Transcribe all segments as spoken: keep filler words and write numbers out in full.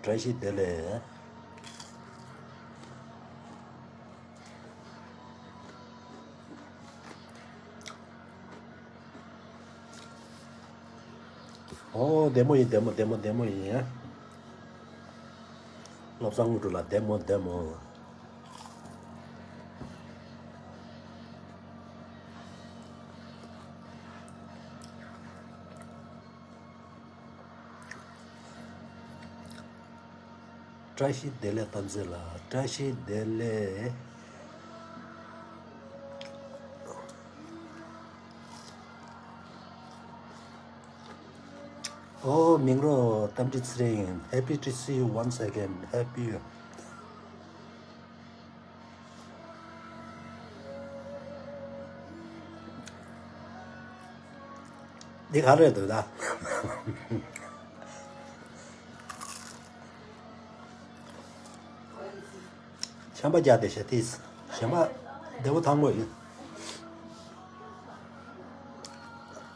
བཀྲ་ཤིས་བདེ་ལེགས། ཨོ་བདེ་མོ་ཡིན། བདེ་མོ་བདེ་མོ་བདེ་མོ་ཡིན། བློ་བཟང་དངོས་གྲུབ་ལགས་བདེ་མོ་བདེ་མོ། བཀྲ་ཤིས་བདེ་ལེགས་བསྟན་འཛིན་ལགས། བཀྲ་ཤིས་བདེ་ལེགས། ཨོ་མིང་རོ་རྟ་མགྲིན་ཚེ་རིང་། Happy to see you once again. Happy. འདི་ག་རེད་འདུག་ད། ཆམ་པ་རྒྱག་བསྡད་ཤག་ཏིས། གཞན་པ་བདེ་པོ་ཐང་པོ་ཡིན།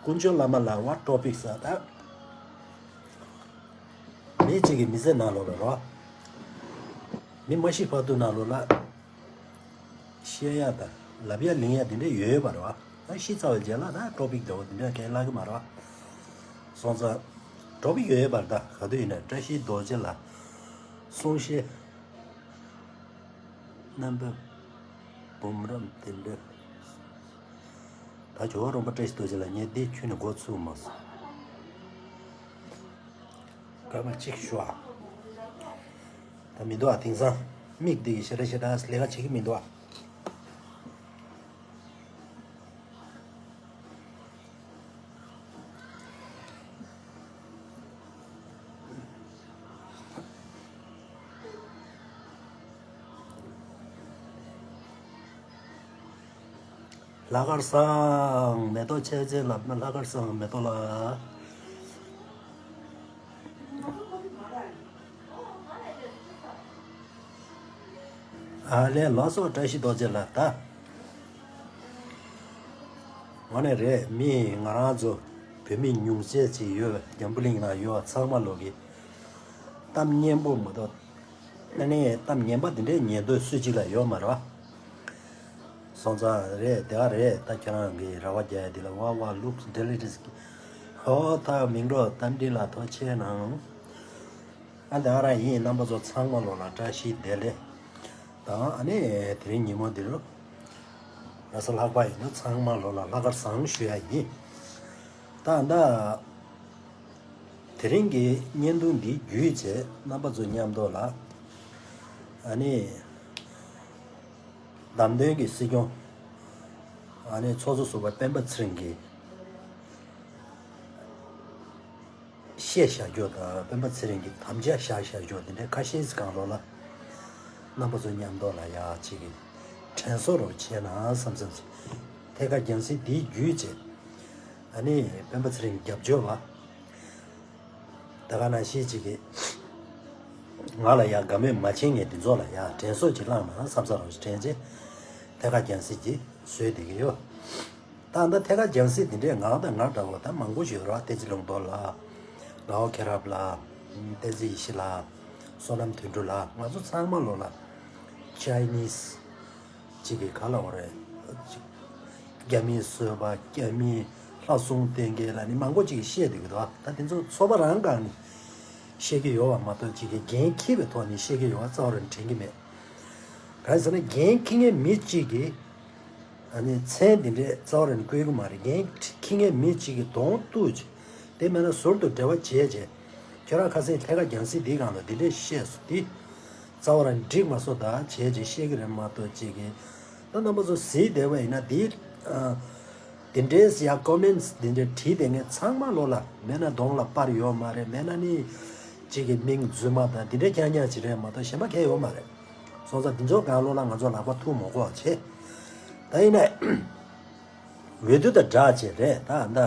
དཀོན་མཆོག་བླ་མ་ལགས། What topic ཟེར་ད། མི་གཅིག་གི་མི་ཚེ་ནང་ལོགས་ལ་རོ། མི་མ་ཤི་བར་དུ་ནང་ལོགས་ལ། བཤད་ཡ་དང་ལབ་ཡ་ལིང་ཡ་དེ་འདྲ་ཡོད་པ་རེད་བ། ད་ཤི་ཚར་བའི་རྗེས་ལ་ད་ཊོ་པིག་འདྲ་བོ་དེ་འདྲ་གང་ལབ་ཀྱི་མ་རེད་བ། སོང་ཙང་ཊོ་པིག་ཡོད་ཡོད་པར་ད་ག་དུས་ཡིན་ན་བཀྲ་ཤིས་རྡོ་རྗེ་ལ་གསུང་བཤད་རྣམ་པ་འབུམ་རམས་དེ་འདྲ། ད་ཇོ་བོ་རོང་པ་བཀྲ་ཤིས་རྡོ་རྗེ་ལ་ངས་འདི་ཁྱོན་ནས་འགོ་ཚུགས་མ་སོང་། སྐར་མ་གཅིག་ཞུ་ཨ། ད་མི་འདུག་ཨ། དེང་སང་མིག་འདི་གི་ཞེ་དྲག་ཞེ་དྲག་ལས་ཀ་བྱེད་ཀྱི་མི་འདུག་ཨ། ལྷག་དཀར་བཟང་མེ་ཏོག་ཆེ་ཆེ་ལབ་ན་ལྷག་དཀར་བཟང་མེ་ཏོག་ལ། ཨ་ལས་ལགས་སོ། བཀྲ་ཤིས་རྡོ་རྗེ་ལགས་ད། ངོ་ནས་རེད། མི་ང་རང་ཚོ་བོད་མི་ཉུང་ཤས་ཅིག་ཡོད། འཛམ་བུ་གླིང་ན་ཡོད་ཚང་མ་ལོག་གི་གཏམ་སྙན་པོ་མ་གཏོགས། ཨ་ནི་གཏམ་ངན་པ་འདི་འདྲའི་ཉན་འདོད་སུ་གཅིག་ལ་ཡོད་མ་རེད་བ། སོང་ཙང་རེད་དེ་ག་རེད། ད་ཁྱོད་རང་གི་ར་བ་རྒྱག་ཡ་འདི་ལ་བ་བ་ལུག་ཌེ་ལི་ཊི་སི་ཧོ་ད་མིང་འགྲོ་གཏམ་འདི་ལ་ཐོ་ཆེ་ནང་། ཨ་དེ་ག་རང་ཡིན། རྣམ་པ་ཚོ་ཚང་མ་ལོ་ལ་བཀྲ་ཤིས་བདེ་ལེགས་དང་། ཨ་ནི་དེ་རིང་ཉིན་མོ་འདི་རུ་ར་ས་ལྷག་པ་ཡིན་ན་ཚང་མ་ལོ་ལ་ལྷག་དཀར་བཟང་ཞུ་ཡ་ཡིན། ད་ད། དེ་རིང་གི་བརྙན་ཐུང་འདི་བརྒྱུད་བྱས་རྣམ་པ་ཚོ་མཉམ་དུ་ལ། ཨ་ནི། བདམས་ཐོན་གྱི་སྲིད་སྐྱོང་། ཨ་ནི་ཚོགས་གཙོ་ཟུར་པ་སྤེན་པ་ཚེ་རིང་གིས་བཤད་བཞག་རྒྱུ་དང་སྤེན་པ་ཚེ་རིང་གིས་དམ་བཅའ་བཞག་བཞག་རྒྱུ་འདི་འདྲའི་ཁ་ཤས་སྒང་ལོགས་ལ། རྣམ་པ་ཚོ་མཉམ་དུ་ལ་ཡག་ཅིག་གི་དྲན་གསོ་རོགས་བྱས་ན་བསམ་བསམ་ཚེ། ཐད་ཀར་རྒྱང་སྲིང་འདི་བརྒྱུད་བྱས། ཨ་ནི་སྤེན་པ་ཚེ་རིང་རྒྱབ་སྐྱོར་བ། ད་ག་ནང་བཞིན་ཅིག་གིས་ང་ལ་ཡང་དགའ་མོས་མ་བྱེད་མཁན་འདི་ཚོ་ལ་ཡང་དྲན་གསོ་ཅིག་བསླངས་ན་བསམ་ས་རོགས་ཞིག་དྲན་རྗེས་ཐད་ཀར་རྒྱང་སྲིང་ཅིག་བཟོས་བསྡད་ཀྱི་ཡོད། ད་ལྟ་ཐད་ཀར་རྒྱང་སྲིང་འདི་འདྲས་ང་དང་ང་འདྲ་བོ་ད་མང་པོ་ཞིག་ཡོད་རེད་བ། བསྟན་འཛིན་ལུང་རྟོགས་ལགས། ངག་དབང་མཁྱེན་རབ་ལགས། བསྟན་འཛིན་ཡེ་ཤེས་ལགས། བསོད་ནམས་དོན་གྲུབ་ལགས། ང་ཚོ་ཚང་མ་ལོ་ལ་ཅའི་ནིས། གཅིག་གིས་ག་ལབ་པ་རེད། གཅིག་རྒྱ་མིའི་བཟོད་པ། རྒྱ་མིའི་ལྷ་སྲུང་བསྟེན་མཁན་ལ་ནི་མང་པོ་ཅིག་གིས་བཤད་བསྡད་ཀྱི་འདུག་ད་དེ་ཚོ་ཚོགས་པ་རང་སྒང་ནས་བཤད་ཀྱི་ཡོད་པ་མ་གཏོགས་ཅིག་གིས་འགན་འཁྱེར་བའི་ཐོག་ནས་བཤད་ཀྱི་ཡོད་པ་རྩ་བ་རང་དྲན་གྱི་མེད། གང་ཡིན་ཟེར་ན་འགན་འཁྱེར་མཁན་མི་གཅིག་གིས་ཨ་ནི་མཚན་འདི་འདྲས་རྩ་བ་རང་བཀོད་ཀྱི་མ་རེད། འགན་འཁྱེར་མཁན་མི་གཅིག་གིས་གདོང་གཏུག་བྱས། དེ་མིན་ན་ཟུར་དུ་འབྲེལ་བ་བྱས་བྱས། ཁྱོད་རང་ཁ་སང་ཐད་ཀར་རྒྱང་སྲིང་འདིའི་སྒང་ལ་འདི་འདྲས་བཤད་སོང་། འདི་རྩ་བ་རང་འགྲིག་མ་སོང་། ད་བྱས་རྗེས་བཤད་ཀྱི་རེད་མ་གཏོགས་ཅིག་གིས་ད་རྣམ་པ་ཚོ་གཟིགས་བསྡད་པ་ཡིན་ན་འདི་ཨ། འདི་འདྲས་ཡ་ཀོ་མེན་ཊི་འདི་འདྲས་བྲིས་བསྡད་མཁན་ཚང་མ་ལོ་ལ་མེད་ན་གདོང་ལ་པར་ཡོད་མ་རེད། མེད་ན་ནི་ཅིག་གི་མིང་རྫུན་མ་དང་འདི་འདྲས་རྐྱང་རྐྱང་ཅིག་རེད་མ་གཏོགས་གཞན་པ་གང་ཡོད་མ་རེད། སོང་ཙང་འདི་ཚོ་སྒང་ལོ་ལ་ང་ཚོ་ལག་པ་ཐུག་མ་དགོས་བྱས། ད་ཡིན་ན། འོས་བསྡུ་དང་སྦྲགས་བྱས་རེད་ད་ད།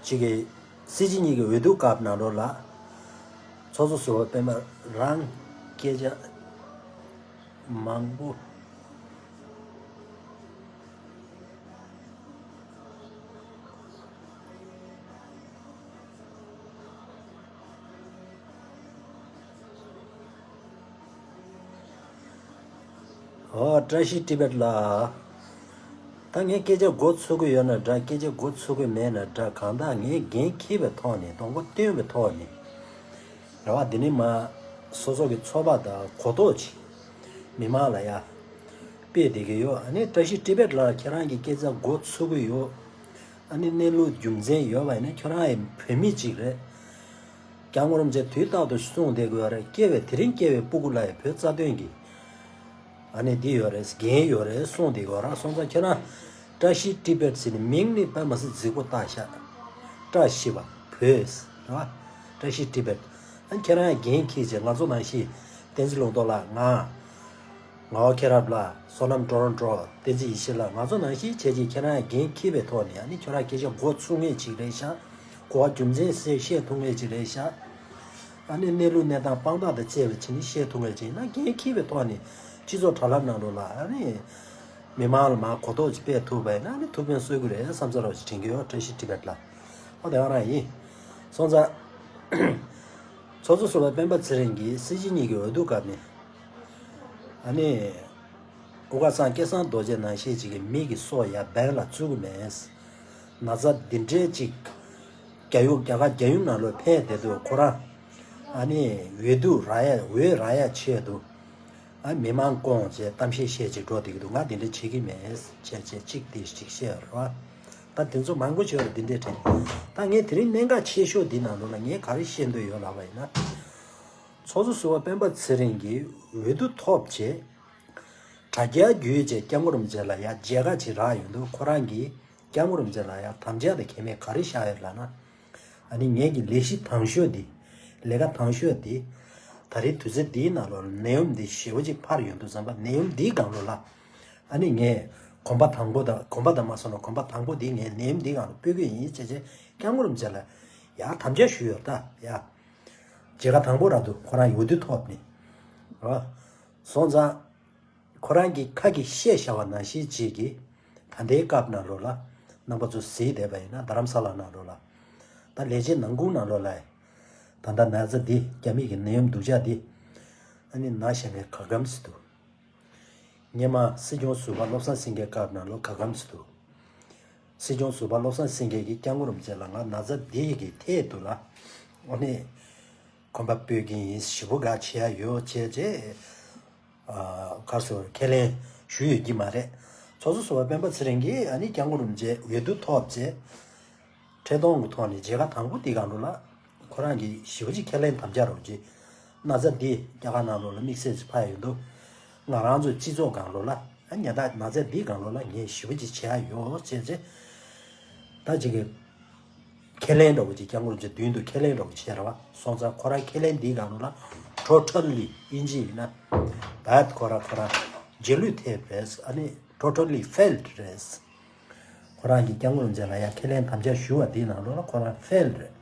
ཅིག་གི་སྲིད་སྤྱི་གཉིས་ཀྱི་འོས་བསྡུ་སྐབས་ནང་ལོགས་ལ། ཚོགས་གཙོ་ཟུར་པ་སྤེན་པ་རང་སྐད་ཆ་མང་པོ། ཨོ་བཀྲ་ཤིས་ཊི་བེཊ་ལགས། ད་ངས་སྐད་ཆ་མགོ་ཚོད་ཀྱི་ཡོད་ན་འདྲ། སྐད་ཆ་མགོ་ཚོད་ཀྱི་མེད་ན་འདྲ། གང་ལྟར་ངས་འགན་འཁྱེར་བའི་ཐོག་ནས། གདོང་པ་སྟོན་པའི་ཐོག་ནས། རེ་བ་འདི་ནི་མ། སོ་སོ་གི་ཚོགས་པ་དང་གོ་རྟོགས་ཅིག་མི་མང་ལ་ཡ་སྤེལ་བསྡད་ཀྱི་ཡོད། ཨ་ནི་བཀྲ་ཤིས་ཊི་བེཊ་ལགས། ཁྱེད་རང་གི་སྐད་ཆ་མགོ་ཚོད་ཀྱི་ཡོད། ཨ་ནི་གནས་ལུགས་རྒྱུ་མཚན་ཡོད་པ་ཡིན་ན། ཁྱོད་རང་ཡང་བོད་མི་ཅིག་རེད། སྐྱབས་མགོན་རིན་པོ་ཆེ་དུས་རྟག་ཏུ་གསུངས་བསྡད་དགོས་རེད། སྐྱེ་བའི་དེ་རིང་སྐྱེ་བའི་སྤུ་གུ་ལ་ཡང་བོད་རྩ་དོན་གྱི་ཨ་ནི་འདི་ཡོད་རེད། འགན་ཡོད་རེད་གསུངས་བསྡད་དགོས་ར། སོང་ཙང་ཁྱོད་རང་བཀྲ་ཤིས་ཊི་བེཊ་ཟེར་ནས་མིང་ནི་དཔེ་མི་སྲིད་རྫིག་པོ་བཏགས་ཤག་བཀྲ་ཤིས་པ་བོད་རེད་བ། བཀྲ་ཤིས་ཊི་བེཊ། ཨ་ནི་ཁྱེད་རང་ཡང་འགན་འཁྱེར་བྱས། ང་ཚོ་ནང་བཞིན་བསྟན་འཛིན་ལུང་རྟོགས་ལགས། ང་ངག་དབང་མཁྱེན་རབ་ལགས། བསོད་ནམས་ཊོ་རོན་ཊོ། བསྟན་འཛིན་ཡེ་ཤེས་ལགས། ང་ཚོ་ནང་བཞིན་བྱས་རྗེས་ཁྱེད་རང་འགན་འཁྱེར་བའི་ཐོག་ནས། ཨ་ནི་ཁྱོད་རང་སྐད་ཆ་མགོ་ཚོད་མཁན་ཅིག་རེད་ཤག་གོ་བ་རྒྱུ་མཚན་བཤད་ཐུབ་མཁན་ཅིག་རེད་ཤག་ཨ་ནི་གནས་ལུགས་གནས་སྟངས་དཔང་རྟགས་དང་བཅས་པ་བྱས་ནས་བཤད་ཐུབ་མཁན་ཅིག་ཡིན་ན། འགན་འཁྱེར་བའི་ཐོག་ནས་སྤྱི་ཚོགས་དྲ་ལམ་ནང་ལོགས་ལ་ཨ་ནི་མི་མང་ལ་མར་གོ་རྟོགས་ཅིག་སྤེལ་ཐུབ་པ་ཡིན་ན། ཨ་ནི་ཐུགས་ཕན་གསོས་ཀྱི་རེད་བསམ་ས་རོགས་ཅིག་དྲན་གྱི་ཡོད། བཀྲ་ཤིས་ཊི་བེཊ་ལགས། ཨོ་དེ་ག་རང་ཡིན། སོང་ཙང་ཚོགས་གཙོ་ཟུར་པ་སྤེན་པ་ཚེ་རིང་གིས་སྲིད་སྤྱི་གཉིས་ཀྱི་འོས་བསྡུ་སྐབས་ནས། ཨ་ནི་འུ་ཁ་སང་སྐལ་བཟང་རྡོ་རྗེ་ནང་བཞིན་ཅིག་གིས་མི་གི་སྲོག་ཡར་འབེན་ལ་བཙུགས་ཀྱི་མེད། ན་ཚ་འདི་འདྲའི་ཅིག་རྒྱ་ཡུ་རྒྱ་གར་རྒྱལ་ཡུམ་ནང་ལོགས་ཕེབས་བསྡད་དུས། ཁོ་རང་ཨ་ནི་འོས་བསྡུ་རག་ཡ། འོས་རག་ཡ་ཆེད་དུ་ཨ་མི་མང་བསྐོང་བྱས་གཏམ་བཤད་བཤད་ཅིག་འགྲོ་བསྡད་ཀྱི་འདུག་ང་འདི་འདྲ་བྱེད་ཀྱི་མེད་བྱས་བྱས་ཅིག་དེ་ཅིག་བཤད་རེད་བ། ད་དེ་ཚོ་མང་པོ་ཞིག་ཡོད་རེད། འདི་འདྲའི་དྲན། ད་ངས་དེ་རིང་གནད་འགག་ཆེ་ཤོས་འདི་ནང་ལོགས་ལ་ངས་ག་རེ་བཤད་འདོད་ཡོད་ལབ་པ་ཡིན་ན། ཚོགས་གཙོ་ཟུར་པ་སྤེན་པ་ཚེ་རིང་གིས་འོས་བསྡུ་ཐོབ་བྱས། དྲ་རྒྱ་བརྒྱུད་བྱས་སྐྱབས་མགོན་རིན་པོ་ཆེ་ལ་ཡ་མཇལ་ཁ་ཅིག་རག་ཡོང་དུས། ཁོ་རང་གིས་སྐྱབས་མགོན་རིན་པོ་ཆེ་ལ་ཡ་དམ་བཅའ་དང་ཁེ་མེད་ག་རེ་བཞག་ཡོད་ལབ་ན། ཨ་ནི་ངེད་ཀྱི་ལས་གཞི་དང་ཤོས་འདི། ལས་ཀ་དང་ཤོས་འདི། ད་རེས་དུས་ཚོད་འདིའི་ནང་ལོགས་ནད་ཡམས་འདི་ཞེ་པོ་ཅིག་འཕར་ཡོང་དུས་ཙམ་པ། ནད་ཡམས་འདིའི་སྒང་ལོགས་ལ། ཨ་ནི་ངས་གོམ་པ་དང་པོ་དང་། གོམ་པ་དང་མ་སོང་ན་གོམ་པ་དང་པོ་འདི་ངས་ནད་ཡམས་འདིའི་སྒང་ལ་སྤོ་གི་ཡིན་བྱས་བྱས་སྐྱབས་མགོན་རིན་པོ་ཆེ་ལ་ཡ་དམ་བཅའ་ཞུས་ཡོད། ད་ཡ་མཇལ་ཁ་དང་པོ་རག་དུས་ཁོ་རང་འོས་བསྡུ་ཐོབ་ནས། རོ། སོང་ཙང་ཁོ་རང་གིས་ཁ་གིས་བཤད་བཞག་པ་ནང་བཞིན་ཅིག་གིས་ད་ལྟའི་སྐབས་ནང་ལོགས་ལ་རྣམ་པ་ཚོ་གཟིགས་བསྡད་པ་ཡིན་ན། རྡ་རམ་ས་ལ་ནང་ལོགས་ལ། ད་ལས་བྱེད་ནང་ཁུལ་ནང་ལོགས་ལ་ད་ལྟ་ན་ཚ་འདི། རྒྱ་མི་གི་ནད་ཡམས་སྡུག་ཅག་འདི་ཨ་ནི་ན་བཞག་མཁན་ག་གམ་ཞིག་འདུག་སྔོན་མ་སྲིད་སྐྱོང་ཟུར་པ་བློ་བཟང་སེང་གེའི་སྐབས་ནང་ལོགས་ག་གམ་ཞིག་འདུག་སྲིད་སྐྱོང་ཟུར་པ་བློ་བཟང་སེང་གེ་གིས་སྐྱབས་མགོན་རིན་པོ་ཆེ་ལ་ང་ན་ཚ་འདི་གི་ཐད་དུ་ལ་ཨ་ནི་གོམ་པ་སྤོས་ཀྱི་ཡིན། ཞེ་པོ་དགའ་བྱེད་ཡ་ཡོད་བྱས་བྱས། ཨ་ག་རེ་ཟེར། ཁས་ལེན་ཞུས་ཡོད་ཀྱི་མ་རེད། ཚོགས་གཙོ་ཟུར་པ་སྤེན་པ་ཚེ་རིང་གིས་ཨ་ནི་སྐྱབས་མགོན་རིན་པོ་ཆེ་འོས་བསྡུ་ཐོབ་བྱས། འཕྲལ་གཏོང་གི་ཐོག་ནས་མཇལ་ཁ་དང་པོ་འདི་སྒང་ལོགས་ལ་ཁོ་རང་གིས་ཞེ་པོ་ཅིག་ཁས་ལེན་དམ་བཅའ་རོགས་གྱིས། ན་ཚ་འདི་རྒྱ་གར་ནང་ལོགས་ལ་དམིགས་བསལ་ཅིག་འཕར་ཡོང་དུས། ང་རང་ཚོའི་སྤྱི་ཚོགས་སྒང་ལོགས་ལ། ཨ་ཉེན་རྟགས་ན་ཚ་འདི་སྒང་ལོགས་ལ་ངས་ཞེ་པོ་ཅིག་བྱེད་ཡ་ཡོད་བྱས་བྱས། ད་ཅིག་གི་ཁས་ལེན་འདྲ་བོ་ཅིག་སྐྱབས་མགོན་རིན་པོ་ཆེ་མདུན་དུ་ཁས་ལེན་འདྲ་བོ་བྱས་རེད་བ། སོང་ཙང་ཁོ་རང་ཁས་ལེན་འདིའི་སྒང་ལོགས་ལ། totally ཨིན་ཇི་ཡིན་ན་bad། ཁོ་རང་ཁོ་རང་རྗེས་ལུས་ཐེབས་རེད། ཨ་ནི་totally failed རེད། ཁོ་རང་གིས་སྐྱབས་མགོན་རིན་པོ་ཆེ་ལ་ཡ་ཁས་ལེན་དམ་བཅའ་ཞུ་བ་འདིའི་ནང་ལོགས་ལ་ཁོ་རང་failed རེད།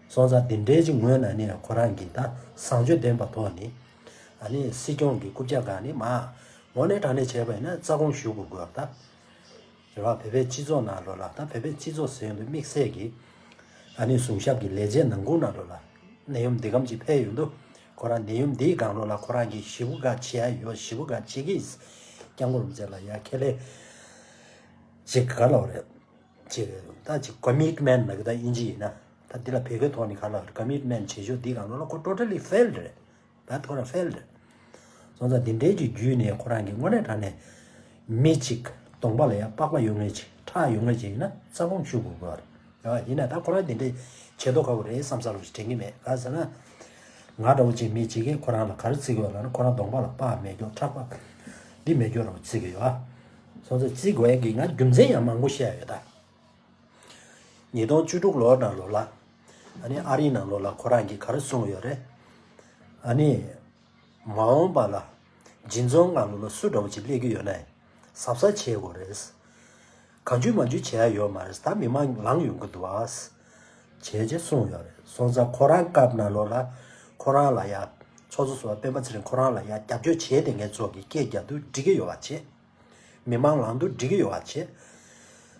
སོང་ཙང་འདི་འདྲའི་ཅིག་ངོས་ནས་ནི་ཁོ་རང་གིས་ད་བཟང་སྤྱོད་ལྡན་པ་ཐོག་ནས། ཨ་ནི་སྲིད་སྐྱོང་གི་རྐུབ་བཀྱག་སྒང་ནས་མར་དངོས་གནས་དྲང་གནས་བྱས་པ་ཡིན་ན་རྩ་དགོངས་ཞུ་དགོས་དགོས་པ་ད། རེད་བ། བོད་པའི་སྤྱི་ཚོགས་ནང་ལོགས་ལ། ད་བོད་པའི་སྤྱི་ཚོགས་ཟེར་ཡོང་དུས་དམིགས་བསལ་གྱིས་ཨ་ནི་གཞུང་ཞབས་ཀྱི་ལས་བྱེད་ནང་ཁུལ་ནང་ལོགས་ལ་ནད་ཡམས་འདི་གམ་ཅིག་འཕེལ་ཡོང་དུས། ཁོ་རང་ནད་ཡམས་འདིའི་སྒང་ལོགས་ལ་ཁོ་རང་གིས་ཞེ་པོ་དགའ་བྱེད་ཡ་ཡོད། ཞེ་པོ་དགའ་བྱེད་ཀྱི། སྐྱབས་མགོན་རིན་པོ་ཆེ་ལ་ཡ་ཁས་ལེན་ཅིག་ག་ལབ་རེད། ཅིག་ད་ཅིག་commitment ལབ་ཀྱི་ད་ཨིན་ཇི་ཡིན་ན། ད་འདི་ལ་བོད་སྐད་ཐོག་ནས་ག་ལབ་རེད། commitment བྱེད་ཕྱོགས་འདིའི་སྒང་ལོགས་ལ་ཁོ་totally failed རེད། ད་ཁོ་རང་failed རེད། སོང་ཙང་འདི་འདྲའི་གི་བརྒྱུད་ནས་ཁོ་རང་གིས་དངོས་གནས་དྲང་གནས་མི་གཅིག་གདོང་པ་ལ་ཡ་པགས་པ་ཡོད་མཁན་ཅིག་ཁྲག་ཡོད་མཁན་ཅིག་ཡིན་ན་རྩ་དགོངས་ཞུ་དགོས་པ་རེད། ཡིན་ན་ད་ཁོ་རང་འདི་འདྲའི་བྱེད་མདོག་ཁ་པོ་རེད་བསམ་ས་རོགས་ཞིག་དྲན་གྱི་མེད། ག་ཟེར་ན། ང་འདྲ་བོ་ཅིག་མི་གཅིག་གིས་ཁོ་རང་ལ་ག་རེ་བརྩི་གི་ཡོད་ལབ་ན། ཁོ་རང་གདོང་པ་ལ་པགས་མེད་རྒྱུ། ཁྲག་པ་འདི་མེད་རྒྱུ་འདྲ་བོ་བརྩི་གི་ཡོད། སོང་ཙང་བརྩི་དགོས་ཡ་གི་ང་རྒྱུ་མཚན་ཡང་མང་པོ་བཤད་ཡ་ཡོད་ད། ཉིས་སྟོང་བཅུ་དྲུག་ལོ་ནང་ལོགས་ལ། ཨ་ནི་ཨ་རིའི་ནང་ལོགས་ལ་ཁོ་རང་གིས་ག་རེ་གསུངས་ཡོད་རེད། ཨ་ནི་མ་འོངས་པ་ལ་སྦྱིན་བཟང་སྒང་ལོགས་ལ་སུ་འདྲ་བོ་ཅིག་སླེབས་ཀྱི་ཡོད་ན་གཟབ་གཟབ་བྱེད་དགོས་རེད། གང་བྱུང་མང་བྱུང་བྱེད་ཡ་ཡོད་མ་རེད། ད་མི་མང་ལངས་ཡོང་གི་འདུག་ཨ། བྱས་རྗེས་གསུངས་ཡོད་རེད། སོང་ཙང་ཁོ་རང་སྐབས་ནང་ལོགས་ལ་ཁོ་རང་ལ་ཡ། ཚོགས་གཙོ་ཟུར་པ་སྤེན་པ་ཚེ་རིང་ཁོ་རང་ལ་ཡ་རྒྱབ་སྐྱོར་བྱས་བསྡད་མཁན་ཚོ་གིས་སྐད་རྒྱག་དུས་འགྲིག་གི་ཡོད་པ་བྱས། མི་མང་ལངས་དུས་འགྲིག་གི་ཡོད་པ་བྱས། སྤྱི་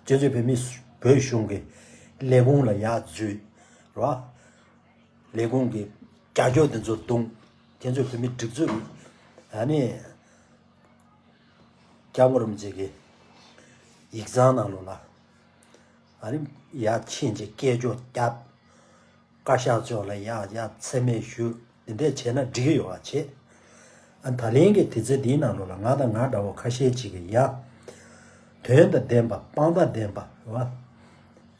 ཚོགས་བོད་མི་བོད་གཞུང་གི་ལས་ཁུངས་ལ་ཡར་འཛུལ། རོ། ལས་ཁུངས་ཀྱི་རྒྱབ་སྐྱོར་དེ་ཚོ་བརྡུངས། སྤྱི་ཚོགས་བོད་མི་སྒྲིག་འཛུགས། ཨ་ནི། སྐྱབས་མགོན་རིན་པོ་ཆེ་གི་ཡིག་ཚང་ནང་ལོགས་ལ། ཨ་ནི་ཡར་ཕྱིན་ཅིག་སྐད་ཅོར་བརྒྱབ། བཀའ་ཤག་ཕྱོགས་ལ་ཡར་ཡར་མཚན་སྨད་ཞུ། འདི་འདྲས་བྱས་ན་འགྲིག་གི་ཡོད་པ་བྱས། ཨ་ད་ལན་གྱི་དུས་ཚོད་འདིའི་ནང་ལོགས་ལ་ང་དང་ང་འདྲ་བོ་ཁ་ཤས་ཅིག་གིས་ཡ། དོན་དང་ལྡན་པ་དཔང་རྟགས་ལྡན་པ་རེད་བ།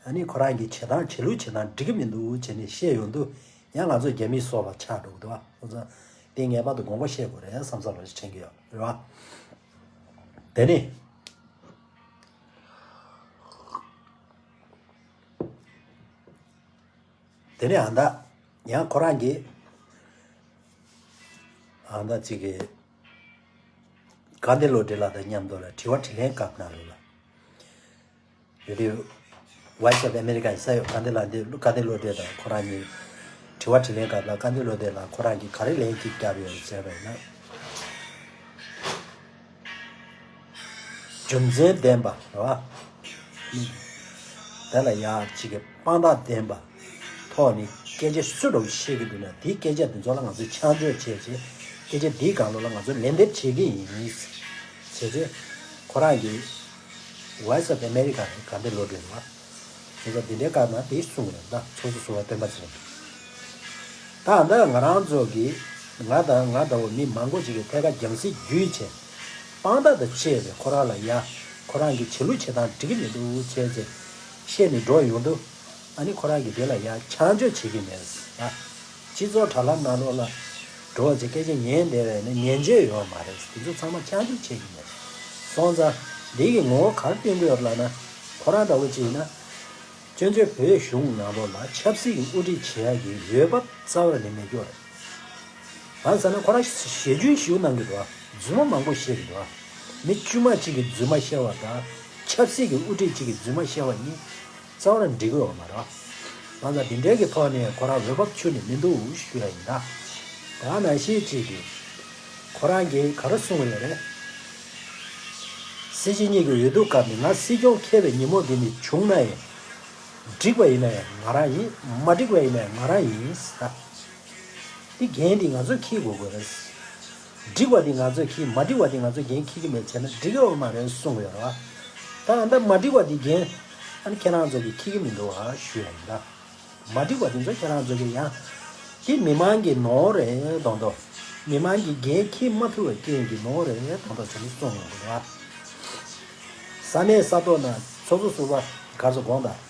ཨ་ནི་ཁོ་རང་གི་བྱེད་སྟངས་བྱེད་ལུགས་བྱེད་སྟངས་འགྲིག་གི་མི་འདུག་བྱས་ནས་བཤད་ཡོང་དུས་ཡང་ང་ཚོ་རྒྱ་མི་སོགས་ལ་ཆགས་འགྲོ་གི་འདུག་བ། ཁོ་ཚོ་དེ་ངེས་པར་དུ་དགོངས་པ་བཞེས་དགོས་རེད་བསམ་བསམ་ལ་དྲན་གྱི་ཡོད་རེད་བ། དེ་ནས། དེ་ནས་ཨ་མདའ་ཡང་ཁོ་རང་གིས་ཨ་མདའ་གཅིག་གིས་དགའ་ལྡན་བློ་གྲོས་ལགས་དང་མཉམ་དུ་ལ་དྲི་བ་དྲིས་ལན་སྐབས་ནང་ལོགས་ལ་ཡོད་དུས། Voice of America ཡི་ས་ཡོད་དགའ་ལྡན་ལགས་འདི་དགའ་ལྡན་བློ་གྲོས་དང་ཁོ་རང་གཉིས་དྲི་བ་དྲིས་ལན་སྐབས་ལ་དགའ་ལྡན་བློ་གྲོས་ལགས་ཁོ་རང་གིས་ག་རེ་ལན་གཅིག་བརྒྱབ་ཡོད་ཟེར་བ་ཡིན་ན། རྒྱུ་མཚན་ལྡན་པ་རེད་བ། དེ་ལ་ཡང་གཅིག་གི་དཔང་རྟགས་ལྡན་པ་ཐོག་ནས་སྐད་ཆ་སུ་འདྲ་བོ་བཤད་ཀྱི་འདུག་ན་དེའི་སྐད་ཆ་དེ་ཚོ་ལ་ང་ཚོས་ཆ་འཇོག་བྱས་རྗེས་སྐད་ཆ་འདིའི་སྒང་ལོགས་ལ་ང་ཚོས་ལན་འདེབས་བྱེད་ཀྱི་ཡིན། བྱས་རྗེས་ཁོ་རང་གིས་Voice of America རེད་དགའ་ལྡན་བློ་གྲོས་རེད་བ། ཁོ་ཚོ་འདི་འདྲའི་སྐབས་ན་དེ་གསུངས་རེད་ད་ཚོགས་གཙོ་ཟུར་པ་སྤེན་པ་ཚེ་རིང་། ད་ལྟ་ང་རང་ཚོ་གི་ང་དང་ང་འདྲ་བོ་མི་མང་པོ་ཅིག་གི་ཐད་ཀར་རྒྱང་སྲིང་བརྒྱུད་བྱས་དཔང་རྟགས་དང་བཅས་པའི་ཁོ་རང་ལ་ཡ་ཁོ་རང་གི་བྱེད་ལུགས་བྱེད་སྟངས་འགྲིག་གི་མི་འདུག་བྱས་ཚེ་བཤད་ནས་འགྲོ་ཡོང་དུས་ཨ་ནི་ཁོ་རང་གིས་དེ་ལ་ཡ་ཆ་འཇོག་བྱེད་ཀྱི་མེད་ད། སྤྱི་ཚོགས་དྲ་ལམ་ནང་ལོགས་ལ་འགྲོ་བ་ཅིག་སྐད་ཆ་ཉན་བསྡད་པས་ནི་ཉན་རྒྱུ་ཡོད་མ་རེད། དེ་ཚོ་ཚང་མ་ཆ་འཇོག་བྱེད་ཀྱི་མེད། སོང་ཙང་འདི་གི་ངོ་བོ་ག་རེ་སྟོན་གྱི་ཡོད་ལབ་ན་ཁོ་རང་འདྲ་བོ་ཅིག་ཡིན་ན། བཙན་བྱོལ་བོད་གཞུང་ནང་ལོགས་ལ་ཆབ་སྲིད་ཀྱི་དབུ་ཁྲིད་བྱེད་ཡག་གི་འོས་བབ་རྩ་བ་ནས་མེད་རྒྱུ་རེད། གང་ཟེར་ན་ཁོ་རང་ཞལ་རྒྱུན་ཞུ་གནང་གི་འདུག་རྫུན་མ་མང་པོ་བཤད་ཀྱི་འདུག་མི་དཀྱུས་མ་གཅིག་གིས་རྫུན་མ་བཤད་པ་དང་ཆབ་སྲིད་ཀྱི་དབུ་ཁྲིད་གཅིག་གིས་རྫུན་མ་བཤད་པ་གཉིས་རྩ་བ་ནས་འགྲིག་གི་ཡོད་མ་རེད། གང་ཟེར་འདི་འདྲའི་གི་ཐོག་ནས་ཁོ་རང་འོས་བབ་ཁྱོན་ནས་མི་འདུག་ཞུ་ཡ་ཡིན་ད། ད་ནང་བཞིན་གཅིག་གིས་ཁོ་རང་གིས་ག་རེ་གསུངས་ཡོད་རེད། སྲིད་སྤྱི་གཉིས་ཀྱི་འོས་བསྡུ་སྐབས་ནས་ང་སྲིད་སྐྱོང་འཁེལ་བའི་ཉིན་མོ་འདི་ནས་བྱུང་ན་ཡང་། འགྲིག་པ་ཡིན་ན་ཡང་ང་རང་ཡིན། མ་འགྲིག་པ་ཡིན་ན་ཡང་ང་རང་ཡིན་ཟེར། འདི་འགན་འདི་ང་ཚོས་འཁྱེར་དགོས་དགོས་རེད། འགྲིག་པ་འདི་ང་ཚོས་འཁྱེར། མ་འགྲིག་པ་འདི་ང་ཚོས་འགན་འཁྱེར་གྱི་མེད་བྱས་ན་འགྲིག་གི་ཡོད་མ་རེད་གསུངས་ཡོད་རེད་བ། ད་ད་མ་འགྲིག་པ་འདི་འགན་ཨ་ནི་ཁྱེད་རང་ཚོ་གིས་འཁྱེར་གྱི་མི་འདུག་ཨ་ཞུ་ཡ་ཡིན་ད། མ་འགྲིག་པ་དེ་ཚོ་ཁྱེད་རང་ཚོ་གིས་ཡང་། འདི་མི་མང་གི་ནོར་རེད་མདོག་མདོག་མི་མང་གིས་འགན་འཁྱེར་མ་ཐུབ་པའི་རྐྱེན་གྱི་ནོར་རེད་མདོག་མདོག་བྱས་ནས་གསུངས་ཡོང་གི་རེད་བ། ས་གནས་ས་ཐོག་ན་ཚོགས་གཙོ་ཟུར་པ་ག་ཚོད་དགོངས་དག་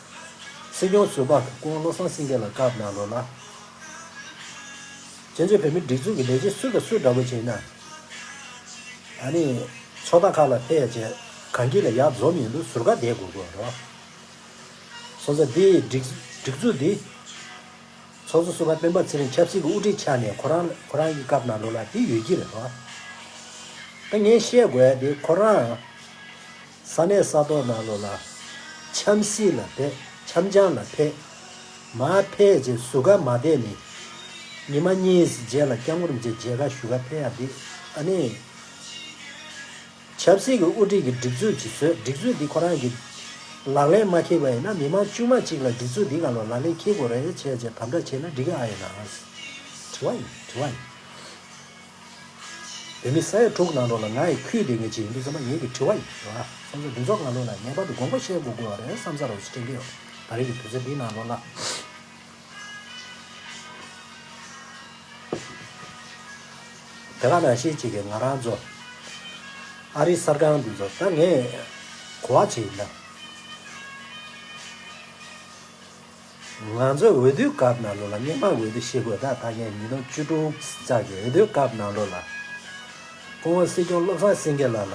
སྲིད་སྐྱོང་ཟུར་པ་སྐུ་ངོ་བློ་བཟང་སེང་གེ་ལགས་སྐབས་ནང་ལོགས་ལ། བཙན་བྱོལ་བོད་མིའི་སྒྲིག་འཛུགས་ཀྱི་ལས་བྱེད་སུ་དང་སུ་འདྲ་པོ་བྱས་ན། ཨ་ནི། ཚོགས་བདག་ཁག་ལ་ཕེབས་བྱས་གངས་སྐྱིད་ལ་ཡར་འཛོམས་ཡོང་དུས་ཟུར་བཀག་བསྡད་དགོས་དགོས་རེད། སོང་ཙང་འདིའི་སྒྲིག་སྒྲིག་འཛུགས་འདི། ཚོགས་གཙོ་ཟུར་པ་སྤེན་པ་ཚེ་རིང་ཆབ་སྲིད་ཀྱི་དབུ་ཁྲིད་ཆགས་ནས་ཁོ་རང་ཁོ་རང་གི་སྐབས་ནང་ལོགས་ལ་འདི་ཡོད་ཀྱི་རེད་དོ། ད་ངས་བཤད་དགོས་ཡ་འདི་ཁོ་རང་ས་གནས་ས་ཐོག་ནང་ལོགས་ལ་འཆམ་སྲིད་ལ་ཕེབས། འཆམ་འཆམ་ལ་ཕེབས། མར་ཕེབས་རྗེས་ཟུར་བཀག་མ་བསྡད་ནས་ཉི་མ་གཉིས་རྗེས་ལ་སྐྱབས་མགོན་རིན་པོ་ཆེ་མཇལ་ཁ་ཞུ་ག་ཕེབས་ཡ་འདི་ཨ་ནི། ཆབ་སྲིད་ཀྱི་དབུ་ཁྲིད་ཀྱི་སྒྲིག་འཛུགས་ཅིག་བཟོས། སྒྲིག་འཛུགས་འདི་ཁོ་རང་གིས་ལག་ལེན་མ་འཁྱེར་བ་ཡིན་ན་མི་མང་དཀྱུས་མ་གཅིག་ལ་སྒྲིག་འཛུགས་འདི་སྒང་ལ་ལག་ལེན་འཁྱེར་དགོས་རེད་བྱས་བྱས་དམ་དྲག་བྱས་ན་འགྲིག་གི་ཨ་ཡིན་ན། དྲི་བ་ཡིན། དྲི་བ་ཡིན། བོད་མི་ས་ཡ་དྲུག་ནང་ལོགས་ལ་ང་ཡི་ཁུལ་དེ་ངས་ཅིག་ཡིན་དུས་ཙམ་པ་ངེད་ཀྱི་དྲི་བ་ཡིན། རེད་བ། སོང་ཙང་འདི་ཚོ་སྒང་ལོགས་ལ་ངེས་པར་དུ་དགོངས་པ་བཞེས་དགོས་དགོས་པ་རེད་བསམ་ས་རོགས་སུ་དྲན་གྱི་ཡོད། ད་རེས་ཀྱི་དུས་ཚོད་འདིའི་ནང་ལོགས་ལ། དེ་ག་ནང་བཞིན་གཅིག་གིས་ང་རང་ཚོ་ཨ་རིའི་གསར་ཁང་འདི་ཚོ་ད་ངས་གོ་བ་བྱས་ཡིན་ན། ང་ཚོའི་འོས་བསྡུའི་སྐབས་ནང་ལོགས་ལ་སྔོན་མ་འོས་བསྡུ་ཤེས་དགོས་ད་ད་ངས་ཉིས་སྟོང་བཅུ་དྲུག་ཙམ་གྱི་འོས་བསྡུའི་སྐབས་ནང་ལོགས་ལ་སྐུ་ངོ་སྲིད་སྐྱོང་བློ་བཟང་སེང་གེ་ལགས་ལ་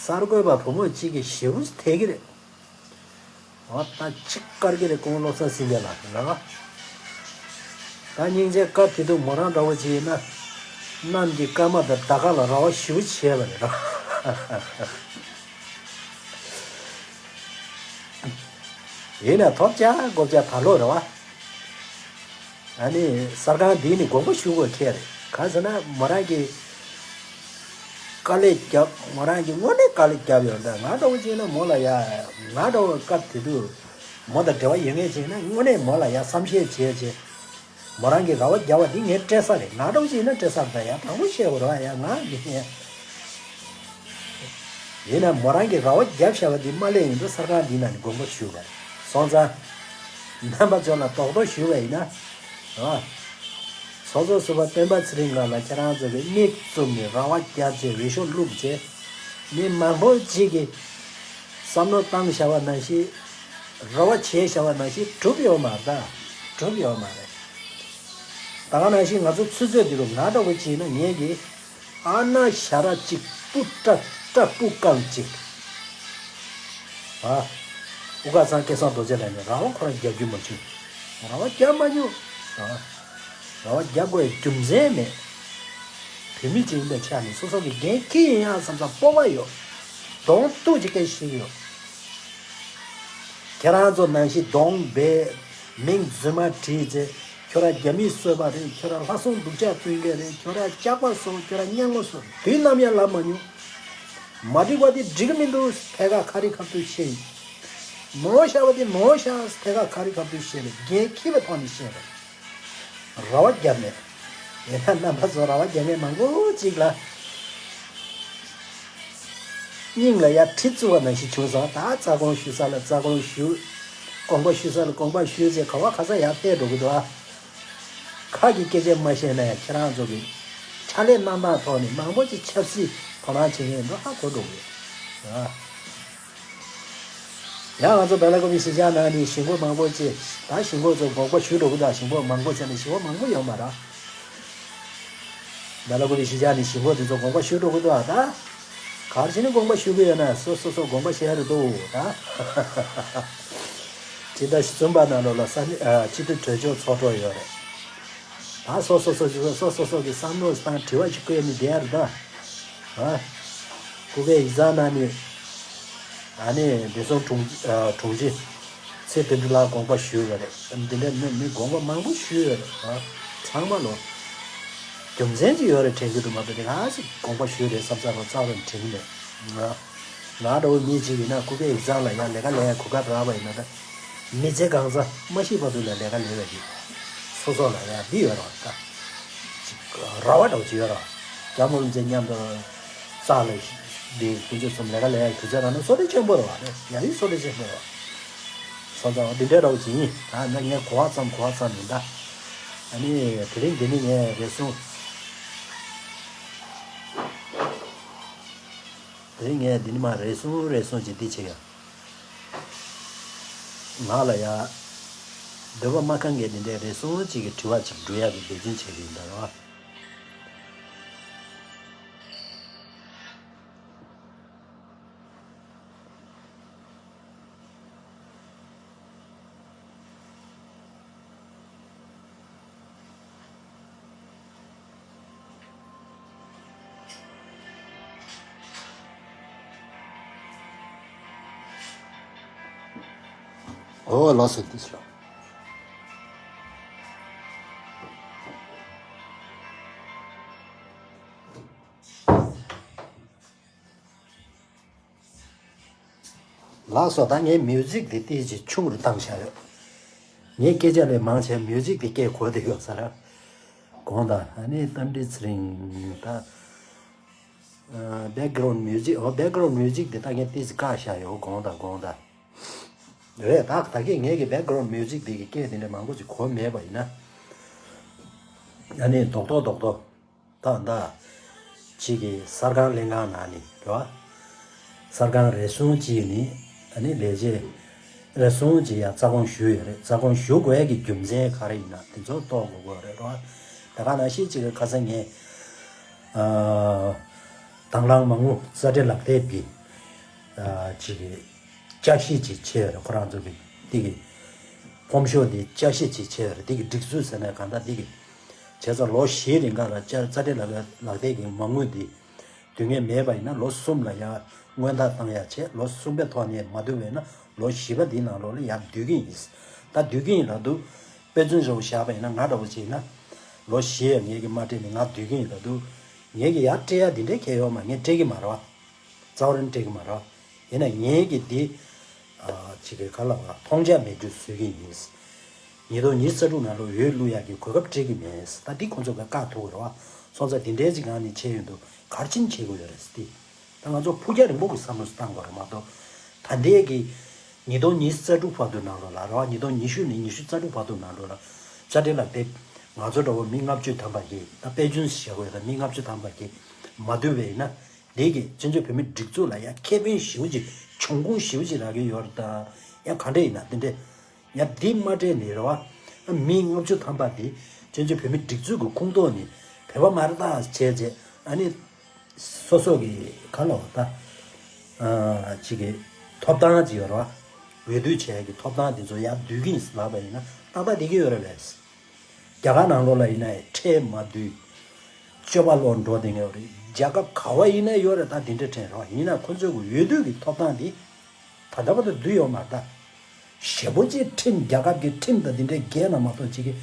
གསར་འགོད་པ་བུ་མོ་གཅིག་གིས་ཞེ་པོ་དེད་ཀྱི་རེད། འོ་ད་ཅིག་དཀར་གྱི་རེད་སྐུ་ངོ་བློ་བཟང་སེང་གེ་ལགས་རེད་བ། ད་སྙིང་རྗེ་སྐབས་དེ་དུས་མོ་རང་འདྲ་བོ་ཅིག་ཡིན་ན། གནམ་གྱི་སྐར་མ་དང་ཟླ་སྐར་ལ་རེ་བ་ཞེ་པོ་བྱས་པ་རེད་ར། ཡིན་ན་ཐོབ་ཆ་དགོས་ཆ་ད་ལོ་རེད་བ། ཨ་ནི་གསར་ཁང་འདི་ནི་དགོངས་པ་ཞུ་དགོས་ཁེལ་རེད། གང་ཟེར་ན་མོ་རང་གིས་དཀའ་ལས་བརྒྱབ། མོ་རང་གིས་དངོས་གནས་དཀའ་ལས་བརྒྱབ་ཡོད་འདྲ། ང་འདྲ་བོ་བྱས་ན་མོ་ལ་ཡ། ང་འདྲ་བོ་སྐབས་དེ་དུས་མོ་དང་འབྲེལ་བ་ཡོད་མཁན་བྱས་ན་དངོས་གནས་མོ་ལ་ཡ་བསམ་ཤེས་བྱས་བྱས། མོ་རང་གིས་རེ་བ་བརྒྱབ་པ་འདི་ངས་སྤྲད་ས་རེད། ང་འདྲ་བོ་བྱས་ན་སྤྲད་ས་རེད་ད་ཡ། དྲང་པོ་བཤད་དགོས་རེད་བ་ཡ། ང་གི་ཡ། ཡིན་ན་མོ་རང་གིས་ར་བ་བརྒྱབ་བཞག་པ་འདི་མ་ལས་ཡིན་དུས་གསར་ཁང་འདི་ནང་ནས་དགོངས་པ་ཞུས་པ་རེད། སོང་ཙང་། རྣམ་པ་ཚོ་ལ་རྡོག་རྡོག་ཞུས་པ་ཡིན་ན། ཨ། ཚོགས་གཙོ་ཟུར་པ་སྤེན་པ་ཚེ་རིང་ལགས་ལ་ཁྱེད་རང་ཚོ་གིས་མིག་བཙུམ་ནས་ར་བ་བརྒྱབ་བྱས་འོས་ཤོག་བླུགས་བྱས། མི་མང་པོ་ཅིག་གིས་བསམ་བློ་བཏང་བཞག་པ་ནང་བཞིན། ར་བ་བྱས་བཞག་པ་ནང་བཞིན་གྲུབ་ཡོད་མ་རེད་ད། གྲུབ་ཡོད་མ་རེད། ད་ག་ནང་བཞིན་ང་ཚོ་ཆུ་ཚོད་འདི་རུ་ང་འདྲ་བོ་བྱས་ན་ངས་ཀྱིས། ཨ་ན་ཞ་ར་གཅིག་སྤུ་སྐྲ་སྐྲ་སྤུ་རྐང་གཅིག་ཨ། ཨུ་ཀ་ཚང་སྐལ་བཟང་རྡོ་རྗེ་ལགས་ནས་ར་བ་ཁོ་རང་རྒྱབ་རྒྱུ་མ་བྱུང་། ར་བ་རྒྱབ་མ་མྱོང་། ཨ། ར་བ་རྒྱབ་དགོས་རྒྱུ་མཚན་མེད། བུད་མེད་ཅིག་ཡིན་པའི་ཆ་ནས་སོ་སོ་གི་འགན་འཁྱེར་ཡིན་ཡང་བསམ་བསམ་སྤོབས་པ་ཡོད། གདོང་གཏུག་ཅིག་སྐད་ཤེས་ཡོད། ཁྱེད་རང་ཚོ་ནང་བཞིན་གདོང་སྦས། མིང་རྫུན་མ་བྲིས་ཚེ། ཁྱོད་རང་རྒྱ་མིས་གསོད་པ་རེད། ཁྱོད་རང་ལྷ་སྲུང་སྡུག་ཅག་སྤུན་ཀྱག་རེད། ཁྱོད་རང་ཇག་པ་སོང་། ཁྱོད་རང་སྙན་ངོ་སོང་། དུས་ནམ་ཡང་ལབ་མ་མྱོང་། མ་འགྲིག་པ་དེ་འགྲིག་གི་མི་འདུག་ཐད་ཀར་ཁ་རི་ཁ་ཐུག་བཤད་ཡིན། མོ་བཞག་པ་དེ་མོ་བཞག་ཐད་ཀར་ཁ་རི་ཁ་ཐུག་བཤད་རེད། འགན་འཁྱེར་བའི་ཐོག་ནས་བཤད་རེད། ར་བ་བརྒྱབ་ནས། ཡིན་ན་རྣམ་པ་ཚོ་ར་བ་རྒྱབ་མཁན་མང་པོ་ཅིག་ལ། སྙིང་ལ་ཡར་གྲི་བཙུགས་པ་ནང་བཞིན་བྱུང་སོང་། ད་རྩ་དགོངས་ཞུ་ས་ལ་རྩ་དགོངས་ཞུ། དགོངས་པ་ཞུ་ས་ལ་དགོངས་པ་ཞུས་ཚེ་ག་བ་ག་ས་ཡར་བལྟས་འགྲོ་གི་འདུག་ཨ། ཁ་གི་སྐད་ཆ་མ་བཤད་ན་ཡང་ཁྱེད་རང་ཚོ་གི་ཕྱག་ལས་གནང་སྟངས་ཐོག་ནས་མང་པོ་ཅིག་ཆབ་སྲིད་དོ་སྣང་བྱེད་མཁན་འདུག་ཧ་གོ་འགྲོ་གི་ཡོད་ཨ། ཡང་ང་ཚོ་སྦེ་ལ་ཀོ་བི་གཞིས་ཆགས་ནང་ནས་གཞིས་འགོ་མང་པོ་ཅིག་ད་གཞིས་འགོ་ཚོ་དགོངས་པ་ཞུ་འགྲོ་གི་འདུག་གཞིས་འགོ་མང་པོ་ཟེར་ནས་གཞིས་འགོ་མང་པོ་ཡོད་མ་རེད། སྦེ་ལ་ཀོ་བི་གཞིས་ཆགས་ནས་གཞིས་འགོ་དེ་ཚོ་དགོངས་པ་ཞུ་འགྲོ་གི་འདུག་ད་ག་རེ་བྱས་ནས་དགོངས་པ་ཞུ་གི་ཡོད་ན་སོ་སོ་སོ་དགོངས་པ་བཞེས་རེད་འདུག་ད། སྤྱི་ཟླ་གསུམ་པ་ནང་ལོགས་ལ་ས་གནས་ཨ་སྤྱི་འཐུས་གྲོས་ཆོད་ཚོགས་གྲོལ་ཡོད་རེད། ད་སོ་སོ་སོ་སོ་སོ་སོ་སོ་གི་བསམ་བློ་བཏང་དྲི་བ་ཞིག་བཀོད་ནས་བསྡད་ཡ་རེད་ད། ཨ། སྐུ་སྒེར་ཡིག་ཚང་ནང་ནས་ཨ་ནི་བདེ་སྲུང་དྲུང་ཨ་དྲུང་ཆེ་ཚེ་བརྟན་ཕྲུག་ལགས་དགོངས་པ་ཞུས་པ་རེད། འདི་འདྲ་མི་མི་དགོངས་པ་མང་པོ་ཞུས་ཡོད་རེད། ཨ། ཚང་མ་ལོ་རྒྱུ་མཚན་ཅིག་ཡོད་རེད་དྲན་གྱི་འདུག་མ་གཏོགས་དེ་ག་ཞིག་དགོངས་པ་ཞུས་རེད་བསམ་ས་རོ་རྩ་བ་ནས་དྲན་གྱི་མེད། ང་ང་འདྲ་བོ་མི་གཅིག་ཡིན་ན་སྐུ་སྒེར་ཡིག་ཚང་ལ་ཡང་ལས་ཀ་ལས་གོ་སྐབས་རག་པ་ཡིན་ན་ད། མི་ཚེ་གང་ཚང་མ་ཤི་བར་དུ་ལ་ལས་ཀ་ལས་པ་ཡིན། སོ་སོ་ལ་ཡང་འདི་ཡོད་རེད་བ་ད། ཅིག་ར་བ་འདྲ་བོ་ཅིག་ཡོད་རེད་བ། རྒྱ་མོ་རིན་ཆེན་མཉམ་དུ་ས་ལ་འདི་ཁོང་ཚོ་གསུམ་ལས་ཀ་ལས་ཡ་དུས་ཚོད་རག་ན་བསོད་བདེ་ཆེན་པོ་རེད་བ། ཡ་ཡི་བསོད་བདེ་ཆེན་པོ་རེད་བ། སོང་ཙང་འདི་འདྲའི་འདྲ་བོ་ཅིག་ཡིན། ད་ང་ངས་གོ་བ་ཙམ་གོ་བ་ཙམ་ཡིན་ད། ཨ་ནི་དེ་རིང་འདི་ནི་ངས་རེ་ཟུང་། དེ་རིང་ངས་འདི་ནི་མ་རེ་ཟུང་རེ་ཟུང་ཅིག་འདི་བྱེད་ཡ། ང་ལ་ཡ། འདོད་པ་མ་ཁེངས་མཁན་འདི་འདྲའི་རེ་ཟུང་གཅིག་གི་དྲི་བ་གཅིག་འགྲོ་ཡག་གི་འབད་བརྩོན་བྱེད་ཀྱི་ཡིན་ད་རོ། ཨོ་ལགས་སོ་དེ་ཚོ། ལགས་སོ། ད་ངས་མིའུ་ཟིག་དེ་ཏིས་ཅིག་ཆུང་རུ་བཏང་བཞག་ཡོད། ངས་སྐད་ཆ་ལས་མང་ཆེ་མིའུ་ཟིག་དེ་སྐད་གོ་བསྡད་ཡོད་ས་ར། དགོངས་དག་ཨ་ནི་རྟ་མགྲིན་ཚེ་རིང་ད། background music ཨོ་background music དེ་ད་ངས་ཏིས་བཀག་བཞག་ཡོད། དགོངས་དག་དགོངས་དག་རེད་ད། ད་གིན་ངས་ཀྱི་background music དེ་གི་སྐད་དེ་འདྲ་མང་པོ་ཅིག་གོ་མེད་པ་ཡིན་ན། ཨ་ནི་རྡོག་རྡོག་རྡོག་རྡོག་ད་ད། གཅིག་གི་གསར་ཁང་ལྷན་ཁང་ནང་ནས་རེད་བ། གསར་ཁང་རེ་ཟུང་གཅིག་ནས་ཨ་ནི་ལས་བྱེད་རེ་ཟུང་གཅིག་ཡང་རྩ་དགོངས་ཞུས་ཡོད་རེད། རྩ་དགོངས་ཞུ་དགོས་ཡ་གི་རྒྱུ་མཚན་ག་རེ་ཡིན་ན་དེ་ཚོ་རྟོགས་དགོས་ཀྱི་རེད་རེད་བ། ད་ག་ནང་བཞིན་གཅིག་གི་ཁ་སང་ངས་ཨ། དང་བླངས་མ་དངུལ་རྩ་ཁྲིམས་ལག་དེབ་ཀྱི་ཨ། གཅིག་གི་བསྐྱར་ཞིབ་ཅིག་བྱས་ཡོད་རེད། ཁོ་རང་ཚོ་གི་དེ་གི་ཕོམ་ཤོག་འདི་བསྐྱར་ཞིབ་ཅིག་བྱས་ཡོད་རེད། དེ་གི་སྒྲིག་ཚུལ་ཟེར་ན་གང་ལྟར་དེ་གི་བྱས་ཙང་ལོ་བཞི་རིང་ག་ལ་བསྐྱར་རྩ་ཁྲིམས་ལག་ལག་དེབ་ཀྱི་མ་དངུལ་འདི་དུས་ངེས་མེད་པ་ཡིན་ན་ལོ་གསུམ་ལ་ཡང་སྔོན་བརྡ་བཏང་ཡ་བྱས། ལོ་གསུམ་པའི་ཐོག་ནས་མ་བསྡུ་བས་ན་ལོ་བཞི་པ་འདིའི་ནང་ལོགས་ལ་ཡར་བསྡུ་གི་ཡིན། ད་བསྡུ་གི་ཡིན་ལབ་དུས་དཔེ་མཚོན་འདྲ་བོ་བཞག་པ་ཡིན་ན་ང་འདྲ་བོ་བྱས་ན་ལོ་བཞི་ཡ་ངེད་ཀྱི་མ་སྤྲད་ནས་ང་བསྡུ་གི་ཡིན་ལབ་དུས་ངེད་ཀྱི་ཡར་སྤྲད་ཡ་འདི་འདྲའི་གལ་ཡོད་མ། ངས་སྤྲད་ཀྱི་མ་རེད་བ། རྩ་བ་རང་སྤྲད་ཀྱི་མ་རེད། ཡིན་ན་ངེད་ཀྱི་འདི། ཨ། ཅིག་གི་ག་ལ་བ་མཐོང་རྒྱ་མེད་རྒྱུ་བཟོས་ཀྱི་ཡིན། ཉིས་སྟོང་ཉི་ཤུ་རྩ་དྲུག་ནང་ལོ་འོས་བླུག་ཡག་གི་གོ་སྐབས་སྤྲད་ཀྱི་མེད། ད་འདི་ཁོང་ཚོ་ག་བཀག་ཐུབ་ཀྱི་རེད་བ། སོང་ཙང་འདི་འདྲའི་ཅིག་ངང་ནས་བྱས་ཡོང་དུས་ག་རེ་བྱེད་དགོས་ཡོད་རེད་ཟེར་ཏེ། ད་ང་ཚོ་ཕུགས་རྒྱང་རིང་པོ་གི་བསམ་བློ་བཏང་དགོས་རེད་མ་གཏོགས། ད་ལྟའི་གི་ཉིས་སྟོང་ཉི་ཤུ་རྩ་དྲུག་བར་དུ་ནང་ལོགས་ལ་རེད་བ། ཉིས་སྟོང་ཉི་ཤུ་ནས་ཉི་ཤུ་རྩ་དྲུག་བར་དུ་ནང་ལོགས་ལ་བཅར་འདྲི་ལ་དེབ་ང་ཚོ་འདྲ་བོ་མི་ལྔ་བཅུ་ཐམ་པ་གིས་ད་དཔེ་མཚོན་བཞག་དགོས་ད་མི་ལྔ་བཅུ་ཐམ་པ་གིས་མ་བསྡུས་པ་ཡིན་ན། དེ་གི་བཙན་བྱོལ་བོད་མི་སྒྲིག་འཛུགས་ལ་ཡང་ཁེ་ཕན་ཞེ་པོ་ཅིག་འབྱུང་ཁུངས་ཞེ་པོ་ཅིག་རག་གི་ཡོད་རེད་ད། ཡང་ག་འདྲ་ཡིན་ན་དེ་འདྲས། ཡང་འདི་མ་སྤྲད་ནས་རེད་བ། མི་ལྔ་བཅུ་ཐམ་པ་འདི་བཙན་བྱོལ་བོད་མི་སྒྲིག་འཛུགས་ཀྱི་ཁོངས་གཏོགས་ནས་བོད་པ་མ་རེད་ད་བྱས་རྗེས་ཨ་ནི་སོ་སོ་གི་ག་ལ་བ་ད་ཅིག་གི་ཐོབ་ཐང་ཅིག་ཡོད་རེད་བ། འོས་བསྡུ་བྱས་ཀྱི་ཐོབ་ཐང་འདི་ཚོ་ཡར་བསྡུ་གི་ཡིན་ལབ་པ་ཡིན་ན་ཏག་ཏག་བསྡད་ཀྱི་ཡོད་རེད་པས། རྒྱ་གར་ནང་ལོགས་ལ་ཡིན་ན་ཁྲལ་མ་བསྡུས། སྤྱོད་པ་ལོག་འགྲོ་བསྡད་མཁན་ཡོད་རེད། རྒྱལ་ཁབ་ག་བ་ཡིན་ན་ཡོད་རེད་ད་དེ་འདྲ་དྲན་རོགས། ཡིན་ན་ཁོ་ཚོས་གི་འོས་བསྡུ་གི་ཐོབ་ཐང་འདི་ད་ལྟ་བར་དུ་བསྡུས་ཡོད་མ་རེད་ད། ཞེ་པོ་ཅིག་ཁྲིམས་རྒྱལ་ཁབ་ཀྱི་ཁྲིམས་དང་དེ་འདྲའི་འགལ་ན་མ་གཏོགས་ཅིག་གི་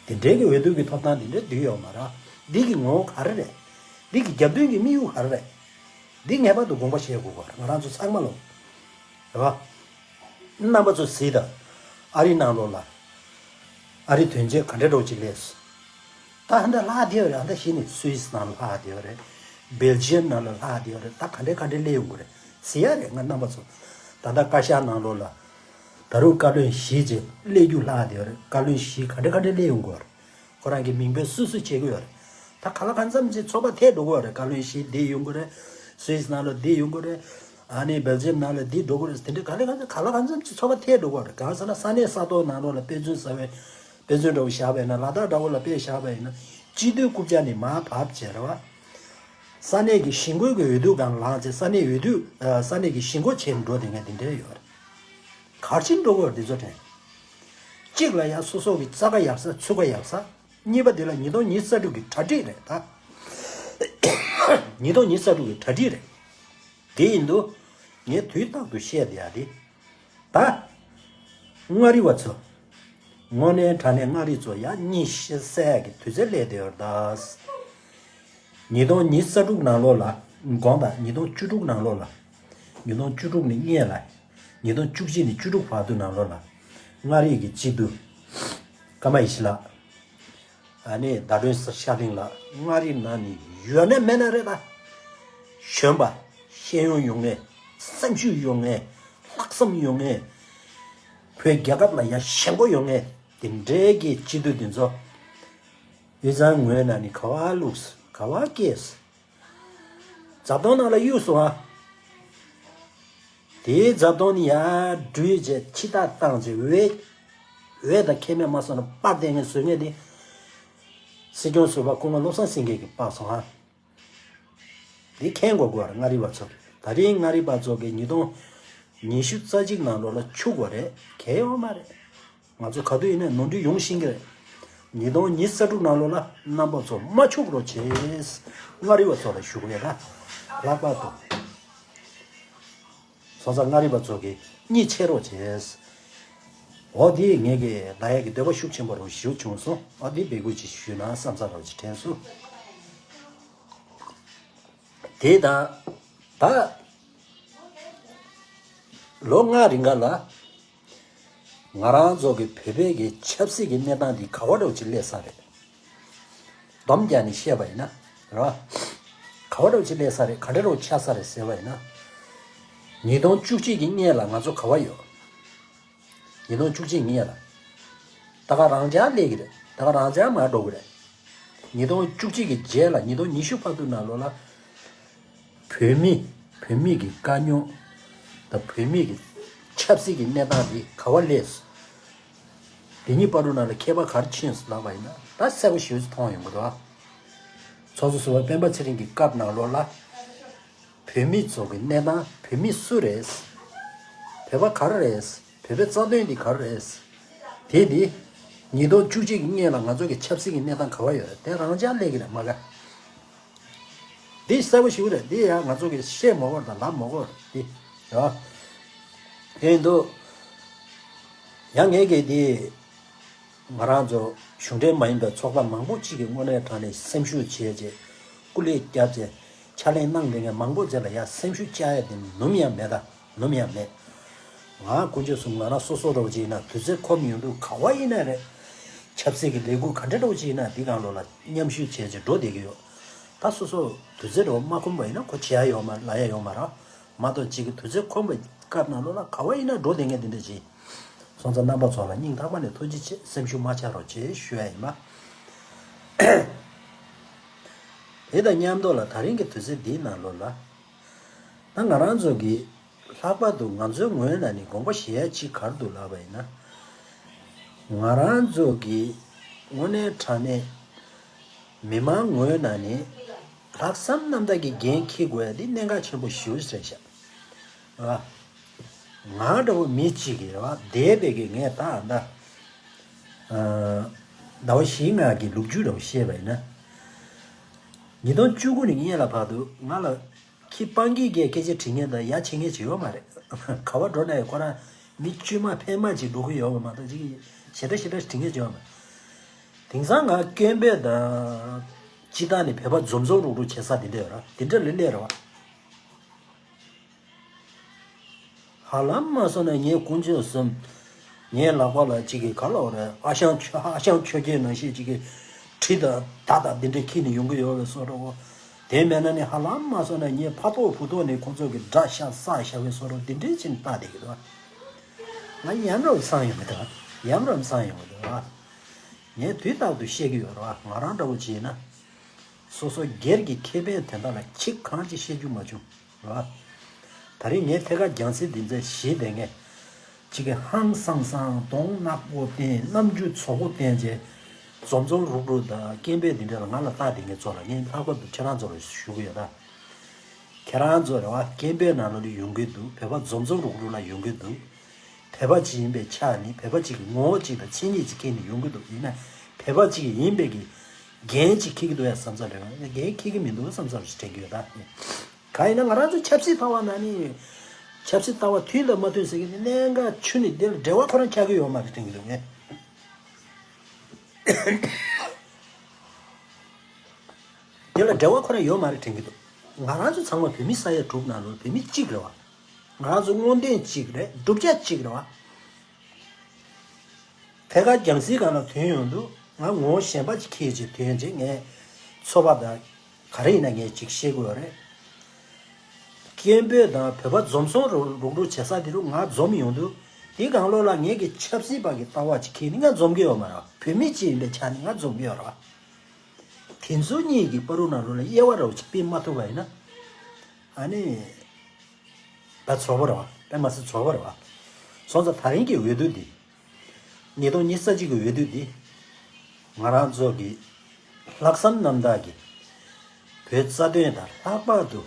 དེ་འདྲའི་གི་འོས་བསྡུ་གི་ཐོབ་ཐང་དེ་འདྲའི་བསྡུས་ཡོད་མ་རེད། འདི་གི་ངོ་བོ་ག་རེ་རེད། འདི་གི་རྒྱབ་མདུན་གི་དམིགས་ཡུལ་ག་རེ་རེད། འདི་ངེས་པར་དུ་དགོངས་པ་བཞེས་དགོས་པ་རེད་ང་རང་ཚོ་ཚང་མ་ལོ། རེད་བ། རྣམ་པ་ཚོ་གཟིགས་དང་། ཨ་རི་ནང་ལོགས་ལ། ཨ་རི་དོན་གཅོད་ག་འདྲ་འདྲ་བོ་ཅིག་སླེབས་སོང་། ད་ཧ་འདྲ་ལྷག་བསྡད་ཡོད་རེད། ཧ་འདྲ་ཞིག་ནས་སུད་སི་ནང་ལ་ལྷག་བསྡད་ཡོད་རེད། སྦེལ་ཇི་ཡམ་ནང་ལ་ལྷག་བསྡད་ཡོད་རེད། ད་ག་འདྲ་ག་འདྲ་སླེབས་ཡོང་གི་རེད་གཟིགས་ཡ་རེད་ང་རྣམ་པ་ཚོ། ད་ལྟ་བཀའ་ཤག་ནང་ལོགས་ལ། ད་རུང་བཀའ་བློན་བཞི་ཅིག་སླེབས་རྒྱུ་ལྷག་བསྡད་ཡོད་རེད། བཀའ་བློན་བཞི་ག་འདྲ་ག་འདྲ་སླེབས་ཡོང་གི་རེད། ཁོ་རང་གི་མིང་དཔེ་སུས་སུས་བྱེད་ཀྱི་ཡོད་རེད། ད་ག་ལ་གང་འཚམ་ཅིག་ཚོགས་པ་ཐད་འགྲོ་གི་ཡོད་རེད། བཀའ་བློན་བཞི་འདི་ཡོང་གི་རེད། སུད་སི་ནང་ལ་འདི་ཡོང་གི་རེད། ཨ་ནི་སྦེལ་ཇི་ཡམ་ནང་ལ་འདི་འགྲོ་གི་རེད། དེ་འདྲ་ག་ལ་གང་འཚམ་ག་ལ་གང་འཚམ་ཅིག་ཚོགས་པ་ཐད་འགྲོ་གི་ཡོད་རེད། གང་ཟེར་ན་ས་གནས་ས་ཐོག་ནང་ལོགས་ལ་དཔེ་མཚོན་ཟེར་བའི་དཔེ་མཚོན་འདྲ་བོ་བཞག་པ་ཡིན་ན་ལ་དྭགས་འདྲ་བོ་ལ་དཔེ་བཞག་པ་ཡིན་ན་སྤྱི་འཐུས་རྐུབ་བཀྱག་ནས་མར་བབས་བྱས་རེད་བ། ས་གནས་ཀྱི་གཞིས་འགོ་གི་འོས་བསྡུ་སྒང་ལངས་བྱས་ས་གནས་འོས་བསྡུ་ས་གནས་ཀྱི་གཞིས་འགོ་བྱས་ནས་འགྲོ་བསྡད་མཁན་དེ་འདྲ་ཡོད་རེད། ག་རེ་བྱས་ནས་འགྲོ་གི་ཡོད་རེད་དེ་ཚོ་དྲན། གཅིག་ལ་ཡང་སོ་སོ་གི་རྩ་ཁ་ཡག་ས་ཚུགས་ཁ་ཡག་ས། གཉིས་པ་དེ་ལ་ཉིས་སྟོང་ཉི་ཤུ་རྩ་དྲུག་གི་གྲ་སྒྲིག་རེད་ད། ཉིས་སྟོང་ཉི་ཤུ་རྩ་དྲུག་གི་གྲ་སྒྲིག་རེད། དེ་ཡིན་དུས། ངས་དུས་རྟག་ཏུ་བཤད་བསྡད་ཡ་དེ། ད། མངའ་རིས་པ་ཚོ། དངོས་གནས་དྲང་གནས་མངའ་རིས་ཚོ་ཡ་གཉིད་སད་ཡ་གི་དུས་ཚོད་སླེབས་བསྡད་ཡོད་རེད་ད། ཉིས་སྟོང་ཉི་ཤུ་རྩ་དྲུག་ནང་ལོགས་ལ། དགོངས་དག་ཉིས་སྟོང་བཅུ་དྲུག་ནང་ལོགས་ལ། ཉིས་སྟོང་བཅུ་དྲུག་ནས་སྔོན་ལ། ཉིས་སྟོང་བཅུ་གཅིག་ནས་བཅུ་དྲུག་བར་དུ་ནང་ལོགས་ལ། མངའ་རིས་ཀྱི་སྤྱི་འཐུས། ཀརྨ་ཡེ་ཤེས་ལགས། ཨ་ནི་ཟླ་སྒྲོན་ཤར་གླིང་ལགས་མངའ་རིས་ནང་ནས་ཡོད་ན་མེད་ན་རེད་ད། གཞོན་པ། ཤེས་ཡོན་ཡོད་མཁན། སེམས་ཤུགས་ཡོད་མཁན། ལྷག་བསམ་ཡོད་མཁན། བོད་རྒྱལ་ཁབ་ལ་ཡང་ཞེན་ཁོག་ཡོད་མཁན། དེ་འདྲའི་གི་སྤྱི་འཐུས་དེ་ཚོ། དབུས་གཙང་ངོས་ནས་ནི་ག་བ་བླུགས། ག་བ་སྐྱེས། རྫ་སྟོང་ནང་ལ་གཡུགས་སོང་ཨ། དེའི་རྫ་སྟོང་ནི་ཡར་བསྒྲུད་བྱས་ཕྱི་ཐག་བཏང་བྱས་འོད། འོད་དང་ཁྱད་མེད་མ་སོང་ན་སྤར་བསྡད་མཁན་བཟོ་མཁན་དེ། སྲིད་སྐྱོང་ཟུར་པ་སྐུ་ངོ་བློ་བཟང་སེང་གེ་གིས་སྤར་སོང་ཨ། འདི་མཁྱེན་དགོས་དགོས་རེད་མངའ་རིས་པ་ཚོ། ད་རིང་མངའ་རིས་པ་ཚོ་གིས་ཉིས་སྟོང་ཉི་ཤུ་རྩ་གཅིག་ནང་ལོགས་ལ་འཆུག་དགོས་རེད་གལ་ཡོད་མ་རེད། ང་ཚོ་ག་དུས་ཡིན་ནའི་ནོར་འཁྲུལ་ཡོང་བཞིན་གྱི་རེད། ཉིས་སྟོང་ཉི་ཤུ་རྩ་དྲུག་ནང་ལོགས་ལ་རྣམ་པ་ཚོ་མ་འཆུག་རོགས་བྱེད། མངའ་རིས་པ་ཚོ་ལ་ཞུ་གི་ཡོད་ད། ལྷག་པར་དུ། སོང་ཙང་མངའ་རིས་པ་ཚོ་གིས་གཉིད་ཆེ་རོགས་བྱེད། འོ་དེ་ངས་ཀྱི་ལ་ཡ་གི་འདོད་པ་ཤུགས་ཆེན་པོ་རུ་ཞུ་བྱུང་སོང་། འོ་དེ་འབོད་སྐུལ་ཅིག་ཞུས་ན་བསམ་ས་རུ་ཅིག་དྲན་སོང་། དེ་དང་། ད། ལོ་ལྔ་རིང་ག་ལ། ང་རང་ཚོ་གི་བོད་པའི་གི་ཆབ་སྲིད་ཀྱི་གནས་སྟངས་འདི་ག་བ་འདྲ་བོ་ཅིག་སླེབས་ས་རེད། སྡོམ་རྒྱག་ནས་བཤད་པ་ཡིན་ན། རེད་བ། ག་བ་འདྲ་བོ་ཅིག་སླེབས་ས་རེད། ག་འདྲ་འདྲ་བོ་ཆགས་ས་རེད་ཟེར་བ་ཡིན་ན། ཉིས་སྟོང་བཅུ་གཅིག་གི་སྔོན་ལ་ང་ཚོ་ག་བ་ཡོད། ཉིས་སྟོང་བཅུ་གཅིག་སྔོན་ལ། ད་ག་རང་འཇགས་སླེབས་ཀྱི་རེད། ད་ག་རང་འཇགས་མར་འགྲོ་གི་རེད། ཉིས་སྟོང་བཅུ་གཅིག་གི་རྗེས་ལ་ཉིས་སྟོང་ཉི་ཤུ་བར་དུ་ནང་ལོགས་ལ། བོད་མི། བོད་མི་གི་དཀའ་རྙོག་དང་བོད་མི་གི་ཆབ་སྲིད་ཀྱི་གནས་སྟངས་འདི་ག་བ་སླེབས། དེ་གཉིས་བར་དུ་ནང་ལ་ཁྱད་པར་ག་རེ་ཕྱིན་སོང་ལབ་པ་ཡིན་ན་ད་གསལ་པོ་ཞེ་པོ་ཅིག་མཐོང་ཡོང་གི་འདུག་ཨ། ཚོགས་གཙོ་ཟུར་པ་སྤེན་པ་ཚེ་རིང་གི་སྐབས་ནང་ལོགས་ལ། བོད་མི་ཚོ་གི་གནས་སྟངས། བོད་མི་སུ་རེད། བོད་པ་ག་རེ་རེད། བོད་པའི་རྩ་དོན་འདི་ག་རེ་རེད། དེ་འདི། ཉིས་སྟོང་བཅུ་གཅིག་གི་སྔོན་ལ་ང་ཚོ་གི་ཆབ་སྲིད་ཀྱི་གནས་སྟངས་ག་བ་ཡོད་རེད། དེ་རང་འཇགས་སླེབས་ཀྱི་རེད་མ་ག་འདི་གསལ་པོ་ཞིག་རེད། འདི་ཡང་ང་ཚོ་གི་བཤད་མ་དགོས་རེད་དང་ལབ་མ་དགོས་རེད་འདི། ཡ། དེ་ཡིན་དུས། ཡང་ངས་གི་འདི། ང་རང་ཚོ་གཞུང་འབྲེལ་མ་ཡིན་པའི་ཚོགས་པ་མང་པོ་གཅིག་གིས་དངོས་གནས་དྲང་གནས་སེམས་ཤུགས་བྱས་རྗེས་སྐུ་ལས་བརྒྱབ་རྗེས་ཕྱག་ལས་གནང་བསྡད་མཁན་མང་པོ་བཅས་ལ་ཡང་སེམས་ཤུགས་བཅག་ཡ་དེ་ནུབ་ཡང་མེད་ད་ནུབ་ཡང་མེད། ང་དཀོན་མཆོག་གསུམ་ང་རང་སོ་སོ་འདྲ་བོ་ཅིག་ཡིན་ན་དུས་ཚོད་ཁོམ་ཡོང་དུས་ག་བ་ཡིན་ན་རེད། ཆབ་སྲིད་ཀྱི་ལས་འགུལ་ག་འདྲ་འདྲ་བོ་ཅིག་ཡིན་ན་འདི་སྒང་ལོགས་ལ་མཉམ་ཞུགས་བྱས་རྗེས་འགྲོ་བསྡད་ཀྱི་ཡོད། ད་སོ་སོ་དུས་ཚོད་འགྲོ་མ་ཁོམ་པ་ཡིན་ན་ཁོ་བྱེད་ཡ་ཡོད་མ་ལ་ཡ་ཡོད་མ་རེད། མ་གཏོགས་གཅིག་གི་དུས་ཚོད་ཁོམ་པའི་སྐབས་ནང་ལོགས་ལ་ག་བ་ཡིན་ན་འགྲོ་བསྡད་མཁན་དེ་འདྲ་ཅིག་སོང་ཙང་རྣམ་པ་ཚོ་ལ་སྙིང་ཐག་པ་ནས་ཐུགས་རྗེ་ཆེ། སེམས་ཤུགས་མ་ཆག་རོགས་བྱེད་ཞུ་ཡ་ཡིན་པ། དེ་དང་མཉམ་དུ་ལ་དེ་རིང་གི་དུས་ཚོད་འདིའི་ནང་ལོགས་ལ། ད་ང་རང་ཚོ་གི་ལྷག་པར་དུ་ང་ཚོའི་ངོས་ནས་ནི་དགོངས་པ་བཞེས་ཡ་གཅིག་ག་རེ་འདུག་ལབ་པ་ཡིན་ན། ང་རང་ཚོ་གི་དངོས་གནས་དྲང་གནས་མི་མང་ངོས་ནས་ནི་ལྷག་བསམ་རྣམ་དག་གི་འགན་འཁྱེར་དགོས་ཡ་འདི་གནད་འགག་ཆེན་པོ་ཞེ་པོ་ཅིག་རེད་ཤག་ཨ། ང་འདྲ་བོ་མི་གཅིག་གིས་རེད་བ། འདས་པའི་གི་ངས་ད་ཨ་ད། ཟླ་བ་བཞིའི་སྔ་གི་ལོ་རྒྱུས་འདྲ་བོ་བཤད་པ་ཡིན་ན། ཉིས་སྟོང་བཅུ་དགུ་ནས་སྔོན་ལ་བར་དུ་ང་ལ་ཁྱི་སྤང་གི་གས་སྐད་ཆ་དྲི་མཁན་དང་ཡ་བྱེད་མཁན་ཅིག་ཡོད་མ་རེད། ག་བ་འགྲོ་ན་ཡང་ཁོ་རང་མི་དཀྱུས་མ་ཕལ་མ་ཅིག་འགྲོ་གི་ཡོད་པ་མ་གཏོགས་ཅིག་ཞེ་དྲག་ཞེ་དྲག་དྲི་མཁན་ཅིག་ཡོད་མ་རེད། དེང་སང་ང་སྐད་འབོད་དང་སྤྱི་བཏང་ནས་བོད་པ་འཛོམས་འཛོམས་རུག་རུག་བྱེད་ས་དེ་འདྲ་ཡོད་ར། དེ་འདྲ་ལས་སླེབས་ར་བ། ཧ་ལམ་མ་སོང་ན་ངའི་དཀོན་མཆོག་གསུམ། ངའི་ལག་པ་ལ་གཅིག་གིས་ག་ལབ་རེད། ཨ་ཞང་ཆོས་ཨ་ཞང་ཆོས་རྒྱལ་ནང་བཞིན་གཅིག་གིས་གྲི་དང་མདའ་དང་འདི་འདྲ་འཁྱེར་ནས་ཡོང་གི་ཡོད་པའི་བཟོ་འདྲ་བོ། དེ་མེད་ན་ནི་ཧ་ལམ་མ་སོང་ན་ངའི་ཕ་ཐོག་བུ་ཐོག་ནས་ཁོང་ཚོ་གི་དགྲ་ཤ་ས་བཞག་པའི་བཟོ་འདྲ་བོ་འདི་འདྲའི་ཕྱིན་བལྟ་བསྡད་ཀྱི་འདུག་ང་ཡམ་རམ་སང་ཡོང་གི་འདུག་ཡམ་རམ་སང་ཡོང་གི་འདུག་ངས་དུས་རྟག་ཏུ་བཤད་ཀྱི་ཡོད་རེད་བ། ང་རང་འདྲ་བོ་བྱས་ན། སོ་སོ་སྒེར་གྱི་ཁེ་ཕན་དོན་དག་ལ་ཁྱི་གང་ཅི་བཤད་རྒྱུ་མ་བྱུང་། རེད་བ། ད་རེས་ངས་ཐད་ཀར་རྒྱང་སྲིང་འདི་ཚོ་བཞི་དེ་ངས་གཅིག་གི་ཧང་སང་སང་གདོང་ནག་པོ་བསྟན། རྣམ་འགྱུར་ཚོགས་པོ་བསྟན་བྱས། འཛོམས་འཛོམས་རུག་རུག་དང་སྐད་འབོད་འདི་འདྲ་ལ་ང་ལ་ལྟ་བསྡད་མཁན་ཚོ་ལ་ངས་ལྷག་པར་དུ་ཁྱེད་རང་ཚོ་ལ་ཞུ་གི་ཡོད་ད། ཁྱེད་རང་ཚོ་རེད་བ། སྐད་འབོད་ནང་ལོགས་ལ་ཡོང་གི་འདུག་བོད་པ་འཛོམས་འཛོམས་རུག་རུག་ལ་ཡོང་གི་འདུག་བོད་པ་ཅིག་ཡིན་པའི་ཆ་ནས་བོད་པ་ཅིག་གི་ངོ་བོ་ཅིག་དང་མཚན་ཉིད་ཅིག་འཁྱེར་ནས་ཡོང་གི་འདུག་ཡིན་ན་བོད་པ་ཅིག་ཡིན་པའི་གི་འགན་ཅིག་འཁྱེར་གྱི་འདུག་ཡ་བསམ་ཚར་རེད་བ། འགན་འཁྱེར་གྱི་མི་འདུག་བསམ་ཚར་ཞིག་དྲན་གྱི་ཡོད་ད། གང་ཡིན་ན་ང་རང་ཚོ་ཆབ་སྲིད་ལྟ་བ་ན་ནི། ཆབ་སྲིད་ལྟ་བ་མཐུན་དང་མ་མཐུན་ཟེར་གྱི་ནི་གནད་འགག་ཆུ་ནི་འདིར་འབྲེལ་བ་ཁོ་རང་ཆགས་ཀྱི་ཡོད་མ་རེད་དྲན་གྱི་འདུག་ངས། དེ་ལ་འབྲེལ་བ་ཁོ་རང་ཡོད་མ་རེད་དྲན་གྱི་འདུག་ང་རང་ཚོ་ཚང་མ་བོད་མི་ས་ཡ་དྲུག་ནང་ལོགས་བོད་མི་གཅིག་རེད་བ། ང་རང་ཚོ་སྔོན་ཐོན་གཅིག་རེད། བསྒྲུབ་བྱ་གཅིག་རེད་བ། ཐད་ཀར་རྒྱང་སྲིང་སྒང་ལ་ཐོན་ཡོང་དུས་ང་ངོ་བོ་གཞན་པ་ཅིག་འཁྱེར་བྱས་ཐོན་རྗེས་ངས་ཚོར་བ་དང་ག་རེ་ཡིན་ན་ངས་ཅིག་བཤད་དགོས་པ་རེད། སྐད་འབོད་དང་བོད་པ་འཛོམས་སོང་རུག་རུག་བྱེད་ས་དེ་རུ་ང་འཛོམས་ཡོང་དུས་དེའི་སྒང་ལོགས་ལ་ངས་ཀྱི་ཆབ་སྲིད་པ་གི་ལྟ་བ་ཅིག་འཁྱེར་ནས་ང་འཛོམས་ཀྱི་ཡོད་མ་རེད། བོད་མི་གཅིག་ཡིན་པའི་ཆ་ནས་ང་འཛོམས་ཀྱི་ཡོད་རེད་བ། དེ་ཚོ་གཉིས་ཀྱི་བར་དུ་ནང་ལོགས་ལ་དབྱེ་བ་རོ་ཅིག་སྤེལ་མ་ཐུབ་པ་ཡིན་ན། ཨ་ནི། ད་ཚོགས་པ་རེད་བ། དཔེ་མ་སྲིད་ཚོགས་པ་རེད་བ། སོང་ཙང་ད་རིང་གི་འོས་བསྡུ་འདི། ཉིས་སྟོང་ཉི་ཤུ་རྩ་གཅིག་གི་འོས་བསྡུ་འདི། ང་རང་ཚོ་གི་ལྷག་བསམ་རྣམ་དག་གི་བོད་རྩ་དོན་དང་ལྷག་པར་དུ།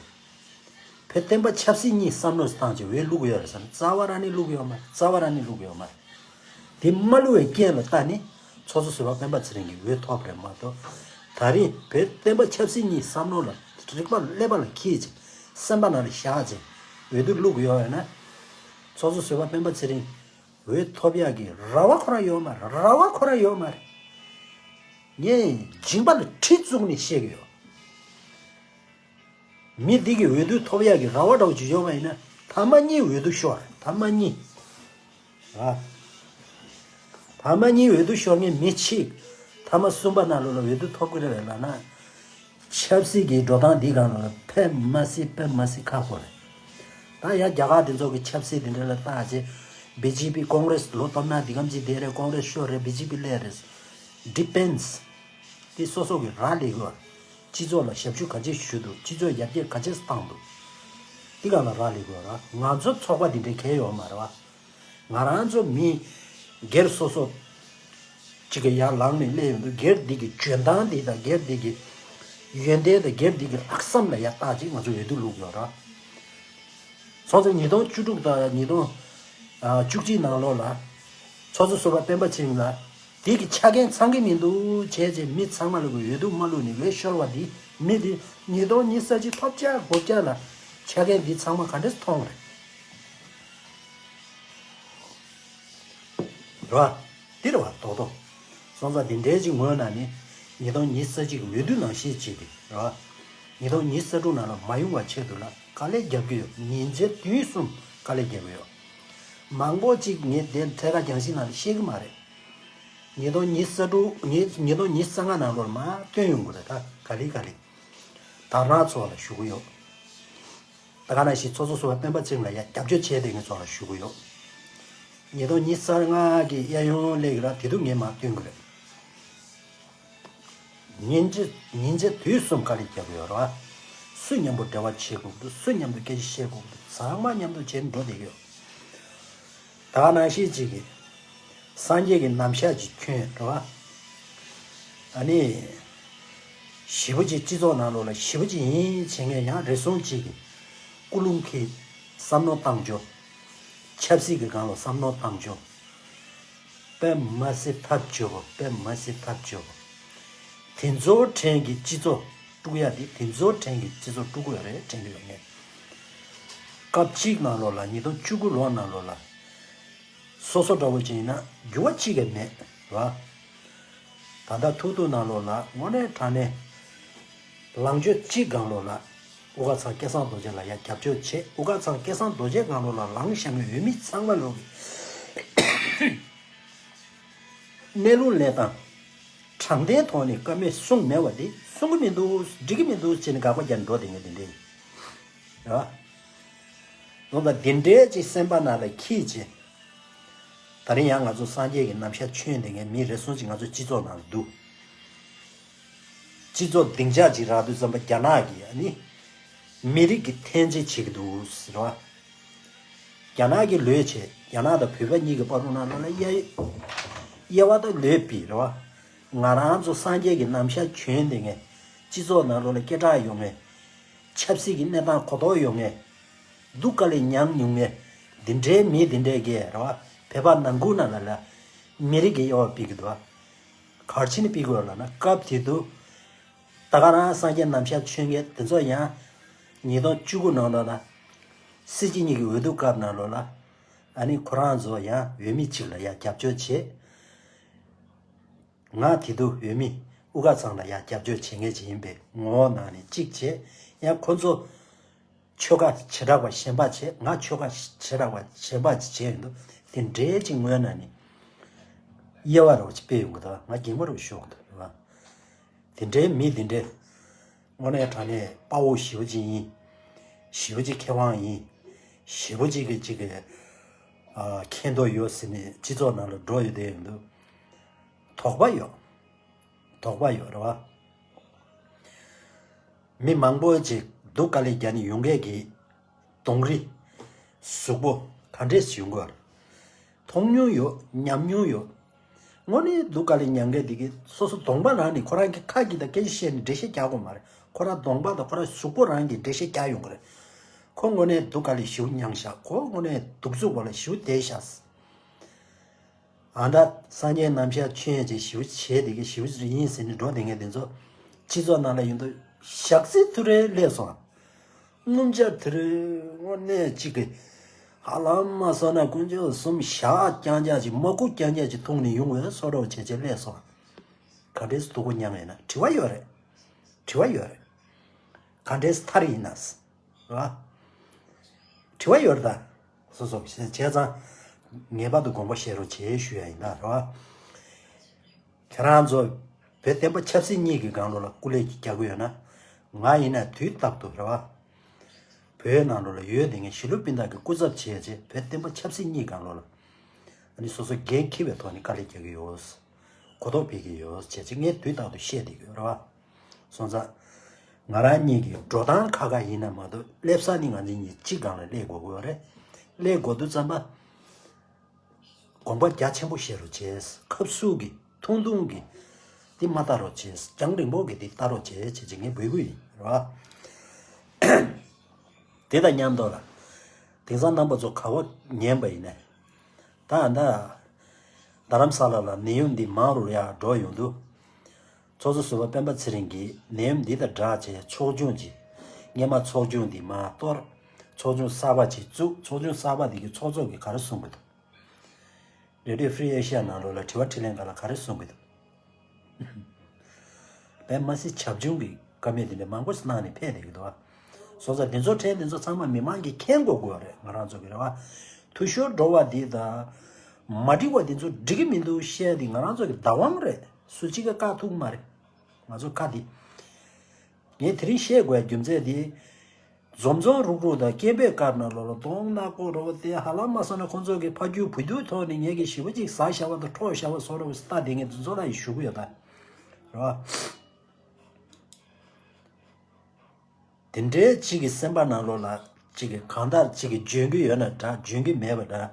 བོད་བསྟན་པ་ཆབ་སྲིད་གཉིས་བསམ་བློ་བཏང་བྱས་འོས་བླུགས་ཡོད་རེད་ཟེར་ན་རྩ་བ་རང་ནས་བླུགས་ཡོད་མ་རེད། རྩ་བ་རང་ནས་བླུགས་ཡོད་མ་རེད། དེ་མ་བླུགས་པའི་རྐྱེན་ལ་བལྟས་ནས་ཚོགས་གཙོ་ཟུར་པ་སྤེན་པ་ཚེ་རིང་གིས་འོས་ཐོབ་རེད་མ་གཏོགས། ད་རེས་བོད་བསྟན་པ་ཆབ་སྲིད་གཉིས་བསམ་བློ་ལ་རིག་པ་ཀླད་པ་ལ་འཁྱེར་བྱས་སེམས་པ་ནང་ལ་བཞག་བྱས་འོས་བསྡུ་བླུགས་ཡོད་ན། ཚོགས་གཙོ་ཟུར་པ་སྤེན་པ་ཚེ་རིང་འོས་ཐོབ་ཡག་གི་ར་བ་ཁོ་རང་ཡོད་མ་རེད། ར་བ་ཁོ་རང་ཡོད་མ་རེད། ངས་མཇིང་པ་ལ་གྲི་བཙུགས་ནས་བཤད་ཀྱི་ཡོད། མི་འདི་གི་འོས་བསྡུ་ཐོབ་ཡག་གི་ར་བ་འདྲ་བོ་ཅིག་ཡོད་པ་ཡིན་ན་ཐ་མ་གཉིས་འོས་བསྡུ་ཤོར། ཐ་མ་གཉིས། ཨ། ཐ་མ་གཉིས་འོས་བསྡུ་ཤོར་མཁན་མི་གཅིག་ཐ་མ་གསུམ་པ་ནང་ལོགས་ལ་འོས་བསྡུ་ཐོབ་ཀྱི་རེད་པས་ལབ་ན། ཆབ་སྲིད་ཀྱི་འགྲོ་སྟངས་འདི་སྒང་ལ་ཕེབས་མ་སྲིད་ཕེབས་མ་སྲིད་ཁག་པོ་རེད། ད་ཡ་རྒྱ་གར་འདི་ཚོ་གི་ཆབ་སྲིད་འདི་འདྲ་ལ་བལྟས་བྱས། བི་ཇེ་པི་ཀོང་རེས་ལོ་སྟོང་ན་འདི་གམ་གྱི་བསྡད་རེད། ཀོང་རེས་ཤོར་རེད། བི་ཇེ་པི་སླེབས་རེད། ཌི་པེན་སི། དེ་སོ་སོ་གི་རག་ལས་དགོས། སྤྱི་ཚོགས་ལ་ཞབས་ཞུ་ག་ཚོད་ཞུས་འདུག་སྤྱི་ཚོགས་ཡར་རྒྱས་ག་ཚོད་བཏང་འདུག་དེ་ག་ལ་རག་ལས་དགོས་ར། ང་ཚོ་ཚོགས་པ་འདི་འདྲའི་གལ་ཡོད་མ་རེད་བ། ང་རང་ཚོ་མི་སྒེར་སོ་སོ་གཅིག་གི་ཡར་ལངས་ནས་སླེབས་ཡོང་དུས་སྒེར་འདི་གི་འཇོན་ཐང་འདི་དང་སྒེར་འདི་གི་ཡོན་ཏན་དང་སྒེར་འདི་གི་ལྷག་བསམ་ལ་ཡར་བལྟས་ཅིག་ང་ཚོ་འོས་བསྡུ་བླུགས་དགོས་ར། སོང་ཙང་ཉིས་སྟོང་བཅུ་དྲུག་དང་ཉིས་སྟོང་བཅུ་གཅིག་ནང་ལོགས་ལ་ཚོགས་གཙོ་ཟུར་པ་སྤེན་པ་ཚེ་རིང་ལགས་དེ་གི་ཆ་རྐྱེན་ཚང་གི་མི་འདུག་བྱས་རྗེས་མི་ཚང་མ་ལ་གི་འོས་བསྡུ་མ་བླུགས་ནས་འོས་ཤོར་བ་འདི་མི་འདི་ཉིས་སྟོང་ཉི་ཤུ་རྩ་གཅིག་ཐོབ་རྒྱག་དགོས་རྒྱག་ལ་ཆ་རྐྱེན་འདི་ཚང་མ་ག་འདྲས་མཐོང་རེད། རེད་བ། འདི་རེད་བ་རྡོག་རྡོག་སོང་ཙང་འདི་འདྲའི་ཅིག་ངོས་ནས་ནི་ཉིས་སྟོང་ཉི་ཤུ་རྩ་གཅིག་གི་འོས་བསྡུ་ནང་བཞིན་བྱས་ཏེ་རེད་བ། ཉིས་སྟོང་ཉི་ཤུ་རྩ་དྲུག་ནང་ལ་མ་ཡོང་བ་ཆེད་དུ་ལ་དཀའ་ལས་རྒྱབ་ཀྱི་ཡོད། ཉིན་མཚན་དུས་གསུམ་དཀའ་ལས་རྒྱབ་ཀྱི་ཡོད། མང་པོ་ཅིག་ངས་དེ་ཐད་ཀར་རྒྱང་ཤིང་ནང་ལ་བཤད་གི་མ་རེད། ཉིས་སྟོང་ཉི་ཤུ་རྩ་དྲུག་ཉིས་ཉིས་སྟོང་ཉི་ཤུ་རྩ་ལྔ་ནང་ལོར་མ་བཏོན་ཡོང་གི་རེད་ད་ག་ལེ་ག་ལེ། དར་ནག་ཚོ་ལ་ཞུ་གི་ཡོད། ད་ག་ནང་བཞིན་ཚོགས་གཙོ་ཟུར་པ་སྤེན་པ་ཚེ་རིང་ལ་ཡ་རྒྱབ་སྐྱོར་བྱས་དེ་ངས་ཚོ་ལ་ཞུ་གི་ཡོད། ཉིས་སྟོང་ཉི་ཤུ་རྩ་ལྔ་གི་གཡས་གཡོན་སླེབས་ཀྱི་ར་དེ་དུས་ངས་མར་སྟོན་གི་རེད། ཉིན་རྗེ་ཉིན་རྗེ་དུས་གསུམ་དཀའ་ལས་རྒྱག་གི་ཡོད་རེད་བ། སུ་མཉམ་པོ་འབྲེལ་བ་བྱེད་དགོས་འདུག་སུ་མཉམ་དུ་སྐད་ཆ་བཤད་དགོས་འདུག་ཚང་མ་མཉམ་དུ་བྱས་ནས་འགྲོ་བསྡད་ཀྱི་ཡོད། ད་ག་ནང་བཞིན་གཅིག་གིས་སངས་རྒྱས་ཀྱི་རྣམ་གཞག་ཅིག་ཁྱོན་རེད་བ། ཨ་ནི། ཞེ་པོ་ཅིག་སྤྱི་ཚོགས་ནང་ལོགས་ལ་ཞེ་པོ་ཅིག་ཡིན་བྱེད་མཁན་ཡང་རེ་ཟུང་གཅིག་གིས་ཀུན་སློང་གིས་བསམ་བློ་བཏང་ཆོག་ཆབ་སྲིད་ཀྱི་སྒང་ལ་བསམ་བློ་བཏང་ཆོག་དཔེ་མ་སྲིད་ཐབས་སྐྱོ་པོ། དཔེ་མ་སྲིད་ཐབས་སྐྱོ་པོ། དེ་ཚོ་ཕྲན་གྱི་སྤྱི་ཚོགས་དཀྲུག་ཡ་དེ་དེ་ཚོ་ཕྲན་གྱི་སྤྱི་ཚོགས་དཀྲུག་གི་ཡོད་རེད་དྲན་གྱི་ཡོད་ངས། སྐབས་གཅིག་ནང་ལོགས་ལ་ཉིས་སྟོང་བཅུ་དགུ་ལོ་ནང་ལོགས་ལ་སོ་སོ་འདྲ་བོ་ཅིག་ཡིན་ན་འགྱུར་བ་གཅིག་ཀྱང་མེད་རེད་བ། ད་ལྟ་ཐུག་ཐུག་ནང་ལོགས་ལ་དངོས་གནས་དྲང་གནས་ལངས་ཕྱོགས་གཅིག་སྒང་ལོགས་ལ་དབུ་དཀར་ཚང་སྐལ་བཟང་རྡོ་རྗེ་ལ་ཡ་རྒྱབ་སྐྱོར་བྱེད། དབུ་དཀར་ཚང་སྐལ་བཟང་རྡོ་རྗེ་སྒང་ལོགས་ལ་ལངས་བཞག་མཁན་འོས་མི་ཚང་མ་ལོག་གི་གནས་ལུགས་གནས་སྟངས་དྲང་བདེན་ཐོག་ནས་བཀའ་མོལ་གསུང་མེད་པ་དེ་གསུང་གི་མི་འདུག་འགྲིག་གི་མི་འདུག་ཅེས་ནས་དགག་པ་རྒྱག་འགྲོ་དེ་ངས་དེ་འདྲས་ཡིན། རེད་བ། ལོ་ད་དེ་འདྲས་ཅིག་སེམས་པ་ནང་ལ་འཁྱེར་བྱས། ད་རིང་ཡང་ང་ཚོ་སངས་རྒྱས་ཀྱི་རྣམ་གཞག་ཁྱོན་དེ་ངས་མི་རེ་ཟུང་ཅིག་ང་ཚོ་སྤྱི་ཚོགས་ནང་ལ་འདུག་སྤྱི་ཚོགས་སྡིངས་ཆ་ཅིག་རག་དུས་ཙམ་པ་རྒྱ་ནག་གིས་ཨ་ནི་མི་རིགས་ཀྱི་འཐེན་འཛིན་བྱེད་ཀྱི་འདུག་ཟེར་བ། རྒྱ་ནག་གིས་ལོས་བྱས། རྒྱ་ནག་དང་བོད་པ་གཉིས་ཀྱི་བར་དུ་ནང་ལ་ལ་དབྱེ་དབྱེ་བ་དང་ལོས་པི་རེད་བ། ང་རང་ཚོ་སངས་རྒྱས་ཀྱི་རྣམ་གཞག་ཁྱོན་དེ་ངས་སྤྱི་ཚོགས་ནང་ལོགས་ལ་སྐད་གྲགས་ཡོང་ངས། ཆབ་སྲིད་ཀྱི་གནས་སྟངས་གོ་རྟོགས་ཡོང་ངས། སྡུག་དཀའ་ལས་མྱངས་མྱོང་ངས། འདི་འདྲའི་མི་འདི་འདྲའི་གས་རེད་བ། བོད་པ་ནང་ཁུལ་ནང་ལ་ལ་མི་རིགས་ཀྱི་དབྱེ་བ་ཕྱེ་གི་འདུག་བ། ག་རེ་བྱས་ནས་ཕྱེ་གི་ཡོད་ལབ་ན་སྐབས་དེ་དུས། ད་ག་རང་སངས་རྒྱས་རྣམ་གཞག་ཁྱོན་ངས་དེ་ཚོ་ཡང་ཉིས་སྟོང་བཅུ་དགུ་ནང་ལོགས་ལ་སྲིད་སྤྱི་གཉིས་ཀྱི་འོས་བསྡུ་སྐབས་ནང་ལོགས་ལ་ཨ་ནི་ཁོ་རང་ཚོ་ཡང་འོས་མི་གཅིག་ལ་ཡང་རྒྱབ་སྐྱོར་བྱེད། ང་དེ་དུས་འོས་མི་དབུ་དཀར་ཚང་ལ་ཡང་རྒྱབ་སྐྱོར་བྱེད་མཁན་ཅིག་ཡིན་པའི་ངོ་བོ་ནང་ནས་གཅིག་བྱས། ཡང་ཁོ་ཚོ་ཆོལ་ཁ་བྱེ་བྲག་པ་གཞན་པ་བྱས། ང་ཆོལ་ཁ་བྱེ་བྲག་པ་གཞན་པ་ཅིག་བྱས་ཡོང་དུས་དེ་འདྲའི་ཅིག་ངོས་ནང་ནས་དབྱེ་བ་རོ་ཅིག་སྤེལ་ཡོང་གི་འདུག་ང་གད་མོ་རོ་ཤོར་གི་འདུག་རེད་བ། དེ་འདྲའི་མི་དེ་འདྲའི་དངོས་གནས་དྲང་གནས་དཔའ་བོ་ཞེ་པོ་ཅིག་ཡིན། ཞེ་པོ་ཅིག་མཁས་དབང་ཡིན། ཞེ་པོ་ཅིག་གི་ཅིག་གི་ཨ་མཁྱེན་རྟོགས་ཡོད་ཟེར་ནས་སྤྱི་ཚོགས་ནང་ལ་འགྲོ་ཡོད་དེ་ཡོང་དུས། དོགས་པ་ཡོད། དོགས་པ་ཡོད་རེད་བ། མི་མང་པོ་ཅིག་སྡུག་དཀའ་ལས་རྒྱག་ནས་ཡོང་མཁན་གྱི་གདོང་རིས་གཟུགས་པོ་ག་འདྲས་ཡོང་གི་ཡོད་རེད། མཐོང་མྱོང་ཡོད། མཉམ་མྱོང་ཡོད། དངོས་གནས་སྡུག་དཀའ་ལས་མྱངས་མཁན་དེ་གི་སོ་སོ་གདོང་པ་རང་ནས་ཁོ་རང་གི་ཁ་གིས་ད་སྐད་ཆ་བཤད་ནས་འགྲེལ་བཤད་རྒྱག་དགོས་མ་རེད། ཁོ་རང་གདོང་པ་དང་ཁོ་རང་གཟུགས་པོ་རང་གིས་འགྲེལ་བཤད་རྒྱག་ཡོང་གི་རེད། ཁོ་དངོས་གནས་སྡུག་དཀའ་ལས་ཞེ་པོ་མྱངས་ཤག་ཁོ་དངོས་གནས་གདུག་རྩུབ་པོ་ལ་ཞེ་པོ་བསྡད་ཤག་ཨ་ད་སངས་རྒྱས་རྣམ་གཞག་ཁྱོན་ཅིག་ཞེ་པོ་བྱས་དེ་གི་ཞེ་པོ་ཅིག་ཡིན་ཟེར་ནས་འགྲོ་དེ་ངས་དེ་ཚོ་སྤྱི་ཚོགས་ནང་ལ་ཡོང་དུས་ཞག་ཚི་ཐུ་རེ་སླེབས་སོང་། སྔོན་ཆད་དེ་རིང་དངོས་གནས་གཅིག་གི་ཧ་ལམ་མ་སོང་ན་དཀོན་མཆོག་གསུམ་ཞག་རྐྱང་རྐྱང་ཅིག་མ་སྐུ་རྐྱང་རྐྱང་ཅིག་འཐུང་ནས་ཡོང་བའི་བཟོ་འདྲ་བྱས་བྱས་སླེབས་སོང་། ག་འདྲས་སྡུག་པོ་མྱངས་ཡོད་ན་དྲི་བ་ཡོད་རེད། དྲི་བ་ཡོད་རེད། ག་འདྲས་ཐར་ཡིན་ན། རེད་བ། དྲི་བ་ཡོད་རེད་ད། སོ་སོ་བྱས་ཙང་ངེས་པར་དུ་དགོངས་པ་བཞེས་རོགས་བྱེད་ཞུ་ཡ་ཡིན་ད་རེད་བ། ཁྱེད་རང་ཚོ་བོད་བསྟན་པ་ཆབ་སྲིད་གཉིས་ཀྱི་སྒང་ལོགས་ལ་སྐུ་ལས་ཀྱི་རྒྱག་གི་ཡོད་ན། ང་ཡིན་ན་དུས་རྟག་ཏུ་རེད་བ། བོད་ནང་ལོགས་ལ་ཡོད་དེ་ངས་གཞིས་ལུས་སྤུན་ཟླ་གི་སྐུ་ཚབ་བྱས་བྱས་བོད་བསྟན་པ་ཆབ་སྲིད་གཉིས་སྒང་ལོགས་ལ། ཨ་ནི་སོ་སོ་འགན་འཁྱེར་བའི་ཐོག་ནས་དཀའ་ལས་རྒྱག་གི་ཡོད། གོ་རྟོགས་སྤེལ་གྱི་ཡོད་བྱས་ཙང་ངས་དུས་རྟག་ཏུ་བཤད་བསྡད་ཀྱི་ཡོད་རེད་བ། སོང་ཙང་། ང་རང་གཉིས་ཀྱི་འགྲོ་སྟངས་ཁ་ཁ་ཡིན་ན་མ་གཏོགས་སླེབས་ས་ནི་ང་ཚོ་གཉིས་གཅིག་སྒང་ལ་སླེབས་དགོས་ཀྱི་ཡོད་རེད། སླེབས་དགོས་དུས་ཙམ་པ། དགོངས་པ་རྒྱ་ཆེན་པོ་བཞེས་རོགས་བྱས། ཁབ་སུ་གི་ཐུང་ཐུང་གི་འདི་མ་ལྟ་རོགས་བྱས། རྒྱང་རིང་པོ་གི་འདི་ལྟ་རོགས་བྱས་བྱས་བྱས་ངས་འབོད་སྐུལ་ཡིན་རེད་བ། དེ་དང་མཉམ་དུ་ལ། དེང་སང་རྣམ་པ་ཚོ་ག་བ་ཉན་པ་ཡིན་ནས། ད་ད། རྡ་རམ་ས་ལ་ལ་ནད་ཡམས་འདི་མང་རུ་ཡར་འགྲོ་ཡོང་དུས། ཚོགས་གཙོ་ཟུར་པ་སྤེན་པ་ཚེ་རིང་གིས་ནད་ཡམས་འདི་དང་སྦྲགས་བྱས་ཚོགས་ཆུང་ཅིག་སྔས་མ་ཚོགས་ཆུང་འདི་མར་གཏོར། ཚོགས་ཆུང་གསར་པ་ཅིག་བཙུགས། ཚོགས་ཆུང་གསར་པ་འདི་གིས་ཚོགས་གཙོ་གིས་ག་རེ་གསུང་གི་འདུག Radio Free Asia་ནང་ལོགས་ལ་དྲི་བ་དྲིས་ལན་སྒང་ལ་ག་རེ་གསུང་གི་འདུག་དཔེ་མ་སྲིད་བྱབ་ཆུང་གི་བཀའ་མོལ་དེ་འདྲ་མང་པོ་ཞིག་གནང་ནས་ཕེབས་བསྡད་ཀྱི་འདུག་བ། སོང་ཙང་དེ་ཚོ་ཕྲན་དེ་ཚོ་ཚང་མ་མི་མང་གིས་མཁྱེན་དགོས་དགོས་རེད། ང་རང་ཚོ་གི་རེད་བ། འཐུས་ཤོར་འགྲོ་བ་འདི་དང་། མ་འགྲིག་པ་འདི་ཚོ་འགྲིག་གི་མི་འདུག་བཤད་འདི་ང་རང་ཚོ་གི་བདག་དབང་རེད། སུ་གཅིག་གིས་བཀག་ཐུབ་ཀྱི་མ་རེད། ང་ཚོ་ཁ་འདི། ངས་དེ་རིང་བཤད་དགོས་རྒྱུ་མཚན་དེ། འཛོམས་འཛོམས་རུག་རུག་དང་སྐད་འབོད་དཀར་ནག་ལོ་ལོ་གདོང་ནག་པོ་རོ་དེ་ཧ་ལམ་མ་སོང་ན་ཁོང་ཚོ་གི་ཕ་རྒྱུད་བུ་རྒྱུད་ཐོག་ནས་ངེད་ཀྱི་ཞི་བ་ཅིག་ཟ་བཞག་པ་དང་འཕྲོག་བཞག་པ་སོགས་རོ་ལྟ་དེ་ངས་འདི་ཚོ་ལ་ཡི་ཞུ་གི་ཡོད་ད། རོ། དེ་འདྲའི་གཅིག་གི་སེམས་པ་ནང་ལོགས་ལ་གཅིག་གི་གང་ལྟར་གཅིག་གི་འཇོན་གི་ཡོད་ན་འདྲ་འཇོན་གི་མེད་པ་འདྲ།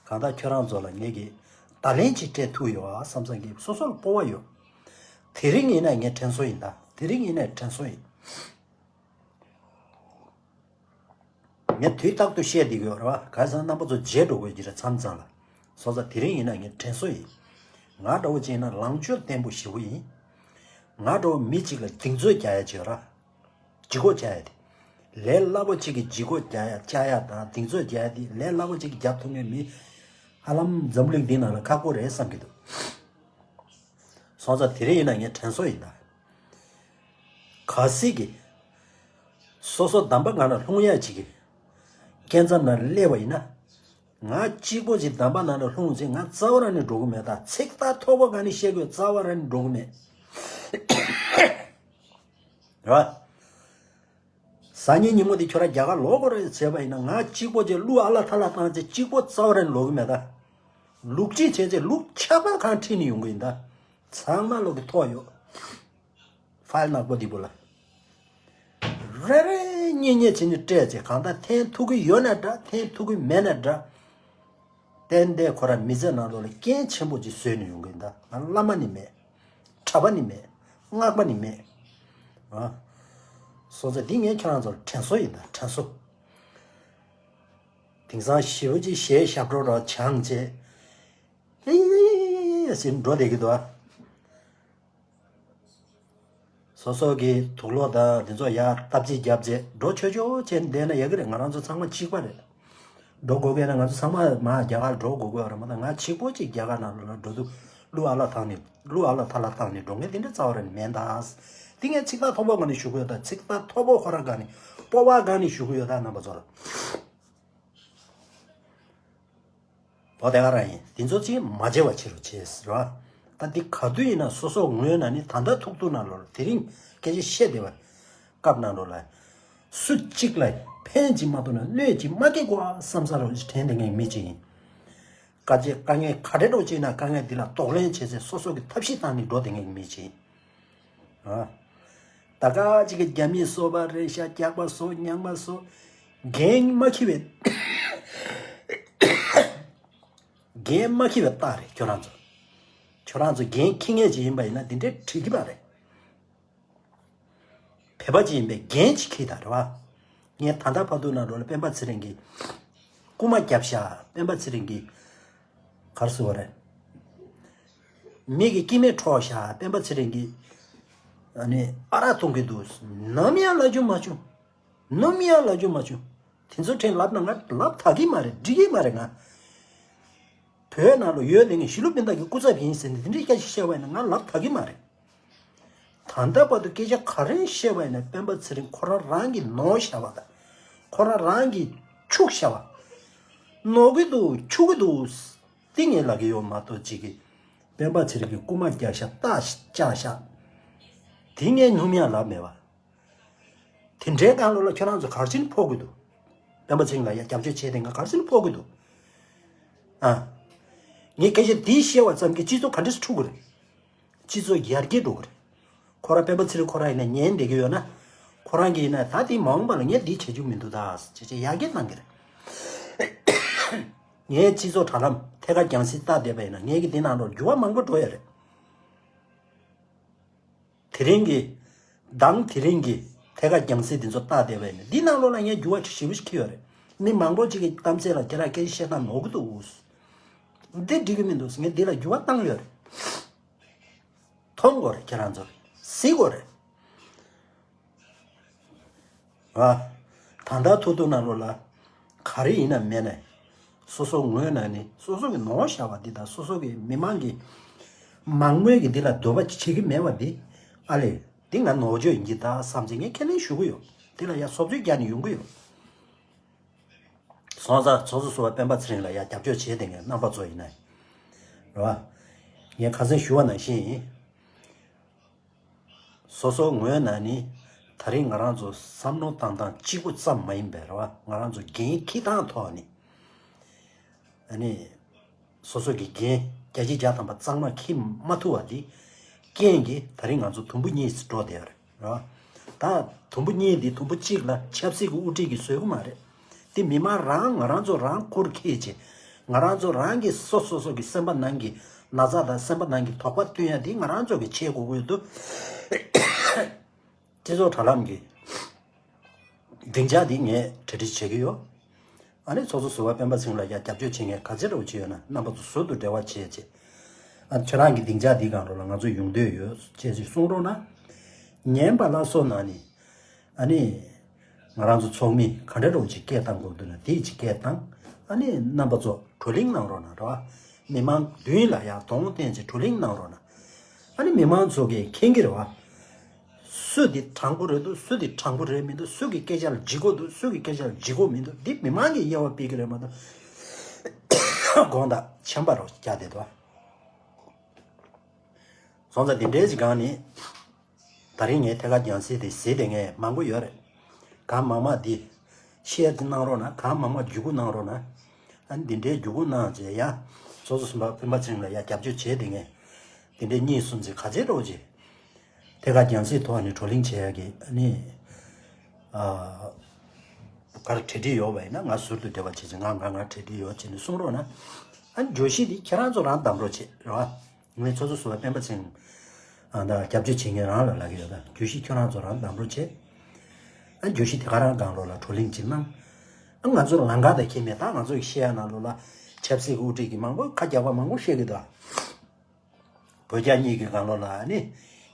གང་ལྟར་ཁྱོད་རང་ཚོ་ལ་ངེད་ཀྱི་བརྡ་ལན་ཅིག་སྤྲད་ཐུབ་ཡོད་ཨ་བསམ་བསམ་གི་སོ་སོ་ལ་སྤོབས་པ་ཡོད། དེ་རིང་ཡིན་ན་ངས་དྲན་གསོ་ཡིན་ད། དེ་རིང་ཡིན་ན་དྲན་གསོ་ཡིན། ངས་དུས་རྟག་ཏུ་བཤད་བསྡད་ཀྱི་ཡོད་རེད་བ། ག་རེ་ཟེར་ན་རྣམ་པ་ཚོ་བརྗེད་འགྲོ་དགོས་ཀྱི་རེད་མཚམས་མཚམས་ལ། སོང་ཙང་དེ་རིང་ཡིན་ན་ངས་དྲན་གསོ་ཡིན། ང་འདྲ་བོ་ཅིག་ཡིན་ན་ལངས་ཕྱོགས་བརྟན་པོ་ཞེ་པོ་ཡིན། ང་འདྲ་བོ་མི་གཅིག་ལ་གདེང་ཚོད་རྒྱག་ཡ་ཅིག་ཡོད་ར། ལྗིད་ཁོག་རྒྱག་ཡ་དེ། ལས་སླ་པོ་གཅིག་གི་ལྗིད་ཁོག་རྒྱག་ཡ་བཅག་ཡ་དང་གདེང་ཚོད་རྒྱག་ཡ་དེ་ལས་སླ་པོ་གཅིག་གི་རྒྱབ་ཐུབ་མཁན་མི། ཧ་ལམ་འཛམ་གླིང་འདི་ནང་ལ་ཁག་པོ་རེད་བསམ་གྱི་འདུག་སོང་ཙང་དེ་རིང་ཡིན་ན་ངས་དྲན་གསོ་ཡིན་ད། གལ་སྲིད་ཀྱི། སོ་སོ་གདམས་པ་ང་ལ་ལྷུང་ཡ་ཅིག་གི། སྐས་མཚམས་ན་སླེབས་པ་ཡིན་ན། ང་གཅིག་པོ་ཅིག་གདམས་པ་ནང་ལ་ལྷུང་ཚེ་ང་རྩ་བ་རང་ནས་འགྲོ་གི་མེད་ད། ཚིག་ཐག་མཐོ་པོ་ག་ནས་བཤད་དགོས་རྩ་བ་རང་ནས་འགྲོ་གི་མེད། ར། གཟའ་ཉི་ཉིན་མོ་དེ་ཁྱོད་རང་རྒྱ་གར་ལོག་དགོས་རེད་བྱས་པ་ཡིན་ན་ང་གཅིག་པོ་ཅིག་གླུ་ཨ་ལ་ཐ་ལ་བཏང་ཚེ་གཅིག་པོ་རྩ་བ་རང་ནས་ལོག་གི་མེད་ད། ལུག་ཅིག་བྱས་ཚེ་ལུག་ཆགས་པ་གང་ཁྲིད་ནས་ཡོང་གི་ཡིན་ད། ཚང་མ་ལོག་གི་ཐོག་ཡོད། ཕའིལ་ནག་པོ་འདི་པོ་ལ། རེ་རེ་གཉིས་གཉིས་བྱས་ནས་སྤྲད་ཚེ་གང་ལྟར་འཐེན་ཐུབ་ཀྱི་ཡོད་ན་འདྲ་འཐེན་ཐུབ་ཀྱི་མེད་ན་འདྲ། ཏན་ཏན་ཁོ་རང་མི་ཚེ་ནང་ལོགས་ལ་རྐྱེན་ཆེན་པོ་ཅིག་བཟོས་ནས་ཡོང་གི་ཡིན་ད། ང་བླ་མ་ནི་མེད། གྲྭ་པ་ནི་མེད། སྔགས་པ་ནི་མེད། ཨ། སོང་ཙང་འདི་ངས་ཁྱེད་རང་ཚོར་དྲན་གསོ་ཡིན་ད་དྲན་གསོ། དེང་སང་ཞེ་པོ་ཅིག་གཞས་ཞབས་བྲོ་ར་སྦྱངས་བྱས། ཨེ་ཡེ་ཡེ་ཡེ་ཡེ་ཟེར་འགྲོ་བསྡད་ཀྱི་འདུག་ཨ། སོ་སོ་གི་དུག་ལོག་དང་འདི་ཚོ་ཡར་སྟབས་གཅིག་བརྒྱབ་རྗེས་འགྲོ་ཆོག་ཆོག་བྱས་བསྡད་ན་ཡག་གི་རེད། ང་རང་ཚོ་ཚང་མ་གཅིག་པ་རེད། འགྲོ་དགོས་ཀྱི་ན་ང་ཚོ་ཚང་མ་མར་རྒྱ་གར་འགྲོ་དགོས་ཀྱི་རེད་མ་གཏོགས་ང་གཅིག་པོ་གཅིག་རྒྱ་གར་ནང་ལ་འགྲོ་དུས་གླུ་ཨ་ལ་བཏང་ནས་གླུ་ཨ་ལ་ཐ་ལ་བཏང་ནས་འགྲོ་མཁན་དེ་འདྲ་རྩ་བ་རང་ནས་མེད་ད། དེ་ངས་ཚིག་ཐག་མཐོ་པོ་སྒང་ནས་ཞུ་གི་ཡོད་ད། ཚིག་ཐག་མཐོ་པོ་ཁོ་རང་སྒང་ནས་སྤོབས་པ་སྒང་ནས་ཞུ་གི་ཡོད་ད་རྣམ་པ་ཚོ་ལ། བོ་དེ་ག་རང་ཡིན། དེ་ཚོ་ཅིག་མ་བརྗེད་པ་བྱེད་རོགས་བྱེད་ཟེར་བ། ད་འདི་ག་དུས་ཡིན་ན་སོ་སོ་ངོས་ན་ནི་ད་ལྟ་ཐུག་ཐུག་ན་ལོར་དེ་རིང་སྐད་ཆ་བཤད་བསྡད་པ། སྐབས་ནང་ལོ་ལ། སུ་གཅིག་ལ་ཕན་ཅིག་མ་ཐོགས་ན་གནོད་ཅིག་མ་སྐྱེལ་དགོས་ཨ་བསམ་ས་རོགས་དྲན་བསྡད་མཁན་མི་ཅིག་ཡིན། དཀའ་སྤྱད་དཀའ་ངལ་ག་འདྲ་འགྲོ་ཅིག་ན་དཀའ་ངལ་འདི་ལ་གདོང་ལེན་བྱས་ཚེ་སོ་སོ་གི་ཐབས་ཤེས་བཏང་ནས་འགྲོ་བསྡད་མཁན་མི་ཅིག་ཡིན། ཨ། ད་ག་ཅིག་གི་རྒྱ་མིས་གསོད་པ་རེད་ཤག་རྒྱག་པ་གསོད་རྙོག་མ་གསོད། འགན་མ་འཁྱེར་བའི། འགན་མ་འཁྱེར་བའི་རྟགས་རེད་ཁྱོད་རང་ཚོ། ཁྱོད་རང་ཚོ་འགན་འཁྱེར་མཁན་ཅིག་ཡིན་པ་ཡིན་ན་འདི་འདྲའི་འགྲིག་གི་མ་རེད། བོད་པ་ཅིག་ཡིན་པའི་འགན་ཅིག་འཁྱེར་ད་རེད་བ། ངས་ད་ལྟ་བར་དུ་ནང་ལོགས་ལ་སྤེན་པ་ཚེ་རིང་གིས་རྐུ་མ་བརྒྱབ་ཤག་སྤེན་པ་ཚེ་རིང་གིས་ག་རེ་ཟེར་བ་རེད། མི་གི་སྐྱེ་དམན་འཕྲོག་ཤག་སྤེན་པ་ཚེ་རིང་གིས་ཨ་ནི་ཨ་རག་འཐུང་གི་འདུག་ནམ་ཡང་ལབ་རྒྱུ་མ་བྱུང་། ནམ་ཡང་ལབ་རྒྱུ་མ་བྱུང་། དེ་ཚོ་དྲན་ལབ་ན་ང་ལབ་ཐག་གི་མ་རེད། འགྲིག་གི་མ་རེད་ང་། བོད་ནང་ལ་ཡོད་དེ་ངས་ཞི་ལུ་སྤུན་ཟླ་གི་སྐུ་ཚབ་ཡིན་ཟེར་ནས་དེ་འདྲའི་སྐད་ཆ་བཤད་པ་ཡིན་ན་ང་ལབ་ཐག་གི་མ་རེད། ད་ལྟ་བར་དུ་སྐད་ཆ་ག་རེ་བཤད་པ་ཡིན་ན་སྤེན་པ་ཚེ་རིང་ཁོ་རང་རང་གིས་ནོར་བཞག་པ་དང་། ཁོ་རང་རང་གིས་འཕྱུགས་བཞག་པ། ནོར་གི་འདུག་འཕྱུགས་གི་འདུག་དེ་ངས་ལབ་ཀྱི་ཡོད་མ་གཏོགས་ཅིག་གིས་སྤེན་པ་ཚེ་རིང་གི་རྐུ་མ་རྒྱག་ཤག་རྟ་བཅག་ཤག་དེ་ངས་སྣུམ་ཡང་ལབ་མེད་པ། དེ་འདྲའི་སྒང་ལོགས་ལ་ཁྱོད་རང་ཚོ་ག་རེ་བྱས་ནས་ཕོག་གི་འདུག་སྤེན་པ་ཚེ་རིང་ལ་ཡ་རྒྱབ་སྐྱོར་བྱས་དེ་ང་ག་རེ་བྱས་ནས་ཕོག་གི་འདུག་ཨ། ངས་སྐད་ཆ་འདི་བཤད་པ་ཙམ་གྱིས་སྤྱི་ཚོགས་ག་འདྲས་འཁྲུག་གི་རེད། སྤྱི་ཚོགས་ཡར་རྒྱས་འགྲོ་གི་རེད། ཁོ་རང་སྤེན་པ་ཚེ་རིང་ཁོ་རང་ཡིན་ན་ཉན་བསྡད་ཀྱི་ཡོད་ན། ཁོ་རང་གིས་ཡིན་ན་ད་དེ་མ་འོངས་པ་ལ་ངས་འདི་བྱེད་རྒྱུ་མི་འདུག་ད་ཅེས་བྱས་ཡར་རྒྱས་གནང་གི་རེད། ངའི་སྤྱི་ཚོགས་དྲ་ལམ་ཐད་ཀར་རྒྱང་སྲིང་ལྟ་བསྡད་པ་ཡིན་ན་ངས་ཀྱི་འདི་ནང་ལོགས་འགྱུར་བ་མང་པོ་འགྲོ་ཡོད་རེད། དེ་རིང་གི། མདང་དེ་རིང་གི་ཐད་ཀར་རྒྱང་སྲིང་འདི་ཚོ་བལྟ་བསྡད་པ་ཡིན་ན་འདི་ནང་ལོགས་ལ་ངས་འགྱུར་བ་ཞེ་པོ་ཞིག་འཁྱེར་ཡོད་རེད། མི་མང་པོ་ཅིག་གི་གཏམ་ཚད་ལ་ཁྱེད་རང་སྐད་ཆ་བཤད་སྟངས་ནོར་གི་འདུག་འདི་འགྲིག་གི་མི་འདུག་ངས་འདི་ལ་འགྱུར་བ་བཏང་ཡོད་རེད། མཐོང་དགོས་རེད་ཁྱེད་རང་ཚོ། གཟིགས་དགོས་རེད། ཨ། ད་ལྟ་ཐུག་ཐུག་ནང་ལོགས་ལ། ག་རེ་ཡིན་ན་མེད་ནས། སོ་སོ་ངོས་ནས་ནི་སོ་སོ་གི་ནོར་བཞག་པ་འདི་དང་སོ་སོ་གི་མི་མང་གི་མང་མོས་ཀྱི་འདི་ལ་འདོད་པ་བྱེད་ཀྱི་མེད་པ་འདི། ཨ་ལས། འདི་ང་ནོར་བཅོས་ཡིན་གྱི་ད་བསམ་ཚེ་ངས་ཁས་ལེན་ཞུ་གི་ཡོད། འདི་ལ་ཡ་བཟོ་བཅོས་རྒྱག་ནས་ཡོང་གི་ཡོད། སོང་ཙང་ཚོགས་གཙོ་ཟུར་པ་སྤེན་པ་ཚེ་རིང་ལ་ཡ་རྒྱབ་སྐྱོར་བྱེད་དེ་ངས་རྣམ་པ་ཚོ་ཡིན་ན། རེད་བ། ངས་ཁ་སང་ཞུ་བ་ནང་བཞིན་ཡིན། སོ་སོ་ངོས་ནས་ནི། ད་རིང་ང་རང་ཚོ་བསམ་བློ་བཏང་སྟངས་གཅིག་པོ་ཙམ་མ་ཡིན་པའི་རེད་བ། ང་རང་ཚོ་འགན་འཁྱེར་སྟངས་ཐོག་ནས་ཨ་ནི་སོ་སོ་གི་འགན་བརྒྱ་ཆ་བརྒྱ་ཐམ་པ་གཙང་མ་འཁྱེར་མ་ཐུབ་པ་འདི་རྐྱེན་གྱིས་ད་རིང་ང་ཚོ་དུམ་བུ་གཉིས་སུ་འགྲོ་བསྡད་ཡོད་རེད་རེད་བ། ད་དུམ་བུ་གཉིས་འདི་དུམ་བུ་གཅིག་ལ་ཆབ་སྲིད་ཀྱི་དབུ་ཁྲིད་ཀྱིས་བཟོས་གི་མ་རེད། དེ་མི་མང་རང་ང་རང་ཚོ་རང་ཁུར་ཁྱེར་བྱས། ང་རང་ཚོ་རང་གི་སོ་སོ་སོ་གི་སེམས་པ་ནང་གི་ན་ཚ་དང་སེམས་པ་ནང་གི་དོགས་པ་བཏོན་ཡ་དེ་ང་རང་ཚོ་གི་བྱེད་དགོས་ཀྱི་འདུག་སྤྱི་ཚོགས་དྲ་ལམ་གྱི་སྡིངས་ཆ་འདི་ངས་གྲ་སྒྲིག་བྱེད་ཀྱི་ཡོད། ཨ་ནི་ཚོགས་གཙོ་ཟུར་པ་སྤེན་པ་ཚེ་རིང་ལ་ཡ་རྒྱབ་སྐྱོར་བྱེད་མཁན་ག་ཚོད་འདྲ་བོ་ཅིག་ཡོད་ན་རྣམ་པ་ཚོ་ཟུར་དུ་འབྲེལ་བ་བྱེད་བྱེད། ཨ་ཁྱེད་རང་གི་སྡིངས་ཆ་འདི་སྒང་རོགས་ལ་ང་ཚོ་ཡོང་འདོད་ཡོད་ཅེས་ཅིག་གསུང་རོགས་གནང་། ཉན་པ་ལ་སོགས་གནང་ནི། ཨ་ནི། ང་རང་ཚོ་ཚོགས་མི་ག་འདྲ་འདྲ་བོ་ཅིག་སྐད་བཏང་དགོས་འདུག་ན་དེ་ཅིག་སྐད་བཏང་། ཨ་ནི་རྣམ་པ་ཚོ་བགྲོ་གླེང་གནང་རོགས་གནང་རེད་བ། མི་མང་མདུན་ལ་ཡར་གདོང་བསྟན་ཅིག་བགྲོ་གླེང་གནང་རོགས་གནང་། ཨ་ནི་མི་མང་ཚོ་གིས་མཁྱེན་གྱི་རེད་བ། སུ་འདི་དྲང་པོ་རེད་འདུག་སུ་འདི་དྲང་པོ་རེད་མི་འདུག་སུ་གི་སྐད་ཆ་ལ་ལྗིད་ཁོག་འདུག་སུ་གི་སྐད་ཆ་ལ་ལྗིད་ཁོག་མི་འདུག་འདི་མི་མང་གིས་དབྱེ་བ་སྤེལ་གྱི་རེད་མ་གཏོགས། དགོངས་དག་ཆེན་པོ་རོགས་རྒྱག་བསྡད་འདུག་སོང་ཙང་འདི་འདྲའི་ཅིག་སྒང་ནས། ད་རིང་ངའི་ཐད་ཀར་རྒྱང་སྲིང་དེ་གཟིགས་བསྡད་མཁན་མང་པོ་ཡོད་རེད། གང་མང་མང་འདི་ཤེར་གནང་རོགས་གནང་། གང་མང་མང་བརྒྱུད་སྐུར་གནང་རོགས་གནང་། ཨ་ནི་འདི་འདྲའི་བརྒྱུད་སྐུར་གནང་བྱས་ཡ། སོ་སོ་སུམ་པ་སྤེན་པ་ཚེ་རིང་ལ་ཡ་རྒྱབ་སྐྱོར་བྱས་བསྡད་མཁན། འདི་འདྲའི་གཉིས་གསུམ་ཅིག་ག་ཚད་འགྲོ་ཅིག་ཐད་ཀར་རྒྱང་སྲིང་ཐོག་ནས་བགྲོ་གླེང་བྱེད་ཡ་གི་ཨ་ནི། ཨ། ག་རེ་གྲ་སྒྲིག་ཡོད་པ་ཡིན་ན་ང་ཟུར་དུ་འབྲེལ་བ་བྱེད་ཅིག་ང་ང་ང་གྲ་སྒྲིག་ཡོད་བྱས་ནས་གསུང་རོགས་གནང་། ཨ་ནི་བརྗོད་གཞི་འདི་ཁྱེད་རང་ཚོ་རང་བདམས་རོགས་བྱེད་རེད་བ། ངས་ཚོགས་གཙོ་ཟུར་པ་སྤེན་པ་ཚེ་རིང་། ཨ་ད་རྒྱབ་སྐྱོར་བྱེད་མཁན་རང་ལ་ལབ་ཀྱི་ཡོད། ད་བརྗོད་གཞི་ཁྱོད་རང་ཚོ་རང་བདམས་རོགས་བྱེད། ཨ་བརྗོད་གཞི་དེ་ག་རང་སྒང་ལོགས་ལ་བགྲོ་གླེང་ཅིག་གནང་། ཨ་ང་ཚོ་ལམ་ཁ་དང་ཁྱད་མེད། ད་ང་ཚོ་ཡི་བཤད་ཡ་ནང་ལོགས་ལ་ཆབ་སྲིད་ཀྱི་དབུ་ཁྲིད་ཀྱི་མང་པོ་ཁ་རྒྱག་པ་མང་པོ་བཤད་ཀྱི་འདུག་བོད་རྒྱ་གཉིས་ཀྱི་སྒང་ལོགས་ལ་ཨ་ནི་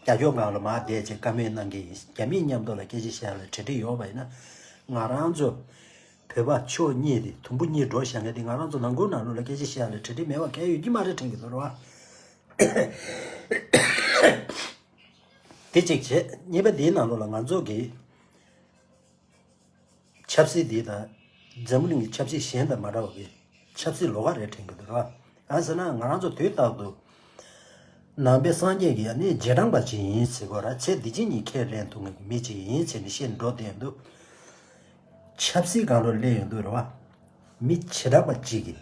རྒྱ་ཕྱོགས་སྒང་ལ་མར་བསྡད་བྱས་བཀའ་མོལ་གནང་གི་ཡིན། རྒྱ་མིའི་མཉམ་དུ་ལ་སྐད་ཆ་བཤད་ཡ་ལ་གྲ་སྒྲིག་ཡོད་པ་ཡིན་ན། ང་རང་ཚོ་བོད་པ་ཕྱོགས་གཉིས་དེ་དུམ་བུ་གཉིས་འགྲོ་བཞག་མཁན་དེ་ང་རང་ཚོ་ནང་ཁུལ་ནང་ལོགས་ལ་སྐད་ཆ་བཤད་ཡ་ལ་གྲ་སྒྲིག་མེད་པ་གང་ཡང་ཡོད་ཀྱི་མ་རེད་དྲན་གྱི་འདུག་རེད་བ། དེ་གཅིག་བྱས། གཉིས་པ་དེའི་ནང་ལོགས་ལ་ང་ཚོ་གི་ཆབ་སྲིད་འདི་དང་། འཛམ་བུ་གླིང་གི་ཆབ་སྲིད་གཞན་དང་མ་འདྲ་བ་གི་ཆབ་སྲིད་ལོགས་ཀ་རེད་དྲན་གྱི་འདུག་ར། གང་ཟེར་ན་ང་རང་ཚོ་དུས་རྟག་ཏུ་ནང་པའི་སངས་རྒྱས་ཀྱི་ཨ་ནི་རྗེས་འབྲང་པ་ཅིག་ཡིན་ཟེར་དགོས་ར། ཚེ་འདི་ཕྱི་གཉིས་ཁས་ལེན་ཐུབ་མཁན་གྱི་མི་ཅིག་ཡིན་ཟེར་ནས་བཤད་འགྲོ་བསྡད་འདུག་ཆབ་སྲིད་སྒང་ལ་སླེབས་ཡོང་དུས་རེད་བ། མི་བྱེ་བྲག་པ་གཅིག་གིས་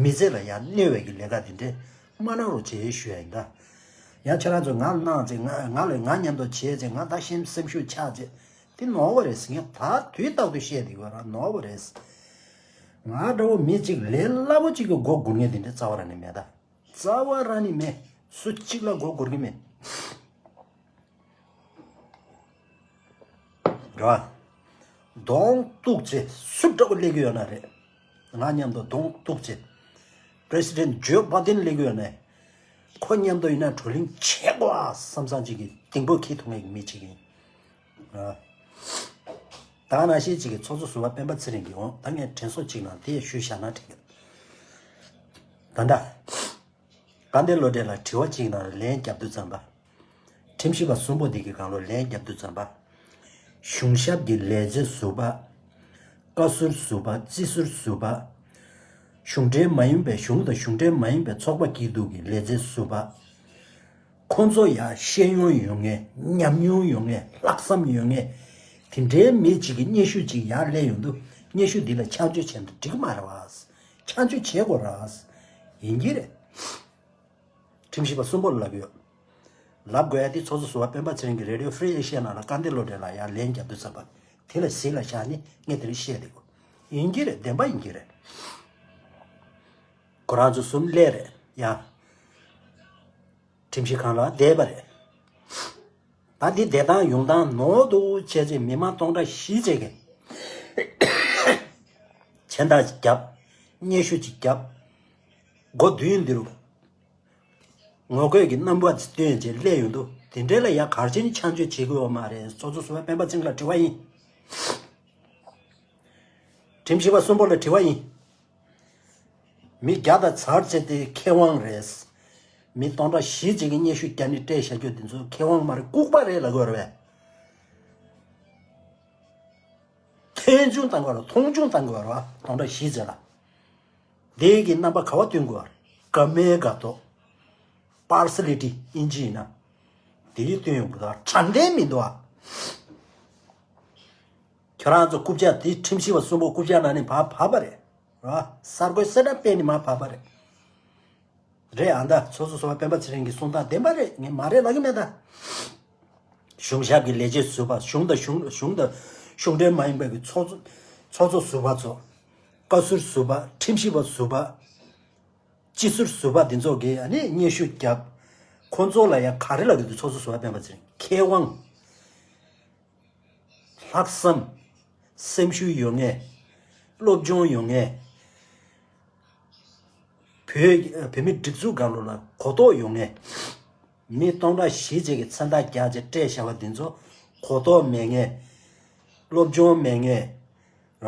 མི་ཚེ་ལ་ཡང་གནོད་པའི་གི་ལས་ཀ་དེ་འདྲས་མ་གནང་རོགས་བྱེད་ཞུ་ཡ་ཡིན་ད། ཡང་ཁྱེད་རང་ཚོས་ང་གནང་བྱས། ང་ང་ལ་ང་མཉམ་དུ་བྱས་བྱས། ང་ད་སེམས་སེམས་ཤུགས་ཆག་བྱས། དེ་ནོར་བ་རེད་ཟེར། ངས་ད་དུས་རྟག་ཏུ་བཤད་བསྡད་ཡོད་ར། ནོར་བ་རེད། ང་འདྲ་བོ་མི་གཅིག་ལས་སླ་པོ་གཅིག་གི་མགོ་སྒུར་མཁན་དེ་འདྲ་རྩ་བ་རང་ནས་མེད་ད། རྩ་བ་རང་ནས་མེད། སུ་གཅིག་ལ་མགོ་སྒུར་གི་མེད། རེད་བ། གདོང་གཏུག་བྱས་སུ་འདྲ་བོ་སླེབས་ཀྱི་ཡོད་ན་རེད། ང་མཉམ་དུ་གདོང་གཏུག་བྱས། པྲེ་སི་ཌེན་ཇོ་བྷ་དེན་སླེབས་ཀྱི་ཡོད་ན། ཁོ་མཉམ་དུ་ཡིན་ན་བགྲོ་གླེང་བྱེད་དགོས་ཨ་བསམ་བསམ་ཅིག་གི་གདེང་སྤོབས་འཁྱེར་ཐུབ་མཁན་གྱི་མི་གཅིག་ཡིན། ཨ། ད་ནང་བཞིན་གཅིག་གི་ཚོགས་གཙོ་ཟུར་པ་སྤེན་པ་ཚེ་རིང་གིས་འོང་ད་ངས་དྲན་གསོ་གཅིག་ནང་དེ་ཞུས་བཞག་ན་འགྲིག་གི། ད་ལྟ། སྐལ་ལྡན་བློ་གྲོས་ལ་དྲི་བ་གཅིག་ནང་ལན་བརྒྱབ་དུས་ཙམ་པ། ཁྲིམས་ཞིབ་པ་གསུམ་པོ་འདི་གི་སྒང་ལོགས་ལན་བརྒྱབ་དུས་ཙམ་པ། གཞུང་ཞབས་ཀྱི་ལས་བྱེད་ཟུར་པ། བཀའ་ཟུར་ཟུར་པ། རྩིས་ཟུར་ཟུར་པ། གཞུང་འབྲེལ་མ་ཡིན་པའི་གཞུང་དང་གཞུང་འབྲེལ་མ་ཡིན་པའི་ཚོགས་པ་སྐྱིད་སྡུག་གི་ལས་བྱེད་ཟུར་པ། ཁོང་ཚོ་ཡང་ཤེས་ཡོན་ཡོད་མཁན། ཉམས་མྱོང་ཡོད་མཁན། ལྷག་བསམ་ཡོད་མཁན། དེ་འདྲའི་མི་གཅིག་གིས་སྙན་ཞུ་གཅིག་ཡར་སླེབས་ཡོང་དུས་སྙན་ཞུ་འདི་ལ་ཆ་འཇོག་བྱས་ན་འགྲིག་གི་མ་རེད་བ། ཆ་འཇོག་བྱེད་དགོས་ར། ཡིན་གྱི་རེད། ཁྲིམས་ཞིབ་པ་གསུམ་པོ་ལ་ལབ་ཡོད། ལབ་དགོས་ཡ་དེ་ཚོགས་གཙོ་ཟུར་པ་སྤེན་པ་ཚེ་རིང་གིས་རེ་ཌི་ཡོ་ཧྥི་རི་ཨེ་ཤི་ཡ་ནང་ལ་སྐལ་ལྡན་བློ་གྲོས་ལ་ཡར་ལན་བརྒྱབ་དུས་ཙམ་པ་དེ་ལ་གཟིགས་ལ་བཞག་ནས་ངས་དེ་རིང་བཤད་བསྡད་དགོས། ཡིན་གྱི་རེད། བདེན་པ་ཡིན་གྱི་རེད། ཁོ་རང་ཚོ་གསུམ་སླེབས་རེད་ཡ། ཁྲིམས་ཞིབ་ཁང་ལ་བསྡད་པ་རེད། ད་འདི་བསྡད་སྟངས་ཡོང་སྟངས་ནོར་འདུག་བྱས་རྗེས་མི་མང་སྟོང་ཕྲག་བཞི་ཅིག་གིས་མཆན་རྟགས་ཅིག་བརྒྱབ། སྙན་ཞུ་ཅིག་བརྒྱབ། མགོ་མདུན་འདི་རུ་ངོ་རྒོལ་གྱི་རྣམ་པ་ཅིག་སྟོན་བྱས་སླེབས་ཡོང་དུས་དེ་འདྲའི་ལ་ཡ་གར་ཆེན་ཆང་སྤྱོད་བྱེད་དགོས་ཡོད་མ་རེད། ཚོགས་གཙོ་ཟུར་པ་སྤེན་པ་ཚེ་རིང་ལ་དྲི་བ་ཡིན། ཁྲིམས་ཞིབ་པ་གསུམ་པོ་ལ་དྲི་བ་ཡིན། མི་བརྒྱ་དང་ཚར་ཚད་དེ་མཁས་དབང་རེད། མི་སྟོང་ཕྲག་བཞི་ཅིག་གིས་སྙན་ཞུ་བརྒྱབ་ནས་སྤྲད་བཞག་རྒྱུ་དེ་ཚོ་མཁས་དབང་མ་རེད། ལྐུགས་པ་རེད་ལབ་དགོས་རེད་པས། ཐེ་ཚོམ་བཏང་དགོས་རེད། མཐོང་ཆུང་བཏང་དགོས་རེད་པ། སྟོང་ཕྲག་བཞི་ཅིག་ལ། དེ་གི་རྣམ་པ་ག་པར་སྟོན་དགོས་རེད། དགའ་མའི་དགའ་ཐོག་པར་སི་ལི་ཊི་ཨིན་ཇི་ཡིན་ན། དེ་གི་སྟོན་ཡོང་གི་འདུག་དྲང་བདེན་མི་འདུག་ཨ། ཁྱེད་རང་ཚོ་རྐུབ་བཀྱག་དེ་ཁྲིམས་ཞིབ་པ་གསུམ་པོ་རྐུབ་བཀྱག་ནང་ནས་ཕར་བབས་པ་རེད། ར། གསར་འགོད་གསལ་བསྒྲགས་སྤེལ་ནས་མར་བབས་པ་རེད། རེད། ཨ་མདའ་ཚོགས་གཙོ་ཟུར་པ་སྤེན་པ་ཚེ་རིང་གིས་གསུངས་སྟངས་བདེན་པ་རེད། ངས་མ་རེད་ལབ་ཀྱི་མེད་ད། གཞུང་ཞབས་ཀྱི་ལས་བྱེད་ཟུར་པ། གཞུང་དང་གཞུང་གཞུང་དང་གཞུང་འབྲེལ་མ་ཡིན་པའི་གི་ཚོགས་གཙོ་ཚོགས་གཙོ་ཟུར་པ་ཚོ། བཀའ་ཟུར་ཟུར་པ། ཁྲིམས་ཞིབ་པ་ཟུར་པ། སྤྱི་ཟུར་ཟུར་པ་འདི་ཚོ་གིས་ཨ་ནི་སྙན་ཞུ་བརྒྱབ། ཁོང་ཚོ་ལ་ཡང་ག་རེ་ལབ་ཀྱི་འདུག་ཚོགས་གཙོ་ཟུར་པ་སྤེན་པ་ཚེ་རིང་། མཁས་དབང་། ལྷག་བསམ། སེམས་ཤུགས་ཡོད་མཁན། སློབ་སྦྱོང་ཡོད་མཁན། བོད་བོད་མི་སྒྲིག་འཛུགས་སྒང་ལོགས་ལ་གོ་རྟོགས་ཡོད་མཁན། མི་སྟོང་ཕྲག་བཞི་ཅིག་གི་མཚན་རྟགས་རྒྱག་བྱས་སྤྲད་བཞག་པ་འདི་ཚོ་གོ་རྟོགས་མེད་མཁན། སློབ་སྦྱོང་མེད་མཁན། ར།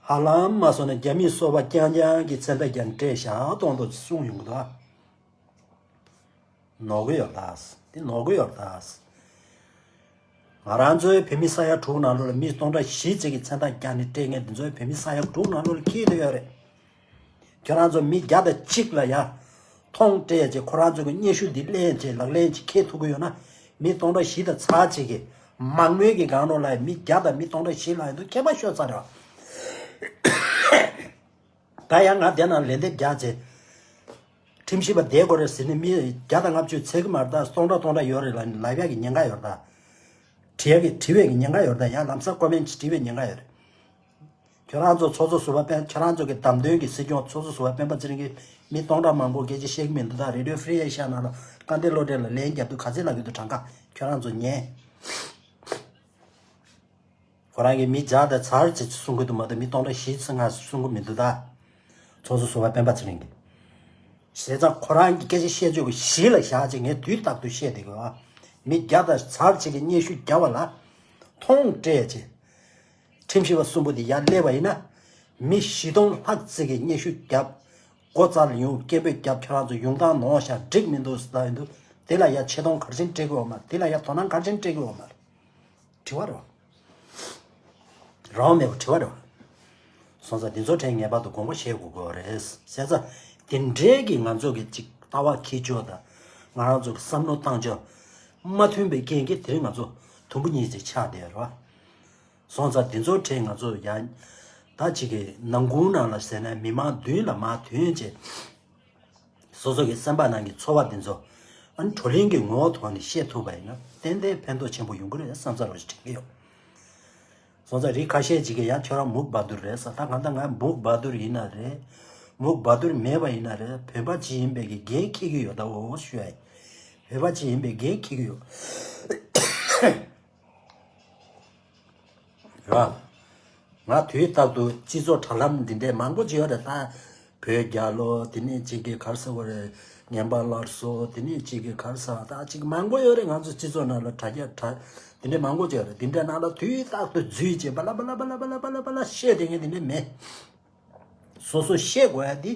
ཧ་ལམ་མ་སོང་ན་རྒྱ་མིས་སོ་པ་རྐྱང་རྐྱང་གི་མཚན་རྟགས་རྒྱག་ནས་སྤྲད་བཞག་གཏོང་དོ་གསུངས་ཡོང་གི་འདུག་ཨ། ནོར་གི་ཡོད་ད། འདི་ནོར་གི་ཡོད་ད། ང་རང་ཚོའི་བོད་མི་ས་ཡ་དྲུག་ནང་ལོགས་ལ་མི་སྟོང་ཕྲག་བཞི་ཅིག་གི་མཚན་རྟགས་རྒྱག་ནས་སྤྲད་མཁན་འདི་ཚོའི་བོད་མི་ས་ཡ་དྲུག་ནང་ལོགས་ལ་འཁེལ་བསྡད་ཡོད་རེད། ཁྱོད་རང་ཚོ་མི་བརྒྱ་དང་གཅིག་ལ་ཡ་མཐོང་སྤྲད་བྱས་ཁོ་རང་ཚོ་གི་སྙན་ཞུ་འདི་ལེན་བྱས་ལག་ལེན་ཅིག་འཁེལ་ཐུབ་ཀྱི་ཡོད་ན། མི་སྟོང་ཕྲག་བཞི་དང་ཚར་གཅིག་གི་མང་མོས་ཀྱི་སྒང་ནང་ལ་མི་བརྒྱ་དང་མི་སྟོང་ཕྲག་བཞི་ལ་ཡིན་དུས་ཁྱད་པར་ཤོར་ཚར་རེད་བ། ད་ཡང་ང་དེ་ནང་ལན་འདེབས་རྒྱག་བྱས། ཁྲིམས་ཞིབ་པ་བསྡད་དགོས་རེད་ཟེར་ནས་མི་བརྒྱ་དང་ལྔ་བཅུ་ཚད་ཀྱི་མ་རེད་ད། སྟོང་ཕྲག་སྟོང་ཕྲག་ཡོད་རེད་ལབ་ལབ་ཡག་གི་ཉེན་ཁ་ཡོད་རེད་ད། བྲིས་ཡག་གི་བྲིས་པའི་གི་ཉེན་ཁ་ཡོད་རེད་ད། ཡང་ལམ་སང་ཀོ་མེན་ཊི་བྲིས་པའི་ཉེན་ཁ་ཡོད་རེད། ཁྱོད་རང་ཚོ་ཚོགས་གཙོ་ཟུར་པ་སྤེན། ཁྱོད་རང་ཚོ་གི་བདམས་ཐོན་གྱི་སྲིད་སྐྱོང་ཚོགས་གཙོ་ཟུར་པ་སྤེན་པ་ཚེ་རིང་གིས་མི་སྟོང་ཕྲག་མང་པོ་སྐད་ཆ་བཤད་ཀྱི་མི་འདུག་ད་རེ་ཌི་ཡོ་ཧྥི་རི་ཨེ་ཤ་ནང་ལ་སྐལ་ལྡན་བློ་གྲོས་ལ་ལན་རྒྱབ་དུས་ག་ཚད་ལབ་ཀྱི་འདུག་གྲངས་ཀ་ཁྱོད་རང་ཚོ་ཉན། ཁོ་རང་གིས་མི་བརྒྱ་དང་ཚར་ཅིག་གསུང་གི་འདུག་མ་གཏོགས་མི་སྟོང་ཕྲག་བཞི་ཙམ་ང་གསུང་གི་མི་འདུག་ད། ཚོགས་གཙོ་ཟུར་པ་སྤེན་པ་ཚེ་རིང་གིས། བྱས་ཙང་ཁོ་རང་གི་སྐད་ཆ་བཤད་ཕྱོགས་ཀྱི་གཞི་ལ་བཞག་ཅིག་ངས་དུས་རྟག་ཏུ་བཤད་བསྡད་དགོས་ཨ། མི་བརྒྱ་དང་ཚར་ཅིག་གིས་སྙན་ཞུ་བརྒྱབ་པ་ལ་མཐོང་སྤྲད་ཅིག་ཁྲིམས་ཞིབ་པ་གསུམ་པོ་དེ་ཡར་སླེབས་པ་ཡིན་ན། མི་བཞི་སྟོང་ལྷག་ཙིག་གིས་སྙན་ཞུ་བརྒྱབ། སྒོ་རྩར་ཡོང་སྐད་འབོད་བརྒྱབ། ཁྱོད་རང་ཚོ་ཡོང་སྟངས་ནོར་ཤག་འགྲིག་མི་འདུག་ཟེར་ཡིན་དུས་དེ་ལ་ཡ་ཆེ་མཐོང་ག་རེ་བྱས་ནས་སྤྲད་དགོས་ཡོད་མ་རེད། དེ་ལ་ཡ་དོ་སྣང་ག་རེ་བྱས་ནས་སྤྲད་དགོས་ཡོད་མ་རེད། དྲི་བ་རེད་བ། རང་དབང་མེད་པ་དྲི་བ་རེད་བ། སོང་ཙང་འདི་ཚོ་གྲས་ངེས་པར་དུ་དགོངས་པ་བཞེས་དགོས་ཀྱི་རེད། བྱས་ཙང་དེ་འདྲའི་གི་ང་ཚོ་གི་ཅིག་ལྟ་བ་འཁྱེར་ཕྱོགས་དང་། ང་རང་ཚོ་གི་བསམ་བློ་བཏང་ཕྱོགས་མ་མཐུན་པའི་རྐྱེན་གྱིས་དེ་རིང་ང་ཚོ་དུམ་བུ་གཉིས་ཅིག་ཆགས་བསྡད་རེད་བ། སོང་ཙང་འདི་ཚོ་གྲས་ང་ཚོ་ཡང་ད་ཅིག་གི་ནང་ཁུལ་ནང་ལ་ཟེར་ན་མི་མང་མདུན་ལ་མར་ཐོན་བྱས། སོ་སོ་གི་སེམས་པ་ནང་གི་ཚོར་བ་འདི་ཚོ་ཨ་ནི་བགྲོ་གླེང་གི་ངོ་བོ་ཐོག་ནས་བཤད་ཐུབ་པ་ཡིན་ན་ཏན་ཏན་ཕན་ཐོགས་ཆེན་པོ་ཡོང་གི་རེད་བསམ་ས་རོགས་ཞིག་དྲན་གྱི་ཡོད། སོང་ཙང་རིགས་ཁ་ཤས་ཅིག་གིས་ཡང་ཁྱོད་རང་མུག་བ་དུར་རེད་ཟེར། ད་གང་ལྟར་ང་མུག་བ་དུར་ཡིན་ན་རེད། མུག་བ་དུར་མེད་པ་ཡིན་ན་རེད། བོད་པ་ཅིག་ཡིན་པའི་གི་འགན་འཁྱེར་གྱི་ཡོད་ད། འོ་ཞུ་ཡ་ཡིན། བོད་པ་ཅིག་ཡིན་པའི་འགན་འཁྱེར་གྱི་ཡོད། ར། ང་དུས་རྟག་ཏུ་སྤྱི་ཚོགས་དྲ་ལམ་འདི་འདྲའི་མང་པོ་ཅིག་ཡོད་རེད་ད། བོད་རྒྱལ་ལོ། དེ་ནས་གཅིག་གིས་ག་རེ་ཟེར་བ་རེད། ངན་པ་སླར་གསོ། དེ་ནས་གཅིག་གིས་ག་རེ་ཟེར་བ། ད་ཅིག་མང་པོ་ཡོད་རེད། ང་ཚོ་སྤྱི་ཚོགས་ནང་ལ་དྲ་རྒྱ་དྲ་འདི་འདྲའི་མང་པོ་ཅིག་ཡོད་རེད། འདི་འདྲའི་ནང་ལ་དུས་རྟག་ཏུ་འཛུལ་བྱས་པ་ལ་པ་ལ་པ་ལ་པ་ལ་པ་ལ་པ་ལ་བཤད་བསྡད་མཁན་འདི་འདྲ་མེད། སོ་སོ་བཤད་དགོས་ཡ་འདི་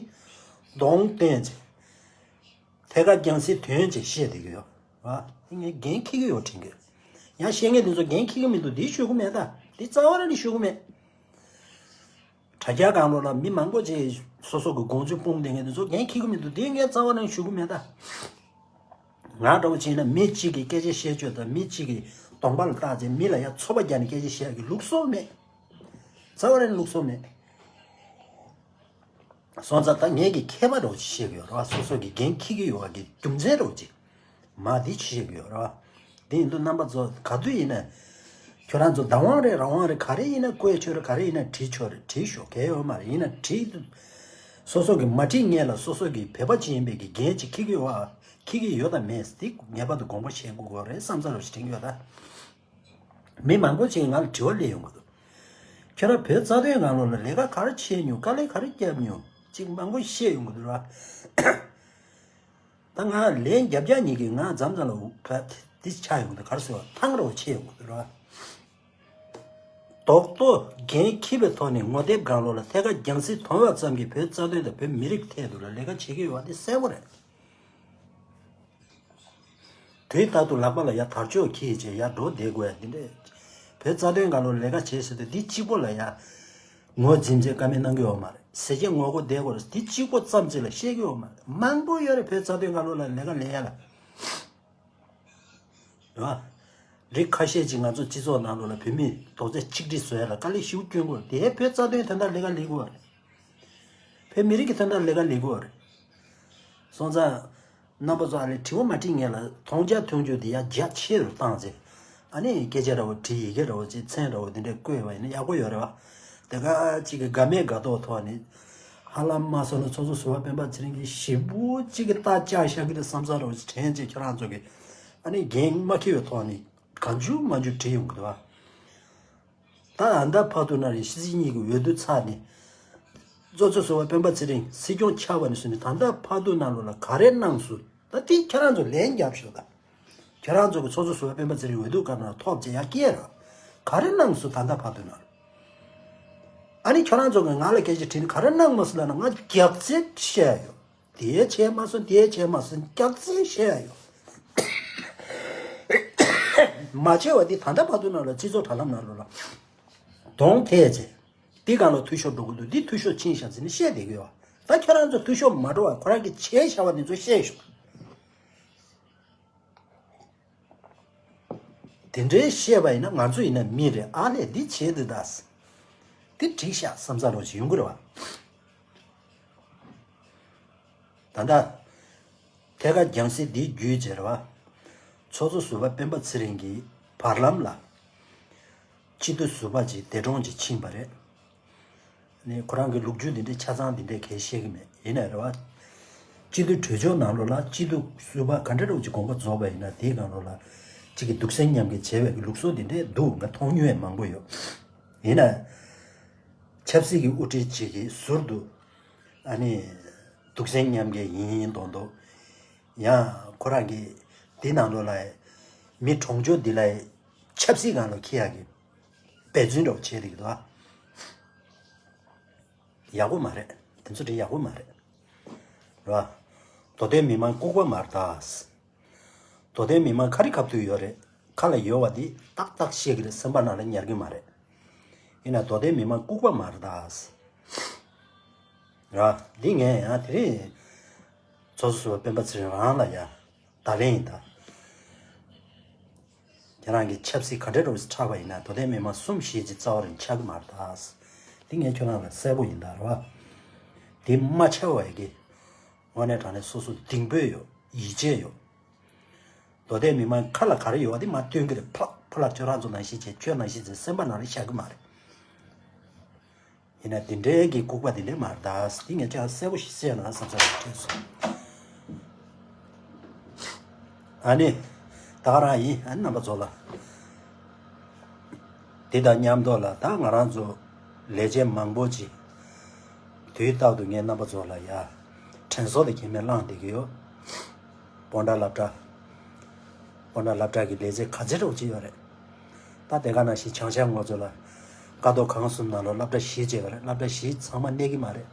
གདོང་བསྟན་བྱས། ཐད་ཀར་རྒྱང་སྲིང་དོན་ཅིག་བཤད་བསྡད་ཀྱི་ཡོད། ཨ། ངས་འགན་འཁྱེར་གྱི་ཡོད་དྲན་གྱི་ཡོད། ཡང་བཤད་མཁན་དེ་ཚོ་འགན་འཁྱེར་གྱི་མི་འདུག་འདི་ཞུ་གི་མེད་ད། འདི་རྩ་བ་རང་ནས་ཞུ་གི་མེད། དྲ་རྒྱ་སྒང་ལོགས་ལ་མི་མང་པོ་ཅིག་སོ་སོ་གི་དགོངས་ཚུལ་སྤུངས་བསྡད་མཁན་དེ་ཚོ་འགན་འཁྱེར་གྱི་མི་འདུག་འདི་ངས་རྩ་བ་རང་ཞུ་གི་མེད་ད། ང་འདྲ་བོ་བྱས་ན་མི་གཅིག་གིས་སྐད་ཆ་བཤད་སྤྱོད་དང་མི་གཅིག་གི་གདོང་པ་ལ་བལྟས་ཚེ་མི་ལ་ཡ་ཚོད་པ་རྒྱག་ནས་སྐད་ཆ་བཤད་ཀྱི་ལུགས་སྲོལ་མེད། རྩ་བ་རང་ནས་ལུགས་སྲོལ་མེད། སོང་ཙང་ད་ངེད་ཀྱི་མཁས་པ་འདྲ་བོ་ཅིག་བཤད་ཀྱི་ཡོད་རེད་བ། སོ་སོ་གི་འགན་འཁྱེར་གྱི་ཡོད་བ་གི་རྒྱུ་མཚན་འདྲ་བོ་ཅིག་མ་འདི་ཅིག་བཤད་ཀྱི་ཡོད་རེད་བ། དེ་ཡིན་དུས་རྣམ་པ་ཚོ་ག་དུས་ཡིན་ན་ཁྱོད་རང་ཚོ་བདག་དབང་རེད། རང་དབང་རེད། ག་རེ་ཡིན་ན་བཀོད་ཆོག་རེད། ག་རེ་ཡིན་ན་བྲིས་ཆོག་རེད། བྲིས་ཤོག་གལ་ཡོད་མ་རེད། ཡིན་ན་བྲིས་དུས་སོ་སོ་གི་མ་བྲིས་སྔོན་ལ་སོ་སོ་གི་བོད་པ་ཅིག་ཡིན་པའི་གི་འགན་ཅིག་འཁྱེར་གྱི་ཡོད་བ། འཁྱེར་གྱི་ཡོད་དམ་མེད་དེ་ངེས་པར་དུ་དགོངས་པ་བཞེས་དགོས་ཀྱི་རེད་བསམ་ས་རོགས་ཞིག་དྲན་གྱི་ཡོད་ད། མི་མང་པོ་ཅིག་ང་ལ་དྲི་བ་སླེབས་ཡོང་གི་འདུག་ཁྱོད་རང་བོད་རྩ་དོན་ནང་ལོགས་ལ་ལས་ཀ་ག་རེ་བྱས་མྱོང་། དཀའ་ལས་ག་རེ་བརྒྱབ་མྱོང་། ཅིག་མང་པོ་བཤད་ཡོང་གི་འདུག་ར། ད་ང་ལན་རྒྱབ་རྒྱག་ཉིད་ཀྱིས་ང་མཚམས་མཚམས་ལ་འུ་ག་འདི་ཆགས་ཡོང་གི་འདུག་ག་རེ་ཟེར་བ། ཐང་རོ་ཆད་ཡོང་གི་འདུག་ར། རྡོག་རྡོག་འགན་འཁྱེར་བའི་ཐོག་ནས་ངོ་དེབ་སྒང་ལོགས་ལ་ཐད་ཀར་རྒྱང་སྲིང་མཐོང་བ་ཙམ་གྱིས་བོད་རྩ་དོན་དང་བོད་མི་རིགས་ཐད་དུ་ལ་ལས་ཀ་བྱེད་ཀྱི་ཡོད་པ་དེ་གསལ་པོ་རེད། དུས་རྟག་ཏུ་ལག་པ་ལ་ཡ་དར་ལྕོག་འཁྱེར་བྱས་ཡ་འགྲོ་བསྡད་དགོས་ཡ་འདི་འདྲས། བོད་རྩ་དོན་སྒང་ལོགས་ལས་ཀ་བྱེད་ཟེར་དུས་འདི་གཅིག་པོ་ལ་ཡ་ངོ་འཛིན་བྱས་བཀའ་མོལ་གནང་གི་ཡོད་མ་རེད། ཟས་བཅད་ངོ་རྒོལ་བསྡད་དགོས་རེད། འདི་གཅིག་པོ་ཙམ་ཅིག་ལ་བཤད་ཀྱི་ཡོད་མ་རེད། མང་པོ་ཡོད་རེད། བོད་རྩ་དོན་སྒང་ལོགས་ལ་ལས་ཀ་ལས་ཡ་ལ། རེད་བ། རིགས་ཁ་ཤས་ཅིག་ང་ཚོ་སྤྱི་ཚོགས་ནང་ལོགས་ལ་བོད་མིའི་རྡོག་རྩ་ཆིག་སྒྲིལ་བཟོ་ཡ་ལ་དཀའ་ལས་ཞེ་པོ་སྐྱོན་གྱི་ཡོད་རེད། དེ་བོད་རྩ་དོན་དོན་དག་ལས་ཀ་ལས་དགོས་པ་རེད། བོད་མི་རིགས་ཀྱི་དོན་དག་ལས་ཀ་ལས་དགོས་པ་རེད། སོང་ཙང་། རྣམ་པ་ཚོ་ཨ་ལས་དྲི་བ་མ་དྲིས་ངེས་ལ་མཐོང་རྒྱ་མཐོང་རྒྱུ་དེ་ཡ་རྒྱ་ཆེ་རུ་བཏང་ཚེ། ཨ་ནི་སྐད་ཆ་འདྲ་བོ་དྲིས་ཡི་གེ་འདྲ་བོ་ཅིག་མཚན་འདྲ་བོ་དེ་འདྲས་བཀོད་པ་ཡིན་ན་ཡག་པོ་ཡོད་རེད་བ། དེ་ག་ཅིག་གི་དགའ་མེད་དགའ་མདོག་ཐོག་ནས། ཧ་ལམ་མ་སོང་ན་ཚོགས་གཙོ་ཟུར་པ་སྤེན་པ་ཚེ་རིང་གིས་ཞེ་པོ་ཅིག་གི་རྟ་བཅག་བཞག་གི་རེད་བསམ་ས་འདྲ་བོ་ཅིག་དྲན་ཅིག་ཁྱོད་རང་ཚོ་གིས་ཨ་ནི་འགན་མ་འཁྱེར་བའི་ཐོག་ནས་གང་བྱུང་མང་བྱུང་དྲིས་ཡོང་གི་འདུག་བ། ད་ད་ལྟ་བར་དུ་ན་རེ་ཕྱི་སྲིད་གཉིས་ཀྱི་འོས་བསྡུ་ཚར་ནས། གཙོ་ཚོད་བཟོ་བ་སྤེན་པ་ཚེ་རིང་སྲིད་སྐྱོང་ཆགས་པ་ནས་བཟུང་ནས་ད་ལྟ་བར་དུ་ནང་ལོགས་ལ་ག་རེ་གནང་སོང་། ད་དེ་ཁྱེད་རང་ཚོ་ལན་རྒྱབ་ཤོག་ད། ཁྱེད་རང་ཚོ་གི་ཚོགས་གཙོ་ཟུར་པ་སྤེན་པ་ཚེ་རིང་འོས་བསྡུ་སྐབས་ནང་ཐོབ་ཅེས་ཡ་སྐྱེས་ར། ག་རེ་གནང་སོང་ད་ལྟ་བར་དུ་ནང་ལོགས། ཨ་ནི་ཁྱེད་རང་ཚོ་གི་ང་ལ་སྐད་ཆ་དྲིས་ནས་ག་རེ་གནང་མ་སོང་ལབ་ན་ང་རྒྱབ་རྩེ་བཤད་ཡོད། དེ་བྱས་མ་སོང་དེ་བྱས་མ་སོང་སྐྱག་རྫུན་བཤད་ཡོད། མ་བྱས་པ་འདི་ད་ལྟ་བར་དུ་ནང་ལ་སྤྱི་ཚོགས་དྲ་ལམ་ནང་ལོགས་ལ་གདོང་ཐད་བྱས། འདི་སྒང་ལ་འཐུས་ཤོར་འགྲོ་གི་འདུག་འདི་འཐུས་ཤོར་ཕྱིན་ཤག་ཟེར་ནས་བཤད་བསྡད་ཀྱི་ཡོད། ད་ཁྱོད་རང་ཚོ་འཐུས་ཤོར་མ་འགྲོ་བར་ཁོ་རང་གིས་བྱས་བཞག་པ་འདི་ཚོ་བཤད་ཤོག་དེ་འདྲའི་བཤད་པ་ཡིན་ན་ང་ཚོ་ཡིན་ན་མི་རེད་ཨ་ལས་འདི་བྱས་འདི་ད། འདི་འགྲིག་ཤག་བསམ་ས་རོགས་ཞིག་ཡོང་གི་རེད་བ། ད་ལྟ། ཐད་ཀར་རྒྱང་སྲིང་འདི་བརྒྱུད་བྱས་རེད་བ། ཚོགས་གཙོ་ཟུར་པ་སྤེན་པ་ཚེ་རིང་གིས་བར་ལམ་ལ། སྤྱི་འཐུས་ཟུར་པ་ཅིག་འདས་གྲོངས་ཅིག་ཕྱིན་པ་རེད། ནི་ཁོ་རང་གི་ལོ་རྒྱུས་འདི་འདྲའི་ཆ་ཚང་འདི་འདྲའི་གལ་བཤད་ཀྱི་མེད་ཡིན་ནའི་རེད་བ། སྤྱི་འཐུས་གྲོས་ཆོད་ནང་ལོགས་ལ་སྤྱི་འཐུས་ཟུར་པ་ག་འདྲ་རོགས་ཀྱི་དགོངས་པ་རྫོགས་པ་ཡིན་ན་དེའི་སྒང་ལོགས་ལ་གཅིག་གི་སྡུག་སྲན་མཉམ་འགེལ་བྱས་པའི་ལུགས་སྲོལ་འདི་འདྲའི་འདུག་ང་མཐོང་མྱོང་ཡང་མང་པོ་ཡོད། ཡིན་ན། ཆབ་སྲིད་ཀྱི་དབུ་ཁྲིད་ཅིག་གི་ཟུར་དུ། ཨ་ནི། སྡུག་སྲན་མཉམ་འགེལ་ཡིན་མདོག་མདོག་ཡང་ཁོ་རང་གིས་འདི་ནང་ལོགས་ལ། མི་གྲོངས་ཆོག་འདི་ལ། ཆབ་སྲིད་སྒང་ལ་འཁྱེར་ཡག་གི། འབད་བརྩོན་འདྲ་བོ་བྱས་འདུག་གི་འདུག་ཨ། ཡག་པོ་མ་རེད། དེ་ཚོ་དེ་ཡག་པོ་མ་རེད། རེད་བ། མདོ་སྟོད་མི་མང་ལྐུགས་པ་མ་རེད་ད། མདོ་སྟོད་མི་མང་ཁ་རི་ཁ་ཐུག་ཡོད་རེད། ཁ་ལ་ཡོད་པ་དེ་ཏག་ཏག་བཤད་ཀྱི་རེད། སེམས་པ་ནང་ལ་ཉར་གྱི་མ་རེད། ཡིན་ན་མདོ་སྟོད་མི་མང་ལྐུགས་པ་མ་རེད་ད། ར། འདི་ངས་ཡང་དེ་རིང་། ཚོགས་གཙོ་ཟུར་པ་སྤེན་པ་ཚེ་རིང་རང་ལ་ཡ། བརྡ་ལན་ཡིན་ད། ཁྱེད་རང་གི་ཆབ་སྲིད་ག་འདྲ་འདྲ་བོ་ཞིག་ཆགས་པ་ཡིན་ན་མདོ་སྟོད་མི་མང་གསུམ་བཞི་ཅིག་རྩ་བ་རིང་ཆགས་ཀྱི་མ་རེད་ད། འདི་ངས་ཁྱོད་རང་ལ་གསལ་པོ་ཡིན་ད་ར་བ། འདི་མ་ཆགས་པ་ཡི་གེ། དངོས་གནས་དྲང་གནས་སོ་སོ་གདེང་སྤོབས་ཡོད་ཡིད་ཆེས་ཡོད། མདོ་སྟོད་མི་མང་ཁ་ལ་ག་རེ་ཡོད་པ་དེ་མར་སྟོན་གྱི་རེད། ཕ་ཕ་ལ་ཁྱོད་རང་ཚོ་ནང་བཞིན་བྱས་ཁྱོད་ནང་བཞིན་བྱས་སེམས་པ་ནང་ལ་བཞག་གི་མ་རེད། ཡིན་ན་དེ་འདྲའི་གི་ལྐུགས་པ་དེ་འདྲའི་མ་རེད་ད། དེ་ངས་ཅག་གསལ་པོ་ཞིག་བཤད་ན་བསམ་ས་རེད་དྲན་སོང་། ཨ་ནི། ད་ག་རང་ཡིན་ཨ་ནི་རྣམ་པ་ཚོ་ལ། དེ་དང་མཉམ་དུ་ལ་ད་ང་རང་ཚོ་ལས་བྱེད་མང་པོ་ཅིག་དུས་རྟག་ཏུ་ངས་རྣམ་པ་ཚོ་ལ་ཡ། དྲན་གསོ་དེ་གལ་མེད་བླངས་བསྡད་ཀྱི་ཡོད། སྤོན་ཊ་སློབ་གྲྭ། སྤོན་ཊ་སློབ་གྲྭ་གི་ལས་བྱེད་ག་ཚད་འདྲ་བོ་ཅིག་ཡོད་རེད། ད་དེ་ག་ནང་བཞིན་བྱང་ཤར་ངོ་ཚོ་ལ། ཀ་རྡོ་ཁང་གསུམ་ནང་ལོགས་སློབ་གྲྭ་བཞི་བྱས་པ་རེད། སློབ་གྲྭ་བཞི་ཚང་མ་གནས་ཀྱི་མ་རེད།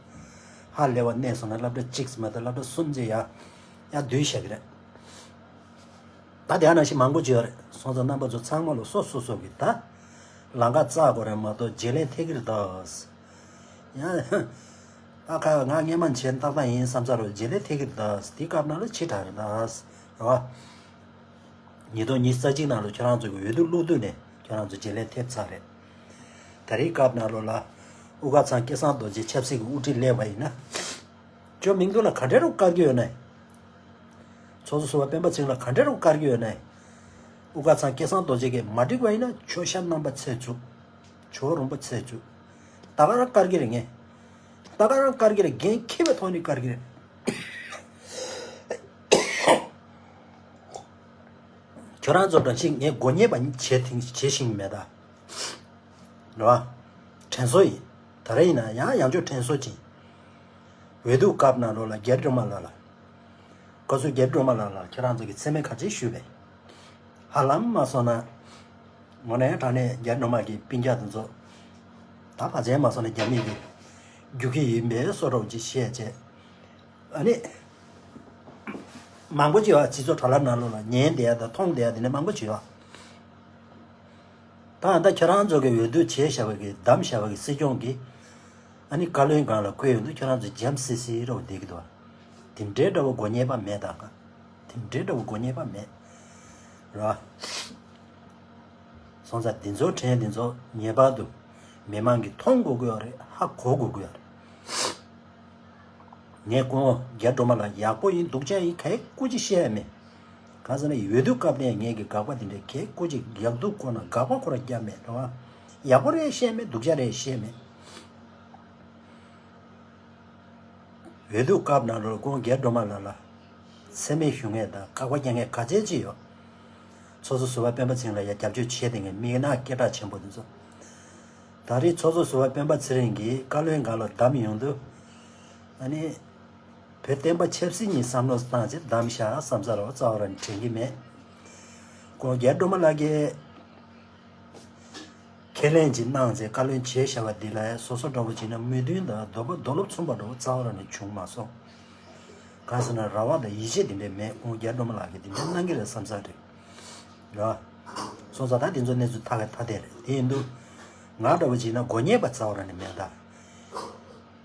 ཧ་ལས་པ་གནས་སོང་ན་སློབ་གྲྭ་གཅིག་མ་གཏོགས་སློབ་གྲྭ་གསུམ་ཅིག་ཡ། ཡ་བསྡུས་བཞག་གི་རེད། ད་དེ་ག་ནང་བཞིན་མང་པོ་ཅིག་ཡོད་རེད། སོང་ཙང་རྣམ་པ་ཚོ་ཚང་མ་ལ་སོ་སོ་སོ་གི་ད། ལམ་ཁ་བཙག་དགོས་རེད་མ་གཏོགས་བརྗེ་ལེན་ཐེབས་ཀྱི་རེད་ད། ཡང་། ཨ་ཁ་ང་སྔས་མ་བྱས་ཏག་ཏག་ཡིན་བསམ་ཚར་རོ་བརྗེ་ལེན་ཐེབས་ཀྱི་རེད་ད། དེ་སྐབས་ནང་ལ་ཕྱི་དྲགས་རེད་ད། རེད་བ། ཉིས་སྟོང་ཉི་ཤུ་རྩ་གཅིག་ནང་ལ་ཁྱོད་རང་ཚོ་གི་འོས་བསྡུ་བླུག་དུས་ནས་ཁྱོད་རང་ཚོ་བརྗེ་ལེན་ཐེབས་ཚར་རེད། ད་རེས་སྐབས་ནང་ལོགས་ལ། དབུ་དཀར་ཚང་སྐལ་བཟང་རྡོ་རྗེ་ཆབ་སྲིད་ཀྱི་དབུ་ཁྲིད་སླེབས་པ་ཡིན་ན། ཇོ་མིང་ཐུ་ལ་ག་འདྲ་རུ་བཀར་གྱི་ཡོད་ན། ཚོགས་གཙོ་ཟུར་པ་སྤེན་པ་ཚེ་རིང་ལ་ག་འདྲ་རུ་བཀར་གྱི་ཡོད་ན། དབུ་དཀར་ཚང་སྐལ་བཟང་རྡོ་རྗེ་གིས་མ་འགྲིག་པ་ཡིན་ན་ཇོ་ཤ་རྣམ་པ་ཚེ་བཙུགས། ཇོ་རོང་པོ་ཚེ་བཙུགས། ད་ག་རང་བཀར་གྱི་རེད་ངས། ད་ག་རང་བཀར་གྱི་རེད། འགན་འཁྱེར་བའི་ཐོག་ནས་བཀར་གྱི་རེད། ཁྱོད་རང་ཚོ་འདྲ་ཞིག་ངས་དགོས་ངེས་པ་བྱེད་ཐེངས་བྱེད་བཞིན་མེད་ད། རེད་བ། དྲན་གསོ་ཡིན། ད་རེས་ཡིན་ན་ཡང་ཡང་བསྐྱར་དྲན་གསོ་བྱེད། འོས་བསྡུ་སྐབས་ནང་ལོགས་ལ་རྒྱ་རི་སྒྲོལ་མ་ལགས་ལ། བཀའ་ཟུར་རྒྱ་རི་སྒྲོལ་མ་ལགས་ལ་ཁྱེད་རང་ཚོ་གི་མཚན་སྨད་ག་ཚོད་ཞུས་པས། ཧ་ལམ་མ་སོང་ན། ངོ་ནས་དྲང་གནས་རྒྱ་རི་སྒྲོལ་མ་གི་སྤུན་ཀྱག་དེ་ཚོ། ད་ཕལ་ཆེར་མ་སོང་ན་རྒྱ་མི་གི་རྒྱུག་གི་ཡིན་པའི་བཟོ་འདྲ་ཅིག་བཤད་བྱས། ཨ་ནི། མང་པོ་ཅིག་ཡོད་སྤྱི་ཚོགས་དྲ་ལམ་ནང་ལོགས་ལ་ཉན་བསྡད་ཡ་དང་མཐོང་བསྡད་ཡ་དེ་འདྲ་མང་པོ་ཅིག་ཡོད། ད་ད་ཁྱེད་རང་ཚོ་གི་འོས་བསྡུ་བྱས་བཞག་པ་གི་བདམས་བཞག་པ་གི་སྲིད་སྐྱོང་གི། ཨ་ནི་བཀའ་བློན་སྒང་ལ་བསྐོས་ཡོང་དུས་ཁྱེད་རང་ཚོ་འཇམ་སི་སི་རེ་བ་བསྡད་ཀྱི་འདུག་བ། དེ་འདྲའི་འདྲ་བོ་དགོས་ངེས་པ་མེད་ད་ག་དེ་འདྲའི་འདྲ་བོ་དགོས་ངེས་པ་མེད། རེད་བ། སོང་ཙང་འདི་ཚོ་དྲན་འདི་ཚོ་ངེས་པར་དུ་མི་མང་གིས་མཐོང་དགོས་ཀྱི་ཡོད་རེད། ཧ་གོ་དགོས་ཀྱི་ཡོད་རེད། ངས་སྐུ་ངོ་རྒྱ་སྒྲོལ་མ་ལགས་ཡག་པོ་ཡིན། སྡུག་ཅག་ཡིན། ག་ཡེ་སྐུ་ཅི་བཤད་མེད། གང་ཟེར་ན་ཡོད་དུས་སྐབས་ནས་ངས་ཀྱི་དགག་པ་འདི་འདྲའི་གས་སྐུ་ཅི་ཡག་སྡུག་སྐོར་ན་དགག་པ་ཁོ་རང་རྒྱབ་མེད་རེད་བ། ཡག་པོ་རེད་བཤད་མེད། སྡུག་ཅག་རེད་བཤད་མེད། ཡོད་དུས་སྐབས་ནང་ལོགས་སྐུ་ངོ་རྒྱ་སྒྲོལ་མ་ལགས་ལ་མཚན་སྨད་ཞུ་མཁན་དང་དགག་པ་རྒྱག་མཁན་ག་ཚད་ཅིག་ཡོད། ཚོགས་གཙོ་ཟུར་པ་སྤེན་པ་ཚེ་རིང་ལ་ཡ་རྒྱབ་སྐྱོར་བྱས་བསྡད་མཁན་མི་སྣ་སྐད་གྲགས་ཆེན་པོ་དེ་ཚོ། ད་རེས་ཚོགས་གཙོ་ཟུར་པ་སྤེན་པ་ཚེ་རིང་གིས་བཀའ་བློན་སྒང་ལ་བདམས་ཡོང་དུས། ཨ་ནི། བོད་བསྟན་པ་ཆབ་སྲིད་གཉིས་བསམ་བློ་བཏང་བྱས་བདམས་བཞག་བསམ་ས་རོ་རྩ་བ་རང་དྲན་གྱི་མེད། སྐུ་ངོ་རྒྱ་སྒྲོལ་མ་ལགས་ཀྱིས། ཁས་ལེན་ཅིག་གནང་ཚེ་བཀའ་བློན་བྱས་བཞག་པ་འདི་ལ་སོ་སོ་འདྲ་བོ་བྱས་ན་མོས་མཐུན་དང་རྡོ་པ་རྡོ་ལོབ་མཚུངས་པ་འདྲ་བོ་རྩ་བ་རང་ནས་བྱུང་མ་སོང་། གང་ཟེར་ན་ར་བ་དང་ཡིད་ཆེས་དེ་འདྲས་མེད། ཁོང་རྒྱ་སྒྲོལ་མ་ལགས་ཀྱིས་དེ་འདྲས་གནང་གི་རེད་བསམ་ས་རེད། ར། སོང་ཙང་ད་དེ་ཚོ་གནས་ཚུལ་ཐ་ག་ཐ་དད་རེད། དེ་ཡིན་དུས། ང་འདྲ་བོ་བྱས་ན་མགོ་ཉེས་པ་རྩ་བ་རང་ནས་མེད་ད།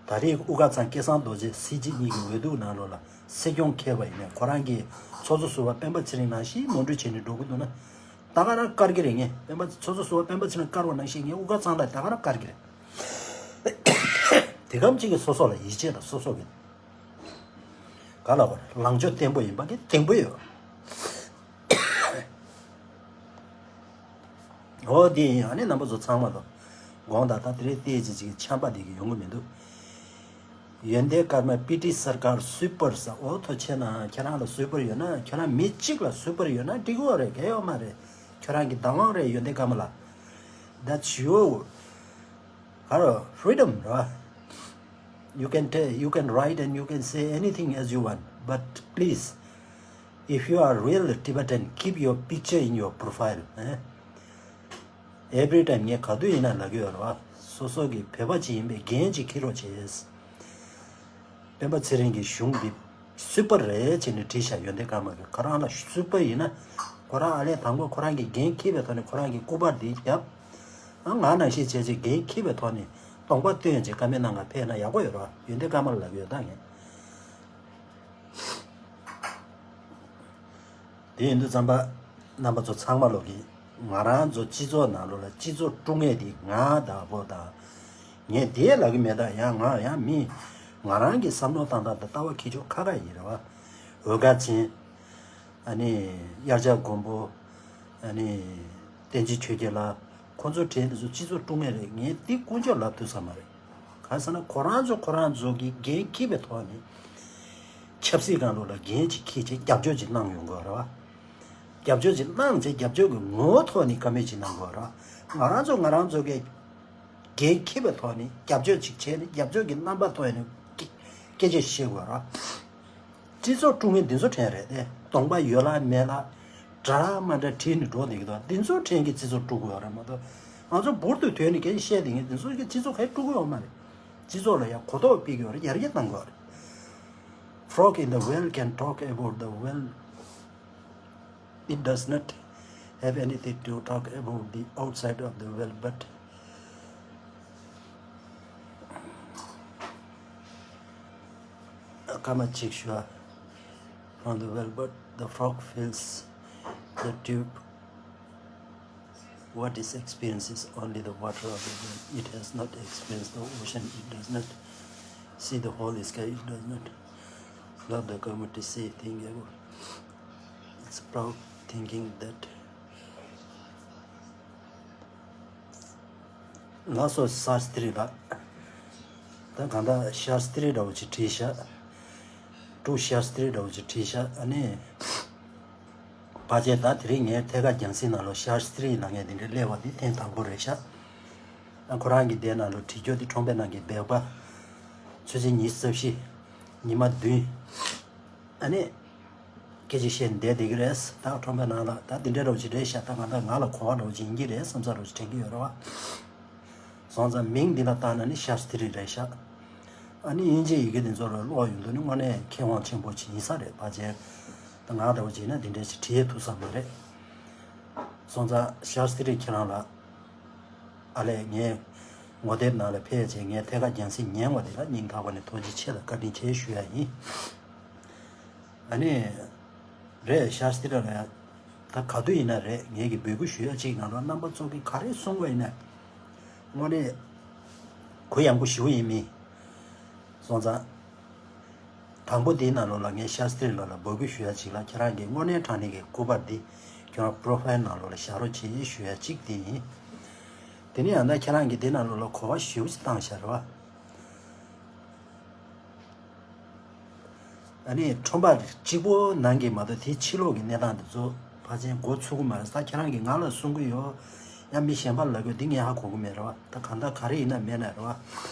ད་རེས་དབུ་དཀར་ཚང་སྐལ་བཟང་རྡོ་རྗེ་སྲིད་སྤྱི་གཉིས་ཀྱི་འོས་བསྡུ་ནང་ལོགས་ལ་སྲིད་སྐྱོང་འཁེལ་བ་ཡིན་ནའི་ཁོ་རང་གིས་ཚོགས་གཙོ་ཟུར་པ་སྤེན་པ་ཚེ་རིང་ནང་བཞིན་ནོར་འཁྲུལ་བྱས་ནས་འགྲོ་གི་འདུག་ན། ད་ག་རང་བཀར་གི་རེད། ངས་སྤེན་པ་ཚོགས་གཙོ་ཟུར་པ་སྤེན་པ་ཚེ་རིང་བཀར་བ་ནང་བཞིན་ངས་དབུ་དཀར་ཚང་ལ་ད་ག་རང་བཀར་གི་རེད། དེ་གམ་གཅིག་གིས་སོ་སོ་ལ་ཡིད་ཆེས་དང་སོ་སོ་གི་ག་ལ་བར་ལངས་ཕྱོགས་བརྟན་པོ་ཡིན་པ་གི་བརྟན་པོ་ཡོད། འོ་དེ་ཡིན། ཨ་ནི་རྣམ་པ་ཚོ་ཚང་མ་དང་དགོངས་དག་ད་དེ་རིང་བལྟས་ཅི་ཅིག་ཆམ་པ་དེ་གི་ཡོང་གི་མི་འདུག་ཡོན་ཏན་ཀརྨ་པི་ཏི་སར་ཀར་སུའི་པར་ཟ། འོ་ཐོ་ཆེ་ན་ཁྱེད་རང་ལ་སུའི་པར་ཡོད་ན། ཁྱེད་རང་མི་གཅིག་ལ་སུའི་པར་ཡོད་ན་འགྲིག་གི་རེད། གལ་ཡོད་མ་རེད། ཁྱོད་རང་གི་བདག་དབང་རེད། ཡོན་ཏན་ཀརྨ་ལགས། That's your ག་རེ། Freedom རེད་བ། You can tell, you can write and you can say anything as you want. But please, if you are real Tibetan, keep your picture in your profile. Eh? Every time ངས་ག་དུས་ཡིན་ན་ལབ་ཀྱི་ཡོད་རེད་བ། སོ་སོ་གི་བོད་པ་ཅིག་ཡིན་པའི་འགན་ཅིག་འཁྱེར་རོགས་བྱེད། སྤེན་པ་ཚེ་རིང་གི་གཞུང་འདི་སུའི་པར་རེད་ཅེས་ནས་བྲིས་ཤག་ཡོན་ཏན་ཀརྨ་གིས། ཁོ་རང་ལ་སུའི་པར་ཡིན་ན། ཁོ་རང་ཨ་ལས་དང་པོ་ཁོ་རང་གི་འགན་འཁྱེར་བའི་ཐོག་ནས་ཁོ་རང་གི་སྐུ་པར་འདི་བརྒྱབ། ཨ་ང་ནང་བཞིན་བྱས་བྱས་འགན་འཁྱེར་བའི་ཐོག་ནས་གདོང་པ་སྟོན་བྱས་བཀའ་མོལ་གནང་ག་ཕེབས་ན་ཡག་པོ་ཡོད་རེད་བ། ཡོན་ཏན་ཀརྨ་ལ་ལབ་ཀྱི་ཡོད་ད་ངས། དེ་ཡིན་དུས་ཙམ་པ་རྣམ་པ་ཚོ་ཚང་མ་ལོག་གིས་ང་རང་ཚོ་སྤྱི་ཚོགས་ནང་ལོགས་ལ་སྤྱི་ཚོགས་དཀྲུག་མཁན་དེ་ང་དང་བོ་དང་། ངས་དེ་ལབ་ཀྱི་མེད་ད། ཡང་ང་ཡང་མི་ང་རང་གི་བསམ་བློ་བཏང་སྟངས་དང་ལྟ་བ་འཁྱེར་ཕྱོགས་ཁ་ཁ་ཡིན་རེད་བ། འོལ་དཀར་ཆེན། ཨ་ནི་དབྱར་ཆགས་མགོན་པོ། ཨ་ནི་བསྟན་འཛིན་ཆོས་རྒྱལ་ལགས། ཁོང་ཚོ་གྲས་འདི་ཚོ་སྤྱི་ཚོགས་དཀྲུག་མཁན་རེད། ངས་འདི་དཀོན་མཆོག་ལབ་ཐུབ་ས་མ་རེད། གང་ཟེར་ན་ཁོ་རང་ཚོ་ཁོ་རང་ཚོ་གི་འགན་འཁྱེར་བའི་ཐོག་ནས་ཆབ་སྲིད་སྒང་ལོགས་ལ་འགན་ཅིག་འཁྱེར་བྱས་རྒྱབ་སྐྱོར་ཅིག་གནང་ཡོང་དགོས་རེད་བ། རྒྱབ་སྐྱོར་ཅིག་གནང་བྱས་རྒྱབ་སྐྱོར་གྱི་ངོ་བོ་ཐོག་ནས་བཀའ་མོལ་ཅིག་གནང་དགོས་རེད་བ། ང་རང་ཚོ་ང་རང་ཚོ་གི་འགན་འཁྱེར་བའི་ཐོག་ནས་རྒྱབ་སྐྱོར་ཅིག་བྱས་ནས་རྒྱབ་སྐྱོར་གྱི་རྣམ་པ་ཐོག་ནས་སྐད་སྐད་ཆ་བཤད་དགོས་རེད་བ། སྤྱི་ཚོགས་དཀྲུག་མཁན་འདི་ཚོ་གྲས་རེད་དེ། གདོང་པ་ཡོད་ལ་མེད་ལ། འདྲ་མ་འདྲ་བྲིས་ནས་འགྲོ་བསྡད་ཀྱི་འདུག་འདི་ཚོ་གྲས་ཀྱིས་སྤྱི་ཚོགས་དཀྲུག་གི་ཡོད་རེད་མ་གཏོགས། ང་ཚོ་འབུར་དུ་དོན་ནས་སྐད་ཆ་བཤད་བསྡད་མཁན་འདི་ཚོ་གིས་སྤྱི་ཚོགས་གང་ཡང་དཀྲུག་གི་ཡོད་མ་རེད། སྤྱི་ཚོགས་ལ་ཡང་གོ་རྟོགས་སྤེལ་གྱི་ཡོད་རེད། ཡར་རྒྱས་གཏང་གི་ཡོད་རེད། Frog in the well can talk about the well. It does not have anything to talk about the outside of the well, but སྐར་མ་གཅིག་ཞུ་བ། From the well, but the frog fills the tube. What it experiences is only the water of the well. It has not experienced the ocean. It does not see the whole sky. It does not love the community, say, think about. It's proud thinking that ལགས་སོ། ཤཱསྟྲི་ལགས། ད་གང་ལྟར་ཤཱསྟྲི་འདྲ་བོ་ཅིག་བྲིས་ཤག་ཀྲུའུ་ཤཱསྟྲི་འདྲ་བོ་ཅིག་བྲིས་ཤག་ཨ་ནི། ཕལ་ཆེར་ད་དེ་རིང་ངའི་ཐད་ཀར་རྒྱང་སྲིང་ནང་ལོགས་ཤཱསྟྲི་ལབ་མཁན་དེ་འདྲ་སླེབས་པ་འདི་ཐེངས་དང་པོ་རེད་ཤག་ཨ་ཁོ་རང་གི་དེ་ནང་ལོགས་བྲིས་རྒྱུ་དེ་ཁྲོམ་པའི་ནང་གི་སྦལ་པ། ཚོད་ཚོད་ཉི་ཤུ་རྩ་བཞི། ཉི་མ་བདུན། ཨ་ནི། སྐད་ཆ་བཤད་བསྡད་བསྡད་ཀྱི་རེད། ད་ཁྲོམ་པའི་ནང་ལ་ད་འདི་འདྲ་འདྲ་བོ་ཅིག་རེད་ཤག་ད་ང་ད་ང་ལ་གོ་བ་འདྲ་བོ་ཅིག་ཡིན་གྱི་རེད་བསམ་ས་འདྲ་བོ་ཅིག་དྲན་གྱི་ཡོད་རེད་བ། སོང་ཙང་མིང་འདི་ལ་བཏགས་ན་ནི་ཤཱསྟྲི་རེད་ཤག་ཨ་ནི་དབྱིན་ཇིའི་ཡི་གེ་འདི་ཚོ་ལ་ཀློག་ཡོང་དུས་ནི་དངོས་གནས་མཁས་དབང་ཆེན་པོ་ཅིག་ཡིན་ས་རེད། ཕལ་ཆེར་ད་ང་འདྲ་བོ་ཅིག་ཡིན་ན་འདི་འདྲ་ཅིག་བྲིས་ཐུབ་ས་མ་རེད། སོང་ཙང་ཤཱསྟྲི་ཁྱེད་རང་ལ། ཨ་ལས་ངས་ངོ་དེབ་ནང་ལ་ཕེབས་བྱས་ངས་ཐད་ཀར་རྒྱང་སྲིང་ཉན་པ་དེ་ལ་སྙིང་ཐག་པ་ནས་ཐུགས་རྗེ་ཆེ་དང་བཀའ་དྲིན་ཆེ་ཞུ་ཡ་ཡིན། ཨ་ནི། རེད། ཤཱསྟྲི་ལ་ཡ་ ད་ག་དུས་ཡིན་ན་རེད། ངེད་ཀྱི་འབོད་སྐུལ་ཞུ་ཡ་གཅིག་ནང་ལོགས་རྣམ་པ་ཚོ་གིས་ག་རེ་གསུང་བ་ཡིན་ན། དངོས་གནས་གུ་ཡངས་པོ་ཞེ་པོ་ཡིན་མིན། སོང་ཙང་། དང་པོ་འདིའི་ནང་ལོགས་ལ་ངས་ཤཱསྟྲི་ལགས་ལ་འབོད་སྐུལ་ཞུ་ཡ་གཅིག་ལ། ཁྱེད་རང་གི་དངོས་གནས་དྲང་གནས་ཀྱི་སྐུ་པར་འདི་ཁྱེད་རང་པོ་རོ་ཕའིལ་ནང་ལོགས་ལ་བཞག་རོགས་བྱེད་ཞུ་ཡ་གཅིག་དེ་ཡིན། དེ་ནས་ཡང་ན་ཁྱེད་རང་གིས་འདི་ནང་ལོགས་ལ་གོ་བ་ཞེ་པོ་ཞིག་བཏང་བཞག་རེད་བ། ཨ་ནི་ཁྲོམ་པ་གཅིག་པོ་ནང་གི་མ་གཏོགས་དེའི་ཕྱི་ལོགས་ཀྱི་གནས་སྟངས་དེ་ཚོ་ཕལ་ཆེར་མགོ་ཚོད་ཀྱི་མ་རེད། ད་ཁྱེད་རང་གིས་ང་ལ་གསུང་གི་ཡོད། ཡང་མི་གཞན་པ་ལ་གོ་འདི་ངས་ཧ་གོ་གི་མེད་རེད་བ། ད་གང་ལྟར་ག་རེ་ཡིན་ན་མེད་ན་རེད་བ།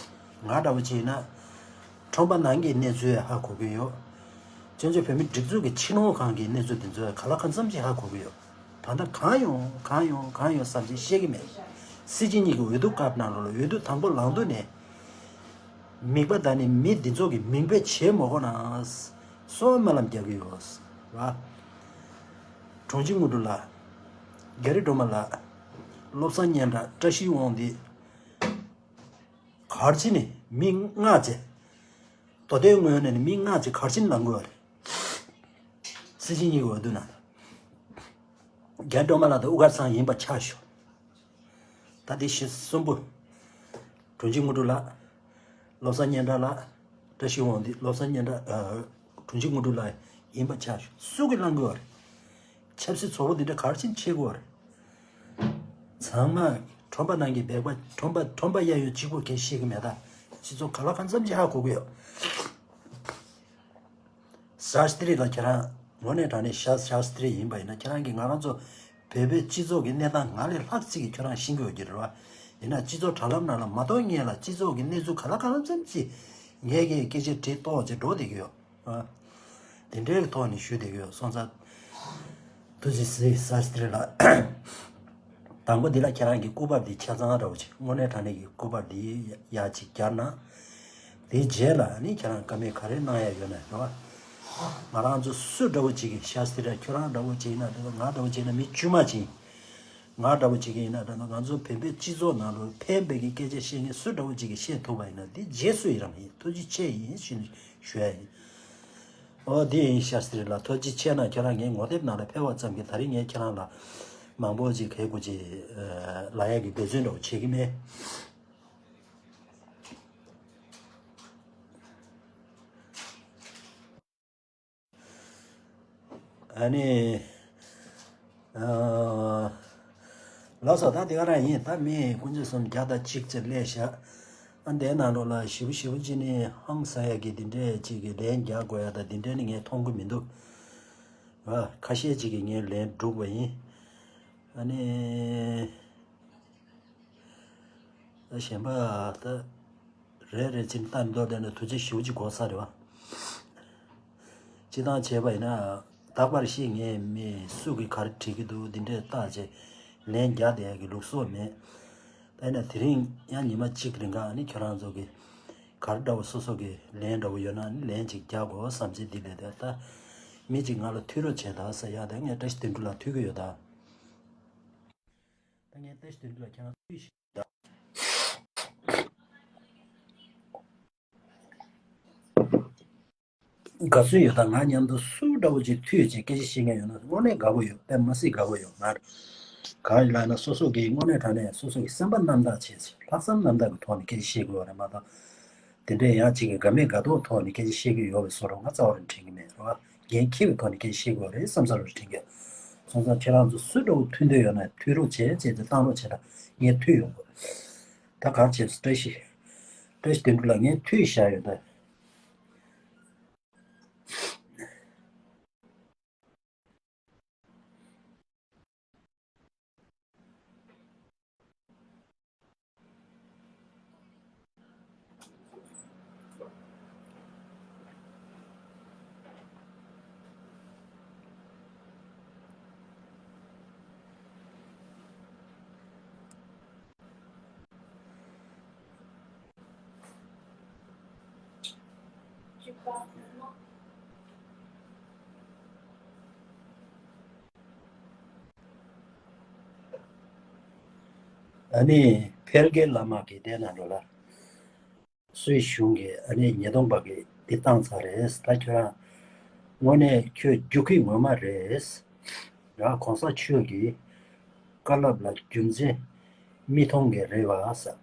ང་འདྲ་བོ་ཅིག་ཡིན་ན། ཁྲོམ་པ་ནང་གི་གནས་ཚུལ་ཧ་གོ་གི་ཡོད། བཙན་བྱོལ་བོད་མིའི་སྒྲིག་འཛུགས་ཀྱི་སྤྱི་ནོར་ཁང་གི་གནས་ཚུལ་དེ་ཚོ་ག་ལ་གང་འཚམ་ཅིག་ཧ་གོ་གི་ཡོད། ད་ལྟ་གང་ཡོང་གང་ཡོང་གང་ཡོང་བསམ་ཅིག་ཤེས་ཀྱི་མེད། སྲིད་སྤྱི་གཉིས་ཀྱི་འོས་བསྡུ་སྐབས་ནང་ལོགས་ལ་འོས་བསྡུ་དང་པོ་ལངས་དུས་ནས། མིག་པ་དང་ནི་མི་འདི་ཚོ་གི་མིང་དཔེ་བྱེད་མ་དགོས་ན། སོ་སྨོན་ལམ་རྒྱག་གི་ཡོད། ར། དྲུང་ཆེ་དངོས་གྲུབ་ལགས། རྒྱ་རི་སྒྲོལ་མ་ལགས། བློ་བཟང་སྙན་གྲགས། བཀྲ་ཤིས་དབང་འདུས། གར་ཅི་ནི་མི་ལྔ་བྱས། མདོ་སྟོད་ངོས་ནས་ནི་མི་ལྔ་བྱས་གར་ཅི་ནི་ལངས་དགོས་པ་རེད། སྲིད་སྤྱི་གཉིས་ཀྱི་འོས་བསྡུ་ནང་། རྒྱ་རི་སྒྲོལ་མ་ལགས་དང་དབུ་དཀར་ཚང་ཡིན་པ་ཆགས་ཞུ། ད་དེ་གཞི་གསུམ་པོ། དྲུང་ཆེ་དངོས་གྲུབ་ལགས། བློ་བཟང་སྙན་གྲགས་ལགས། བཀྲ་ཤིས་དབང་འདུས། བློ་བཟང་སྙན་གྲགས། ཨ། དྲུང་ཆེ་དངོས་གྲུབ་ལགས་ཡིན་པ་ཆགས་ཞུ། སུ་གིས་ལངས་དགོས་པ་རེད། ཆབ་སྲིད་ཚོགས་པ་འདི་འདྲ་ག་རེ་བྱས་ནས་བྱེད་དགོས་པ་རེད། ཚང་མ་ཁྲོམ་པ་ནང་གི་སྦལ་པ། ཁྲོམ་པ་ཁྲོམ་པ་གཡས་གཡོན་གཅིག་པོ་གས་ཤེས་ཀྱི་མེད། ད་སྤྱི་ཚོགས་ག་ལ་གང་འཚམ་ཅིག་ཧ་གོ་གི་ཡོད། ཤཱསྟྲི་ལགས་ཁྱེད་རང་དངོས་གནས་དྲང་གནས་ཤཱ་ཤཱསྟྲི་ཡིན་པ་ཡིན་ན། ཁྱེད་རང་གིས་ང་རང་ཚོ་བོད་པའི་སྤྱི་ཚོགས་ཀྱི་གནས་སྟངས་ང་ལས་ལྷག་ཅིག་གིས་ཁྱོད་རང་ཤེས་ཀྱི་ཡོད་ཀྱི་རེད་བ། ཡིན་ན་སྤྱི་ཚོགས་དྲ་ལམ་ནང་ལ་མ་གཏོགས་སྔོན་ལ་སྤྱི་ཚོགས་ཀྱི་གནས་ཚུལ་ག་ལ་གང་འཚམ་ཅིག་ངས་ཀྱིས་སྐད་ཆ་དྲིས་ཏོག་ཅིག་འགྲོ་བསྡད་ཀྱི་ཡོད། ཨ། དེ་འདྲའི་ཐོག་ནས་ཞུ་བསྡད་ཀྱི་ཡོད། སོང་ཙང་། ཐུགས་རྗེ་གཟིགས། ཤཱསྟྲི་ལགས། དང་པོ་འདི་ལ་ཁྱེད་རང་གི་སྐུ་པར་འདི་ཆ་ཚང་འདྲ་བོ་ཅིག་དངོས་གནས་དྲང་གནས་ཀྱི་སྐུ་པར་འདི་ཡ་ཅིག་བརྒྱབ་ན། དེའི་རྗེས་ལ་ནི་ཁྱེད་རང་བཀའ་མོལ་ག་རེ་གནང་ཡ་ཡོད་ན་རེད་བ། ང་རང་ཚོ་སུ་འདྲ་བོ་ཅིག་གིས། ཤཱསྟྲི་ལགས་ཁྱོད་རང་འདྲ་བོ་ཅིག་ཡིན་ན་འདྲ། ང་འདྲ་བོ་ཅིག་ཡིན་ན་མི་དཀྱུས་མ་ཅིག་ཡིན། ང་འདྲ་བོ་ཅིག་གིས་ཡིན་ན་འདྲ། ང་ཚོ་བོད་པའི་སྤྱི་ཚོགས་ནང་ལ་ཕན་པའི་གི་སྐད་ཆ་བཤད་མཁན་སུ་འདྲ་བོ་ཅིག་གིས་བཤད་ཐུབ་པ་ཡིན་ན། འདི་རྗེས་སུ་ཡི་རང་ཡིན། ཐུགས་རྗེ་ཆེ་ཡིན་ཞུ་ཞུ་ཡ་ཡིན། ཨོ་དེ་ཡིན། ཤཱསྟྲི་ལགས་ཐུགས་རྗེ་ཆེ་གནང་། ཁྱེད་རང་ངའི་ངོ་དེབ་ནང་ལ་ཕེབས་པ་ཙམ་གྱིས་ད་རིང་ངས་ཁྱེད་རང་ལ་མང་པོ་ཅིག་གལ་དགོས་ཅིག་ལབ་ཡག་གི་འབད་བརྩོན་འདྲ་བོ་བྱེད་ཀྱི་མེད། ཨ་ནི། ཨ། ལགས་སོ། ད་དེ་ག་རང་ཡིན། ད་མི་དཀོན་མཆོག་གསུམ་བརྒྱ་དང་གཅིག་ཅིག་སླེབས་ཤག་ཨ། འདིའི་ནང་ལོགས་ལ་ཞེ་པོ་ཞེ་པོ་ཅིག་ནི་ཧང་སང་ཡག་གི་འདི་འདྲས་ཅིག་གི་ལན་རྒྱག་དགོས་ཡ་ད་འདི་འདྲས་ནི་ངས་མཐོང་གི་མི་འདུག་ཨ། ཁ་ཤས་ཅིག་གིས་ངའི་ལན་བསྒྲུགས་པ་ཡིན། ཨ་ནི། ད་གཞན་པ་ད་རེ་རེ་བཞིན་ལྟ་མདོར་བསྡད་ན་དུས་ཚོད་ཞེ་པོ་ཅིག་འགོར་ས་རེད་བ། སྤྱིར་བཏང་བྱས་པ་ཡིན་ན་རྟག་པར་ཤེས་ངེས་མེད། སུ་གིས་ག་རེ་བྲིས་ཀྱི་འདུག་འདི་འདྲས་བལྟས་བྱས་ལན་རྒྱག་བསྡད་ཡག་གི་ལུགས་སྲོལ་མེད། ད་ཡིན་ན་དེ་རིང་ཡང་ཉི་མ་གཅིག་རིང་ག་ནི་ཁྱོད་རང་ཚོ་གིས་ག་རེ་འདྲ་བོ་སོ་སོ་གི་ལན་འདྲ་བོ་ཡོད་ན་ནི་ལན་ཅིག་རྒྱག་དགོས་བསམ་བྱས་འདི་ལས་དེ་ད་མི་གཅིག་ང་ལ་མཐུད་རོགས་བྱས་ད་ཟེར་ཡ། ད་ངས་བཀྲ་ཤིས་དོན་གྲུབ་ལ་མཐུད་ཀྱི་ཡོད་ད། ད་ངས་བཀྲ་ཤིས་དོན་གྲུབ་ལ་ཁྱེད་རང་མཐུད་ཤིག་ད། དགའ་བསུ་ཡོད་ད། ང་མཉམ་དུ་སུ་འདྲ་བོ་ཅིག་མཐུད་ཅིག་སྐད་ཆ་བཤད་མཁན་ཡོད་ན་དངོས་གནས་དགའ་པོ་ཡོད། དཔེ་མི་སྲིད་དགའ་པོ་ཡོད། ང་གང་ཡིན་ལབ་ན་སོ་སོ་གིས་དངོས་གནས་དྲང་གནས་སོ་སོ་གི་སེམས་པ་རྣམ་དག་བྱས་ཚེ་ལྷག་བསམ་རྣམ་དག་གི་ཐོག་ནས་སྐད་ཆ་བཤད་དགོས་པ་རེད་མ་གཏོགས། དེ་འདྲའི་ཡང་གཅིག་གི་དགའ་མེད་དགའ་མདོག་ཐོག་ནས་སྐད་ཆ་བཤད་ཀྱི་ཡོད་པའི་བཟོ་འདྲ་ང་རྩ་བ་རེ་དྲན་གྱི་མེད་རེད་བ། འགན་འཁྱེར་བའི་ཐོག་ནས་སྐད་ཆ་བཤད་དགོས་རེད་བསམ་ས་རེ་དྲན་གྱི། སོང་ཙང་ཁྱེད་རང་ཚོ་སུ་འདྲ་བོ་མཐུད་འདོད་ཡོད་ན་མཐུད་རོགས་བྱས་བྱས་ཏེ་བཏང་རོགས་བྱས་ད། ངས་མཐུད་ཡོང་དགོས། ད་གར་བྱས་སོ། བཀྲ་ཤིས། བཀྲ་ཤིས་དོན་གྲུབ་ལགས་ངས་མཐུད་བཞག་ཡོད་ད། ཨ་ནི་འཕེལ་རྒྱས་བླ་མ་གིས་དེ་ནང་འགྲོ་ལ། སུའི་གཞུང་གིས་ཨ་ནི་ཉིས་སྟོང་པ་གི་འདི་བཏང་ཚར་རེད། ད་ཁྱོད་རང་དངོས་གནས་ཁྱོད་རྒྱུག་ཁྱི་ངོ་མ་རེད། ར་གོང་ས་མཆོག་གི་བཀའ་སློབ་ལ་རྒྱུ་མཚན་མི་མཐོང་གི་རེད་བ་ཟེར།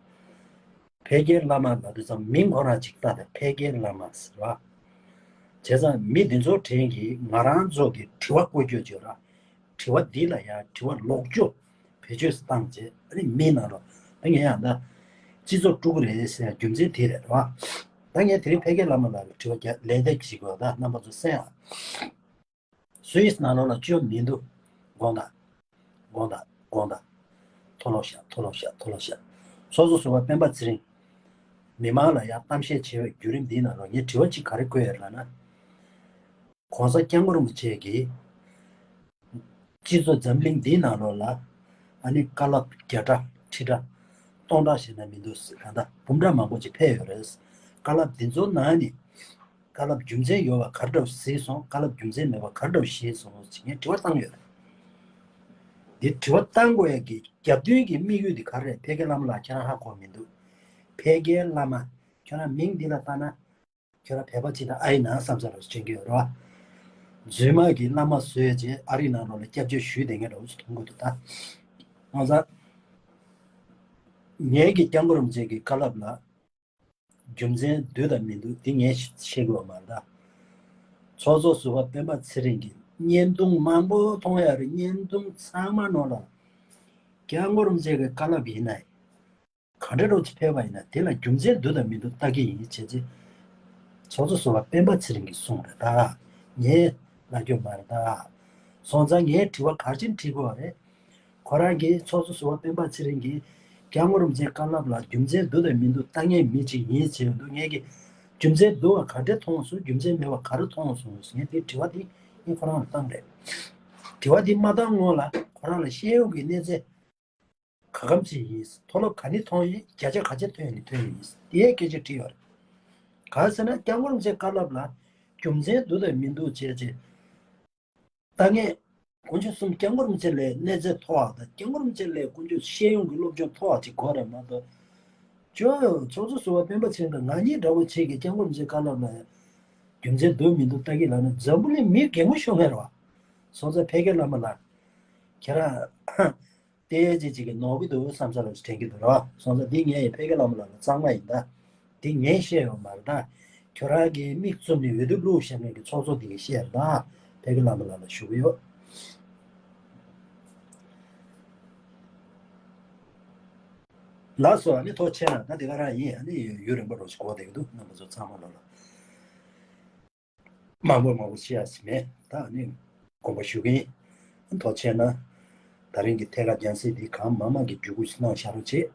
ཕལ་སྐད་བླ་མ་ལབ་དུས་ཙམ་མིང་ཁོ་རང་ཅིག་བཏགས་ཏེ་ཕལ་སྐད་བླ་མ་ཟེར་བ། བྱས་ཙང་མི་འདི་ཚོ་དྲན་གྱིས་ང་རང་ཚོ་གི་དྲི་བ་བཀོད་རྒྱུ་བརྗོད་ར། དྲི་བ་འདི་ལ་ཡང་དྲི་བ་ལོག་སྤྱོད་བེད་སྤྱོད་བཏང་རྗེས་ཨ་ནི་མི་ནང་ལོགས་ད་ངས་ཡང་ད་སྤྱི་ཚོགས་དཀྲུག་གི་རེད་ཟེར་ཡ་རྒྱུ་མཚན་དེ་རེད་བ། ད་ངས་དེ་རིང་ཕལ་སྐད་བླ་མ་ལགས་ལ་དྲི་བ་རྒྱག་ལན་འདེབས་ཞིག་དགོས་ད་རྣམ་པ་ཚོ་གསན་ཨ། སུད་སི་ནང་ལོགས་ལ་སྤྱོད་མི་འདུག་དགོངས་དག་དགོངས་དག་དགོངས་དག་མཐོ་སློབ་བཤད་མཐོ་སློབ་བཤད་མཐོ་སློབ་བཤད། ཚོགས་གཙོ་ཟུར་པ་སྤེན་པ་ཚེ་རིང་། མི་མང་ལ་ཡང་གཏམ་བཤད་བྱེད་པའི་བརྒྱུད་རིམ་འདིའི་ནང་ལོགས་ངས་དྲི་བ་གཅིག་ག་རེ་བཀོད་ཡོད་ལབ་ན། གོང་ས་སྐྱབས་མགོན་རིན་པོ་ཆེ་གིས་སྤྱི་ཚོགས་འཛམ་གླིང་འདིའི་ནང་ལོགས་ལ་ཨ་ནི་བཀའ་སློབ་བརྒྱ་ཕྲག་ཁྲི་ཕྲག་སྟོང་ཕྲག་ཞིག་ན་མི་འདུག་གང་ལྟར་འབུམ་ཕྲག་མང་པོ་ཅིག་ཕེབས་ཡོད་རེད། བཀའ་སློབ་འདི་ཚོ་ནང་ནས་བཀའ་སློབ་རྒྱུ་མཚན་ཡོད་པ་ག་རེ་འདྲ་བོ་གཟིགས་སོང་། བཀའ་སློབ་རྒྱུ་མཚན་མེད་པ་ག་རེ་འདྲ་བོ་ཤེས་སོང་ཟེར་ངས་དྲི་བ་བཏང་ཡོད་རེད། འདི་དྲི་བ་བཏང་དགོས་ཡ་གི་རྒྱབ་མདུན་གྱི་དམིགས་ཡུལ་འདི་ག་རེ་རེད། ཕལ་སྐད་བླ་མ་ལགས་ཁྱེད་རང་ཧ་གོ་མི་འདུག་ཕལ་སྐད་བླ་མ་ཁྱོད་རང་མིང་འདི་ལ་ལྟ་ན། ཁྱོད་རང་བོད་པ་ཅིག་དང་ཨ་ཡི་ནང་བསམ་ས་རོགས་དྲན་གྱི་ཡོད་རེད་བ། རྫུན་མ་གི་བླ་མ་བཟོས་རྗེས་ཨ་རི་ནང་ལོགས་ལ་སྐྱབས་བཅོལ་ཞུས་བསྡད་མཁན་འདྲ་བོ་ཞིག་མཐོང་གི་འདུག་ད། ང་ཚ། ངེད་ཀྱི་སྐྱབས་མགོན་རིན་པོ་ཆེ་གི་བཀའ་སློབ་ལ་རྒྱུ་མཚན་འདུག་དང་མི་འདུག་འདི་ངས་ཤེས་དགོས་པ་མ་རེད་ད། ཚོགས་གཙོ་ཟུར་པ་སྤེན་པ་ཚེ་རིང་གིས་བརྙན་ཐུང་མང་པོ་མཐོང་ཡ་རེད། བརྙན་ཐུང་ཚང་མ་ནང་ལ་སྐྱབས་མགོན་རིན་པོ་ཆེ་གི་བཀའ་སློབ་ཡིན་ན། ག་འདྲ་རོགས་ཅིག་ཕེབས་པ་ཡིན་ན་དེ་ལ་རྒྱུ་མཚན་འདུག་དང་མི་འདུག་ལྟ་གི་ཡིན་བྱས་རྗེས། ཚོགས་གཙོ་ཟུར་པ་སྤེན་པ་ཚེ་རིང་གིས་གསུངས་རེད་ད། ངས་ལབ་རྒྱུ་མ་རེད་ད། སོང་ཙང་ངས་དྲི་བ་ག་རེ་བྱས་ནས་དྲི་དགོས་པ་རེད། ཁོ་རང་གིས་ཚོགས་གཙོ་ཟུར་པ་སྤེན་པ་ཚེ་རིང་གིས་སྐྱབས་མགོན་རིན་པོ་ཆེའི་བཀའ་སློབ་ལ་རྒྱུ་མཚན་འདུག་དང་མི་འདུག་ལྟ་མཁན་མི་ཅིག་ཡིན་ཟེར་འདུག་ངས་ཀྱིས་རྒྱུ་མཚན་འདུག་པ་ག་འདྲ་མཐོང་སོང་། རྒྱུ་མཚན་མེད་པ་ག་རེ་མཐོང་སོང་ངས་དེ་དྲི་བ་དེ་ངས་ཁོ་རང་ལ་བཏང་རེད། དྲི་བ་དེ་མ་བཏང་སྔོན་ལ་ཁོ་རང་ལ་ཤེས་ཡོན་གྱི་གནས་ཚད། ག་གམ་ཅིག་ཡིན། མཐོ་སློབ་ག་ནས་མཐོང་ཡིན། བརྒྱ་ཆ་ག་ཚོད་ཐོན་ཡིན་ཐོན་ཡིན། དེའི་སྐད་ཆ་དྲིས་ཡོད་རེད། གང་ཟེར་ན་སྐྱབས་མགོན་རིན་པོ་ཆེའི་བཀའ་སློབ་ལ་རྒྱུ་མཚན་འདུག་དང་མི་འདུག་བྱས་རྗེས། ད་ངས་དཀོན་མཆོག་གསུམ་སྐྱབས་མགོན་རིན་པོ་ཆེ་ལས་གནས་ཚད་མཐོ་བ་དང་སྐྱབས་མགོན་རིན་པོ་ཆེ་ལས་དཀོན་མཆོག་ཤེས་ཡོན་གྱི་སློབ་སྦྱོང་མཐོ་བ་ཅིག་དགོས་རེད་མ་གཏོགས། ཅོ་ཚོགས་གཙོ་ཟུར་པ་སྤེན་པ་ཚེ་རིང་དང་ང་གཉིས་འདྲ་བོ་བྱེད་ཀྱི་སྐྱབས་མགོན་རིན་པོ་ཆེའི་བཀའ་སློབ་ལ་རྒྱུ་མཚན་འདུག་མི་འདུག་ལྟ་གི་ལབ་ན་འཛམ་བུ་གླིང་མི་གད་མོ་ཤོར་མཁན་རེད་བ། སོང་ཙང་ཕལ་སྐད་བླ་མ་ལགས། ཁྱེད་རང་། ཏོག་ཙམ་ཅིག་གིས་ནོར་གྱི་འདུག་བསམ་ས་ལ་དྲན་གྱི་འདུག་ར། སོང་ཙང་འདི་ངས་ཕལ་སྐད་བླ་མ་ལགས་ལ་གཙང་མ་ཡིན་ད། འདི་ངས་བཤད་ཡོད་མ་རེད་ད། ཁྱོད་རང་གིས་མིག་བཙུམ་ནས་འོས་བསྡུ་བླུགས་བཞག་མཁན་གྱི་ཚོགས་གཙོ་འདི་གིས་བཤད་རེད་ད། ཕལ་སྐད་བླ་མ་ལགས་ལ་ཞུ་གི་ཡོད། ལགས་སོ། ཨ་ནི་ཐུགས་རྗེ་ཆེ་གནང་། ད་འདི་ག་རང་ཡིན། ཨ་ནི་ཡུན་རིང་པོ་རོགས་ཞིག་འགོར་བསྡད་ཀྱི་འདུག་རྣམ་པ་ཚོ་ཚང་མ་ལོ་ལ། མང་པོ་མང་པོ་བཤད་ཡ་ཞིག་མེད། ད་ནི་དགོངས་པ་ཞུ་གི་ཡིན། ཐུགས་རྗེ་ཆེ་གནང་། ད་རིང་གི་ཐད་ཀར་རྒྱང་སྲིང་འདི་གང་མང་མང་གི་བརྒྱུད་སྐུལ་ཞིག་གནང་བཞག་རོགས་བྱེད།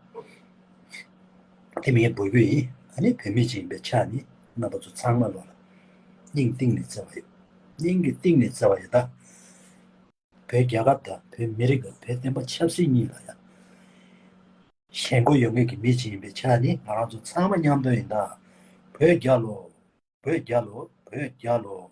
དེ་མིན་འབོད་སྐུལ་ཡིན། ཨ་ནི་བོད་མི་ཅིག་ཡིན་པའི་ཆ་ནས་རྣམ་པ་ཚོ་ཚང་མ་ལོ་ལ་སྙིང་གཏིང་ནས་བརྩེ་བ་ཡོད། སྙིང་གི་གཏིང་ནས་བརྩེ་བ་ཡོད་ད། བོད་རྒྱལ་ཁབ་དང་བོད་མི་རིགས་དང་བོད་བསྟན་པ་ཆབ་སྲིད་གཉིས་ལ་ཡང་ཞེན་ཁོག་ཡོད་མཁན་གྱི་མི་ཅིག་ཡིན་པའི་ཆ་ནས་ང་རང་ཚོ་ཚང་མ་མཉམ་དུ་ཡིན་ད། བོད་རྒྱལ་ལོ། བོད་རྒྱལ་ལོ། བོད་རྒྱལ་ལོ།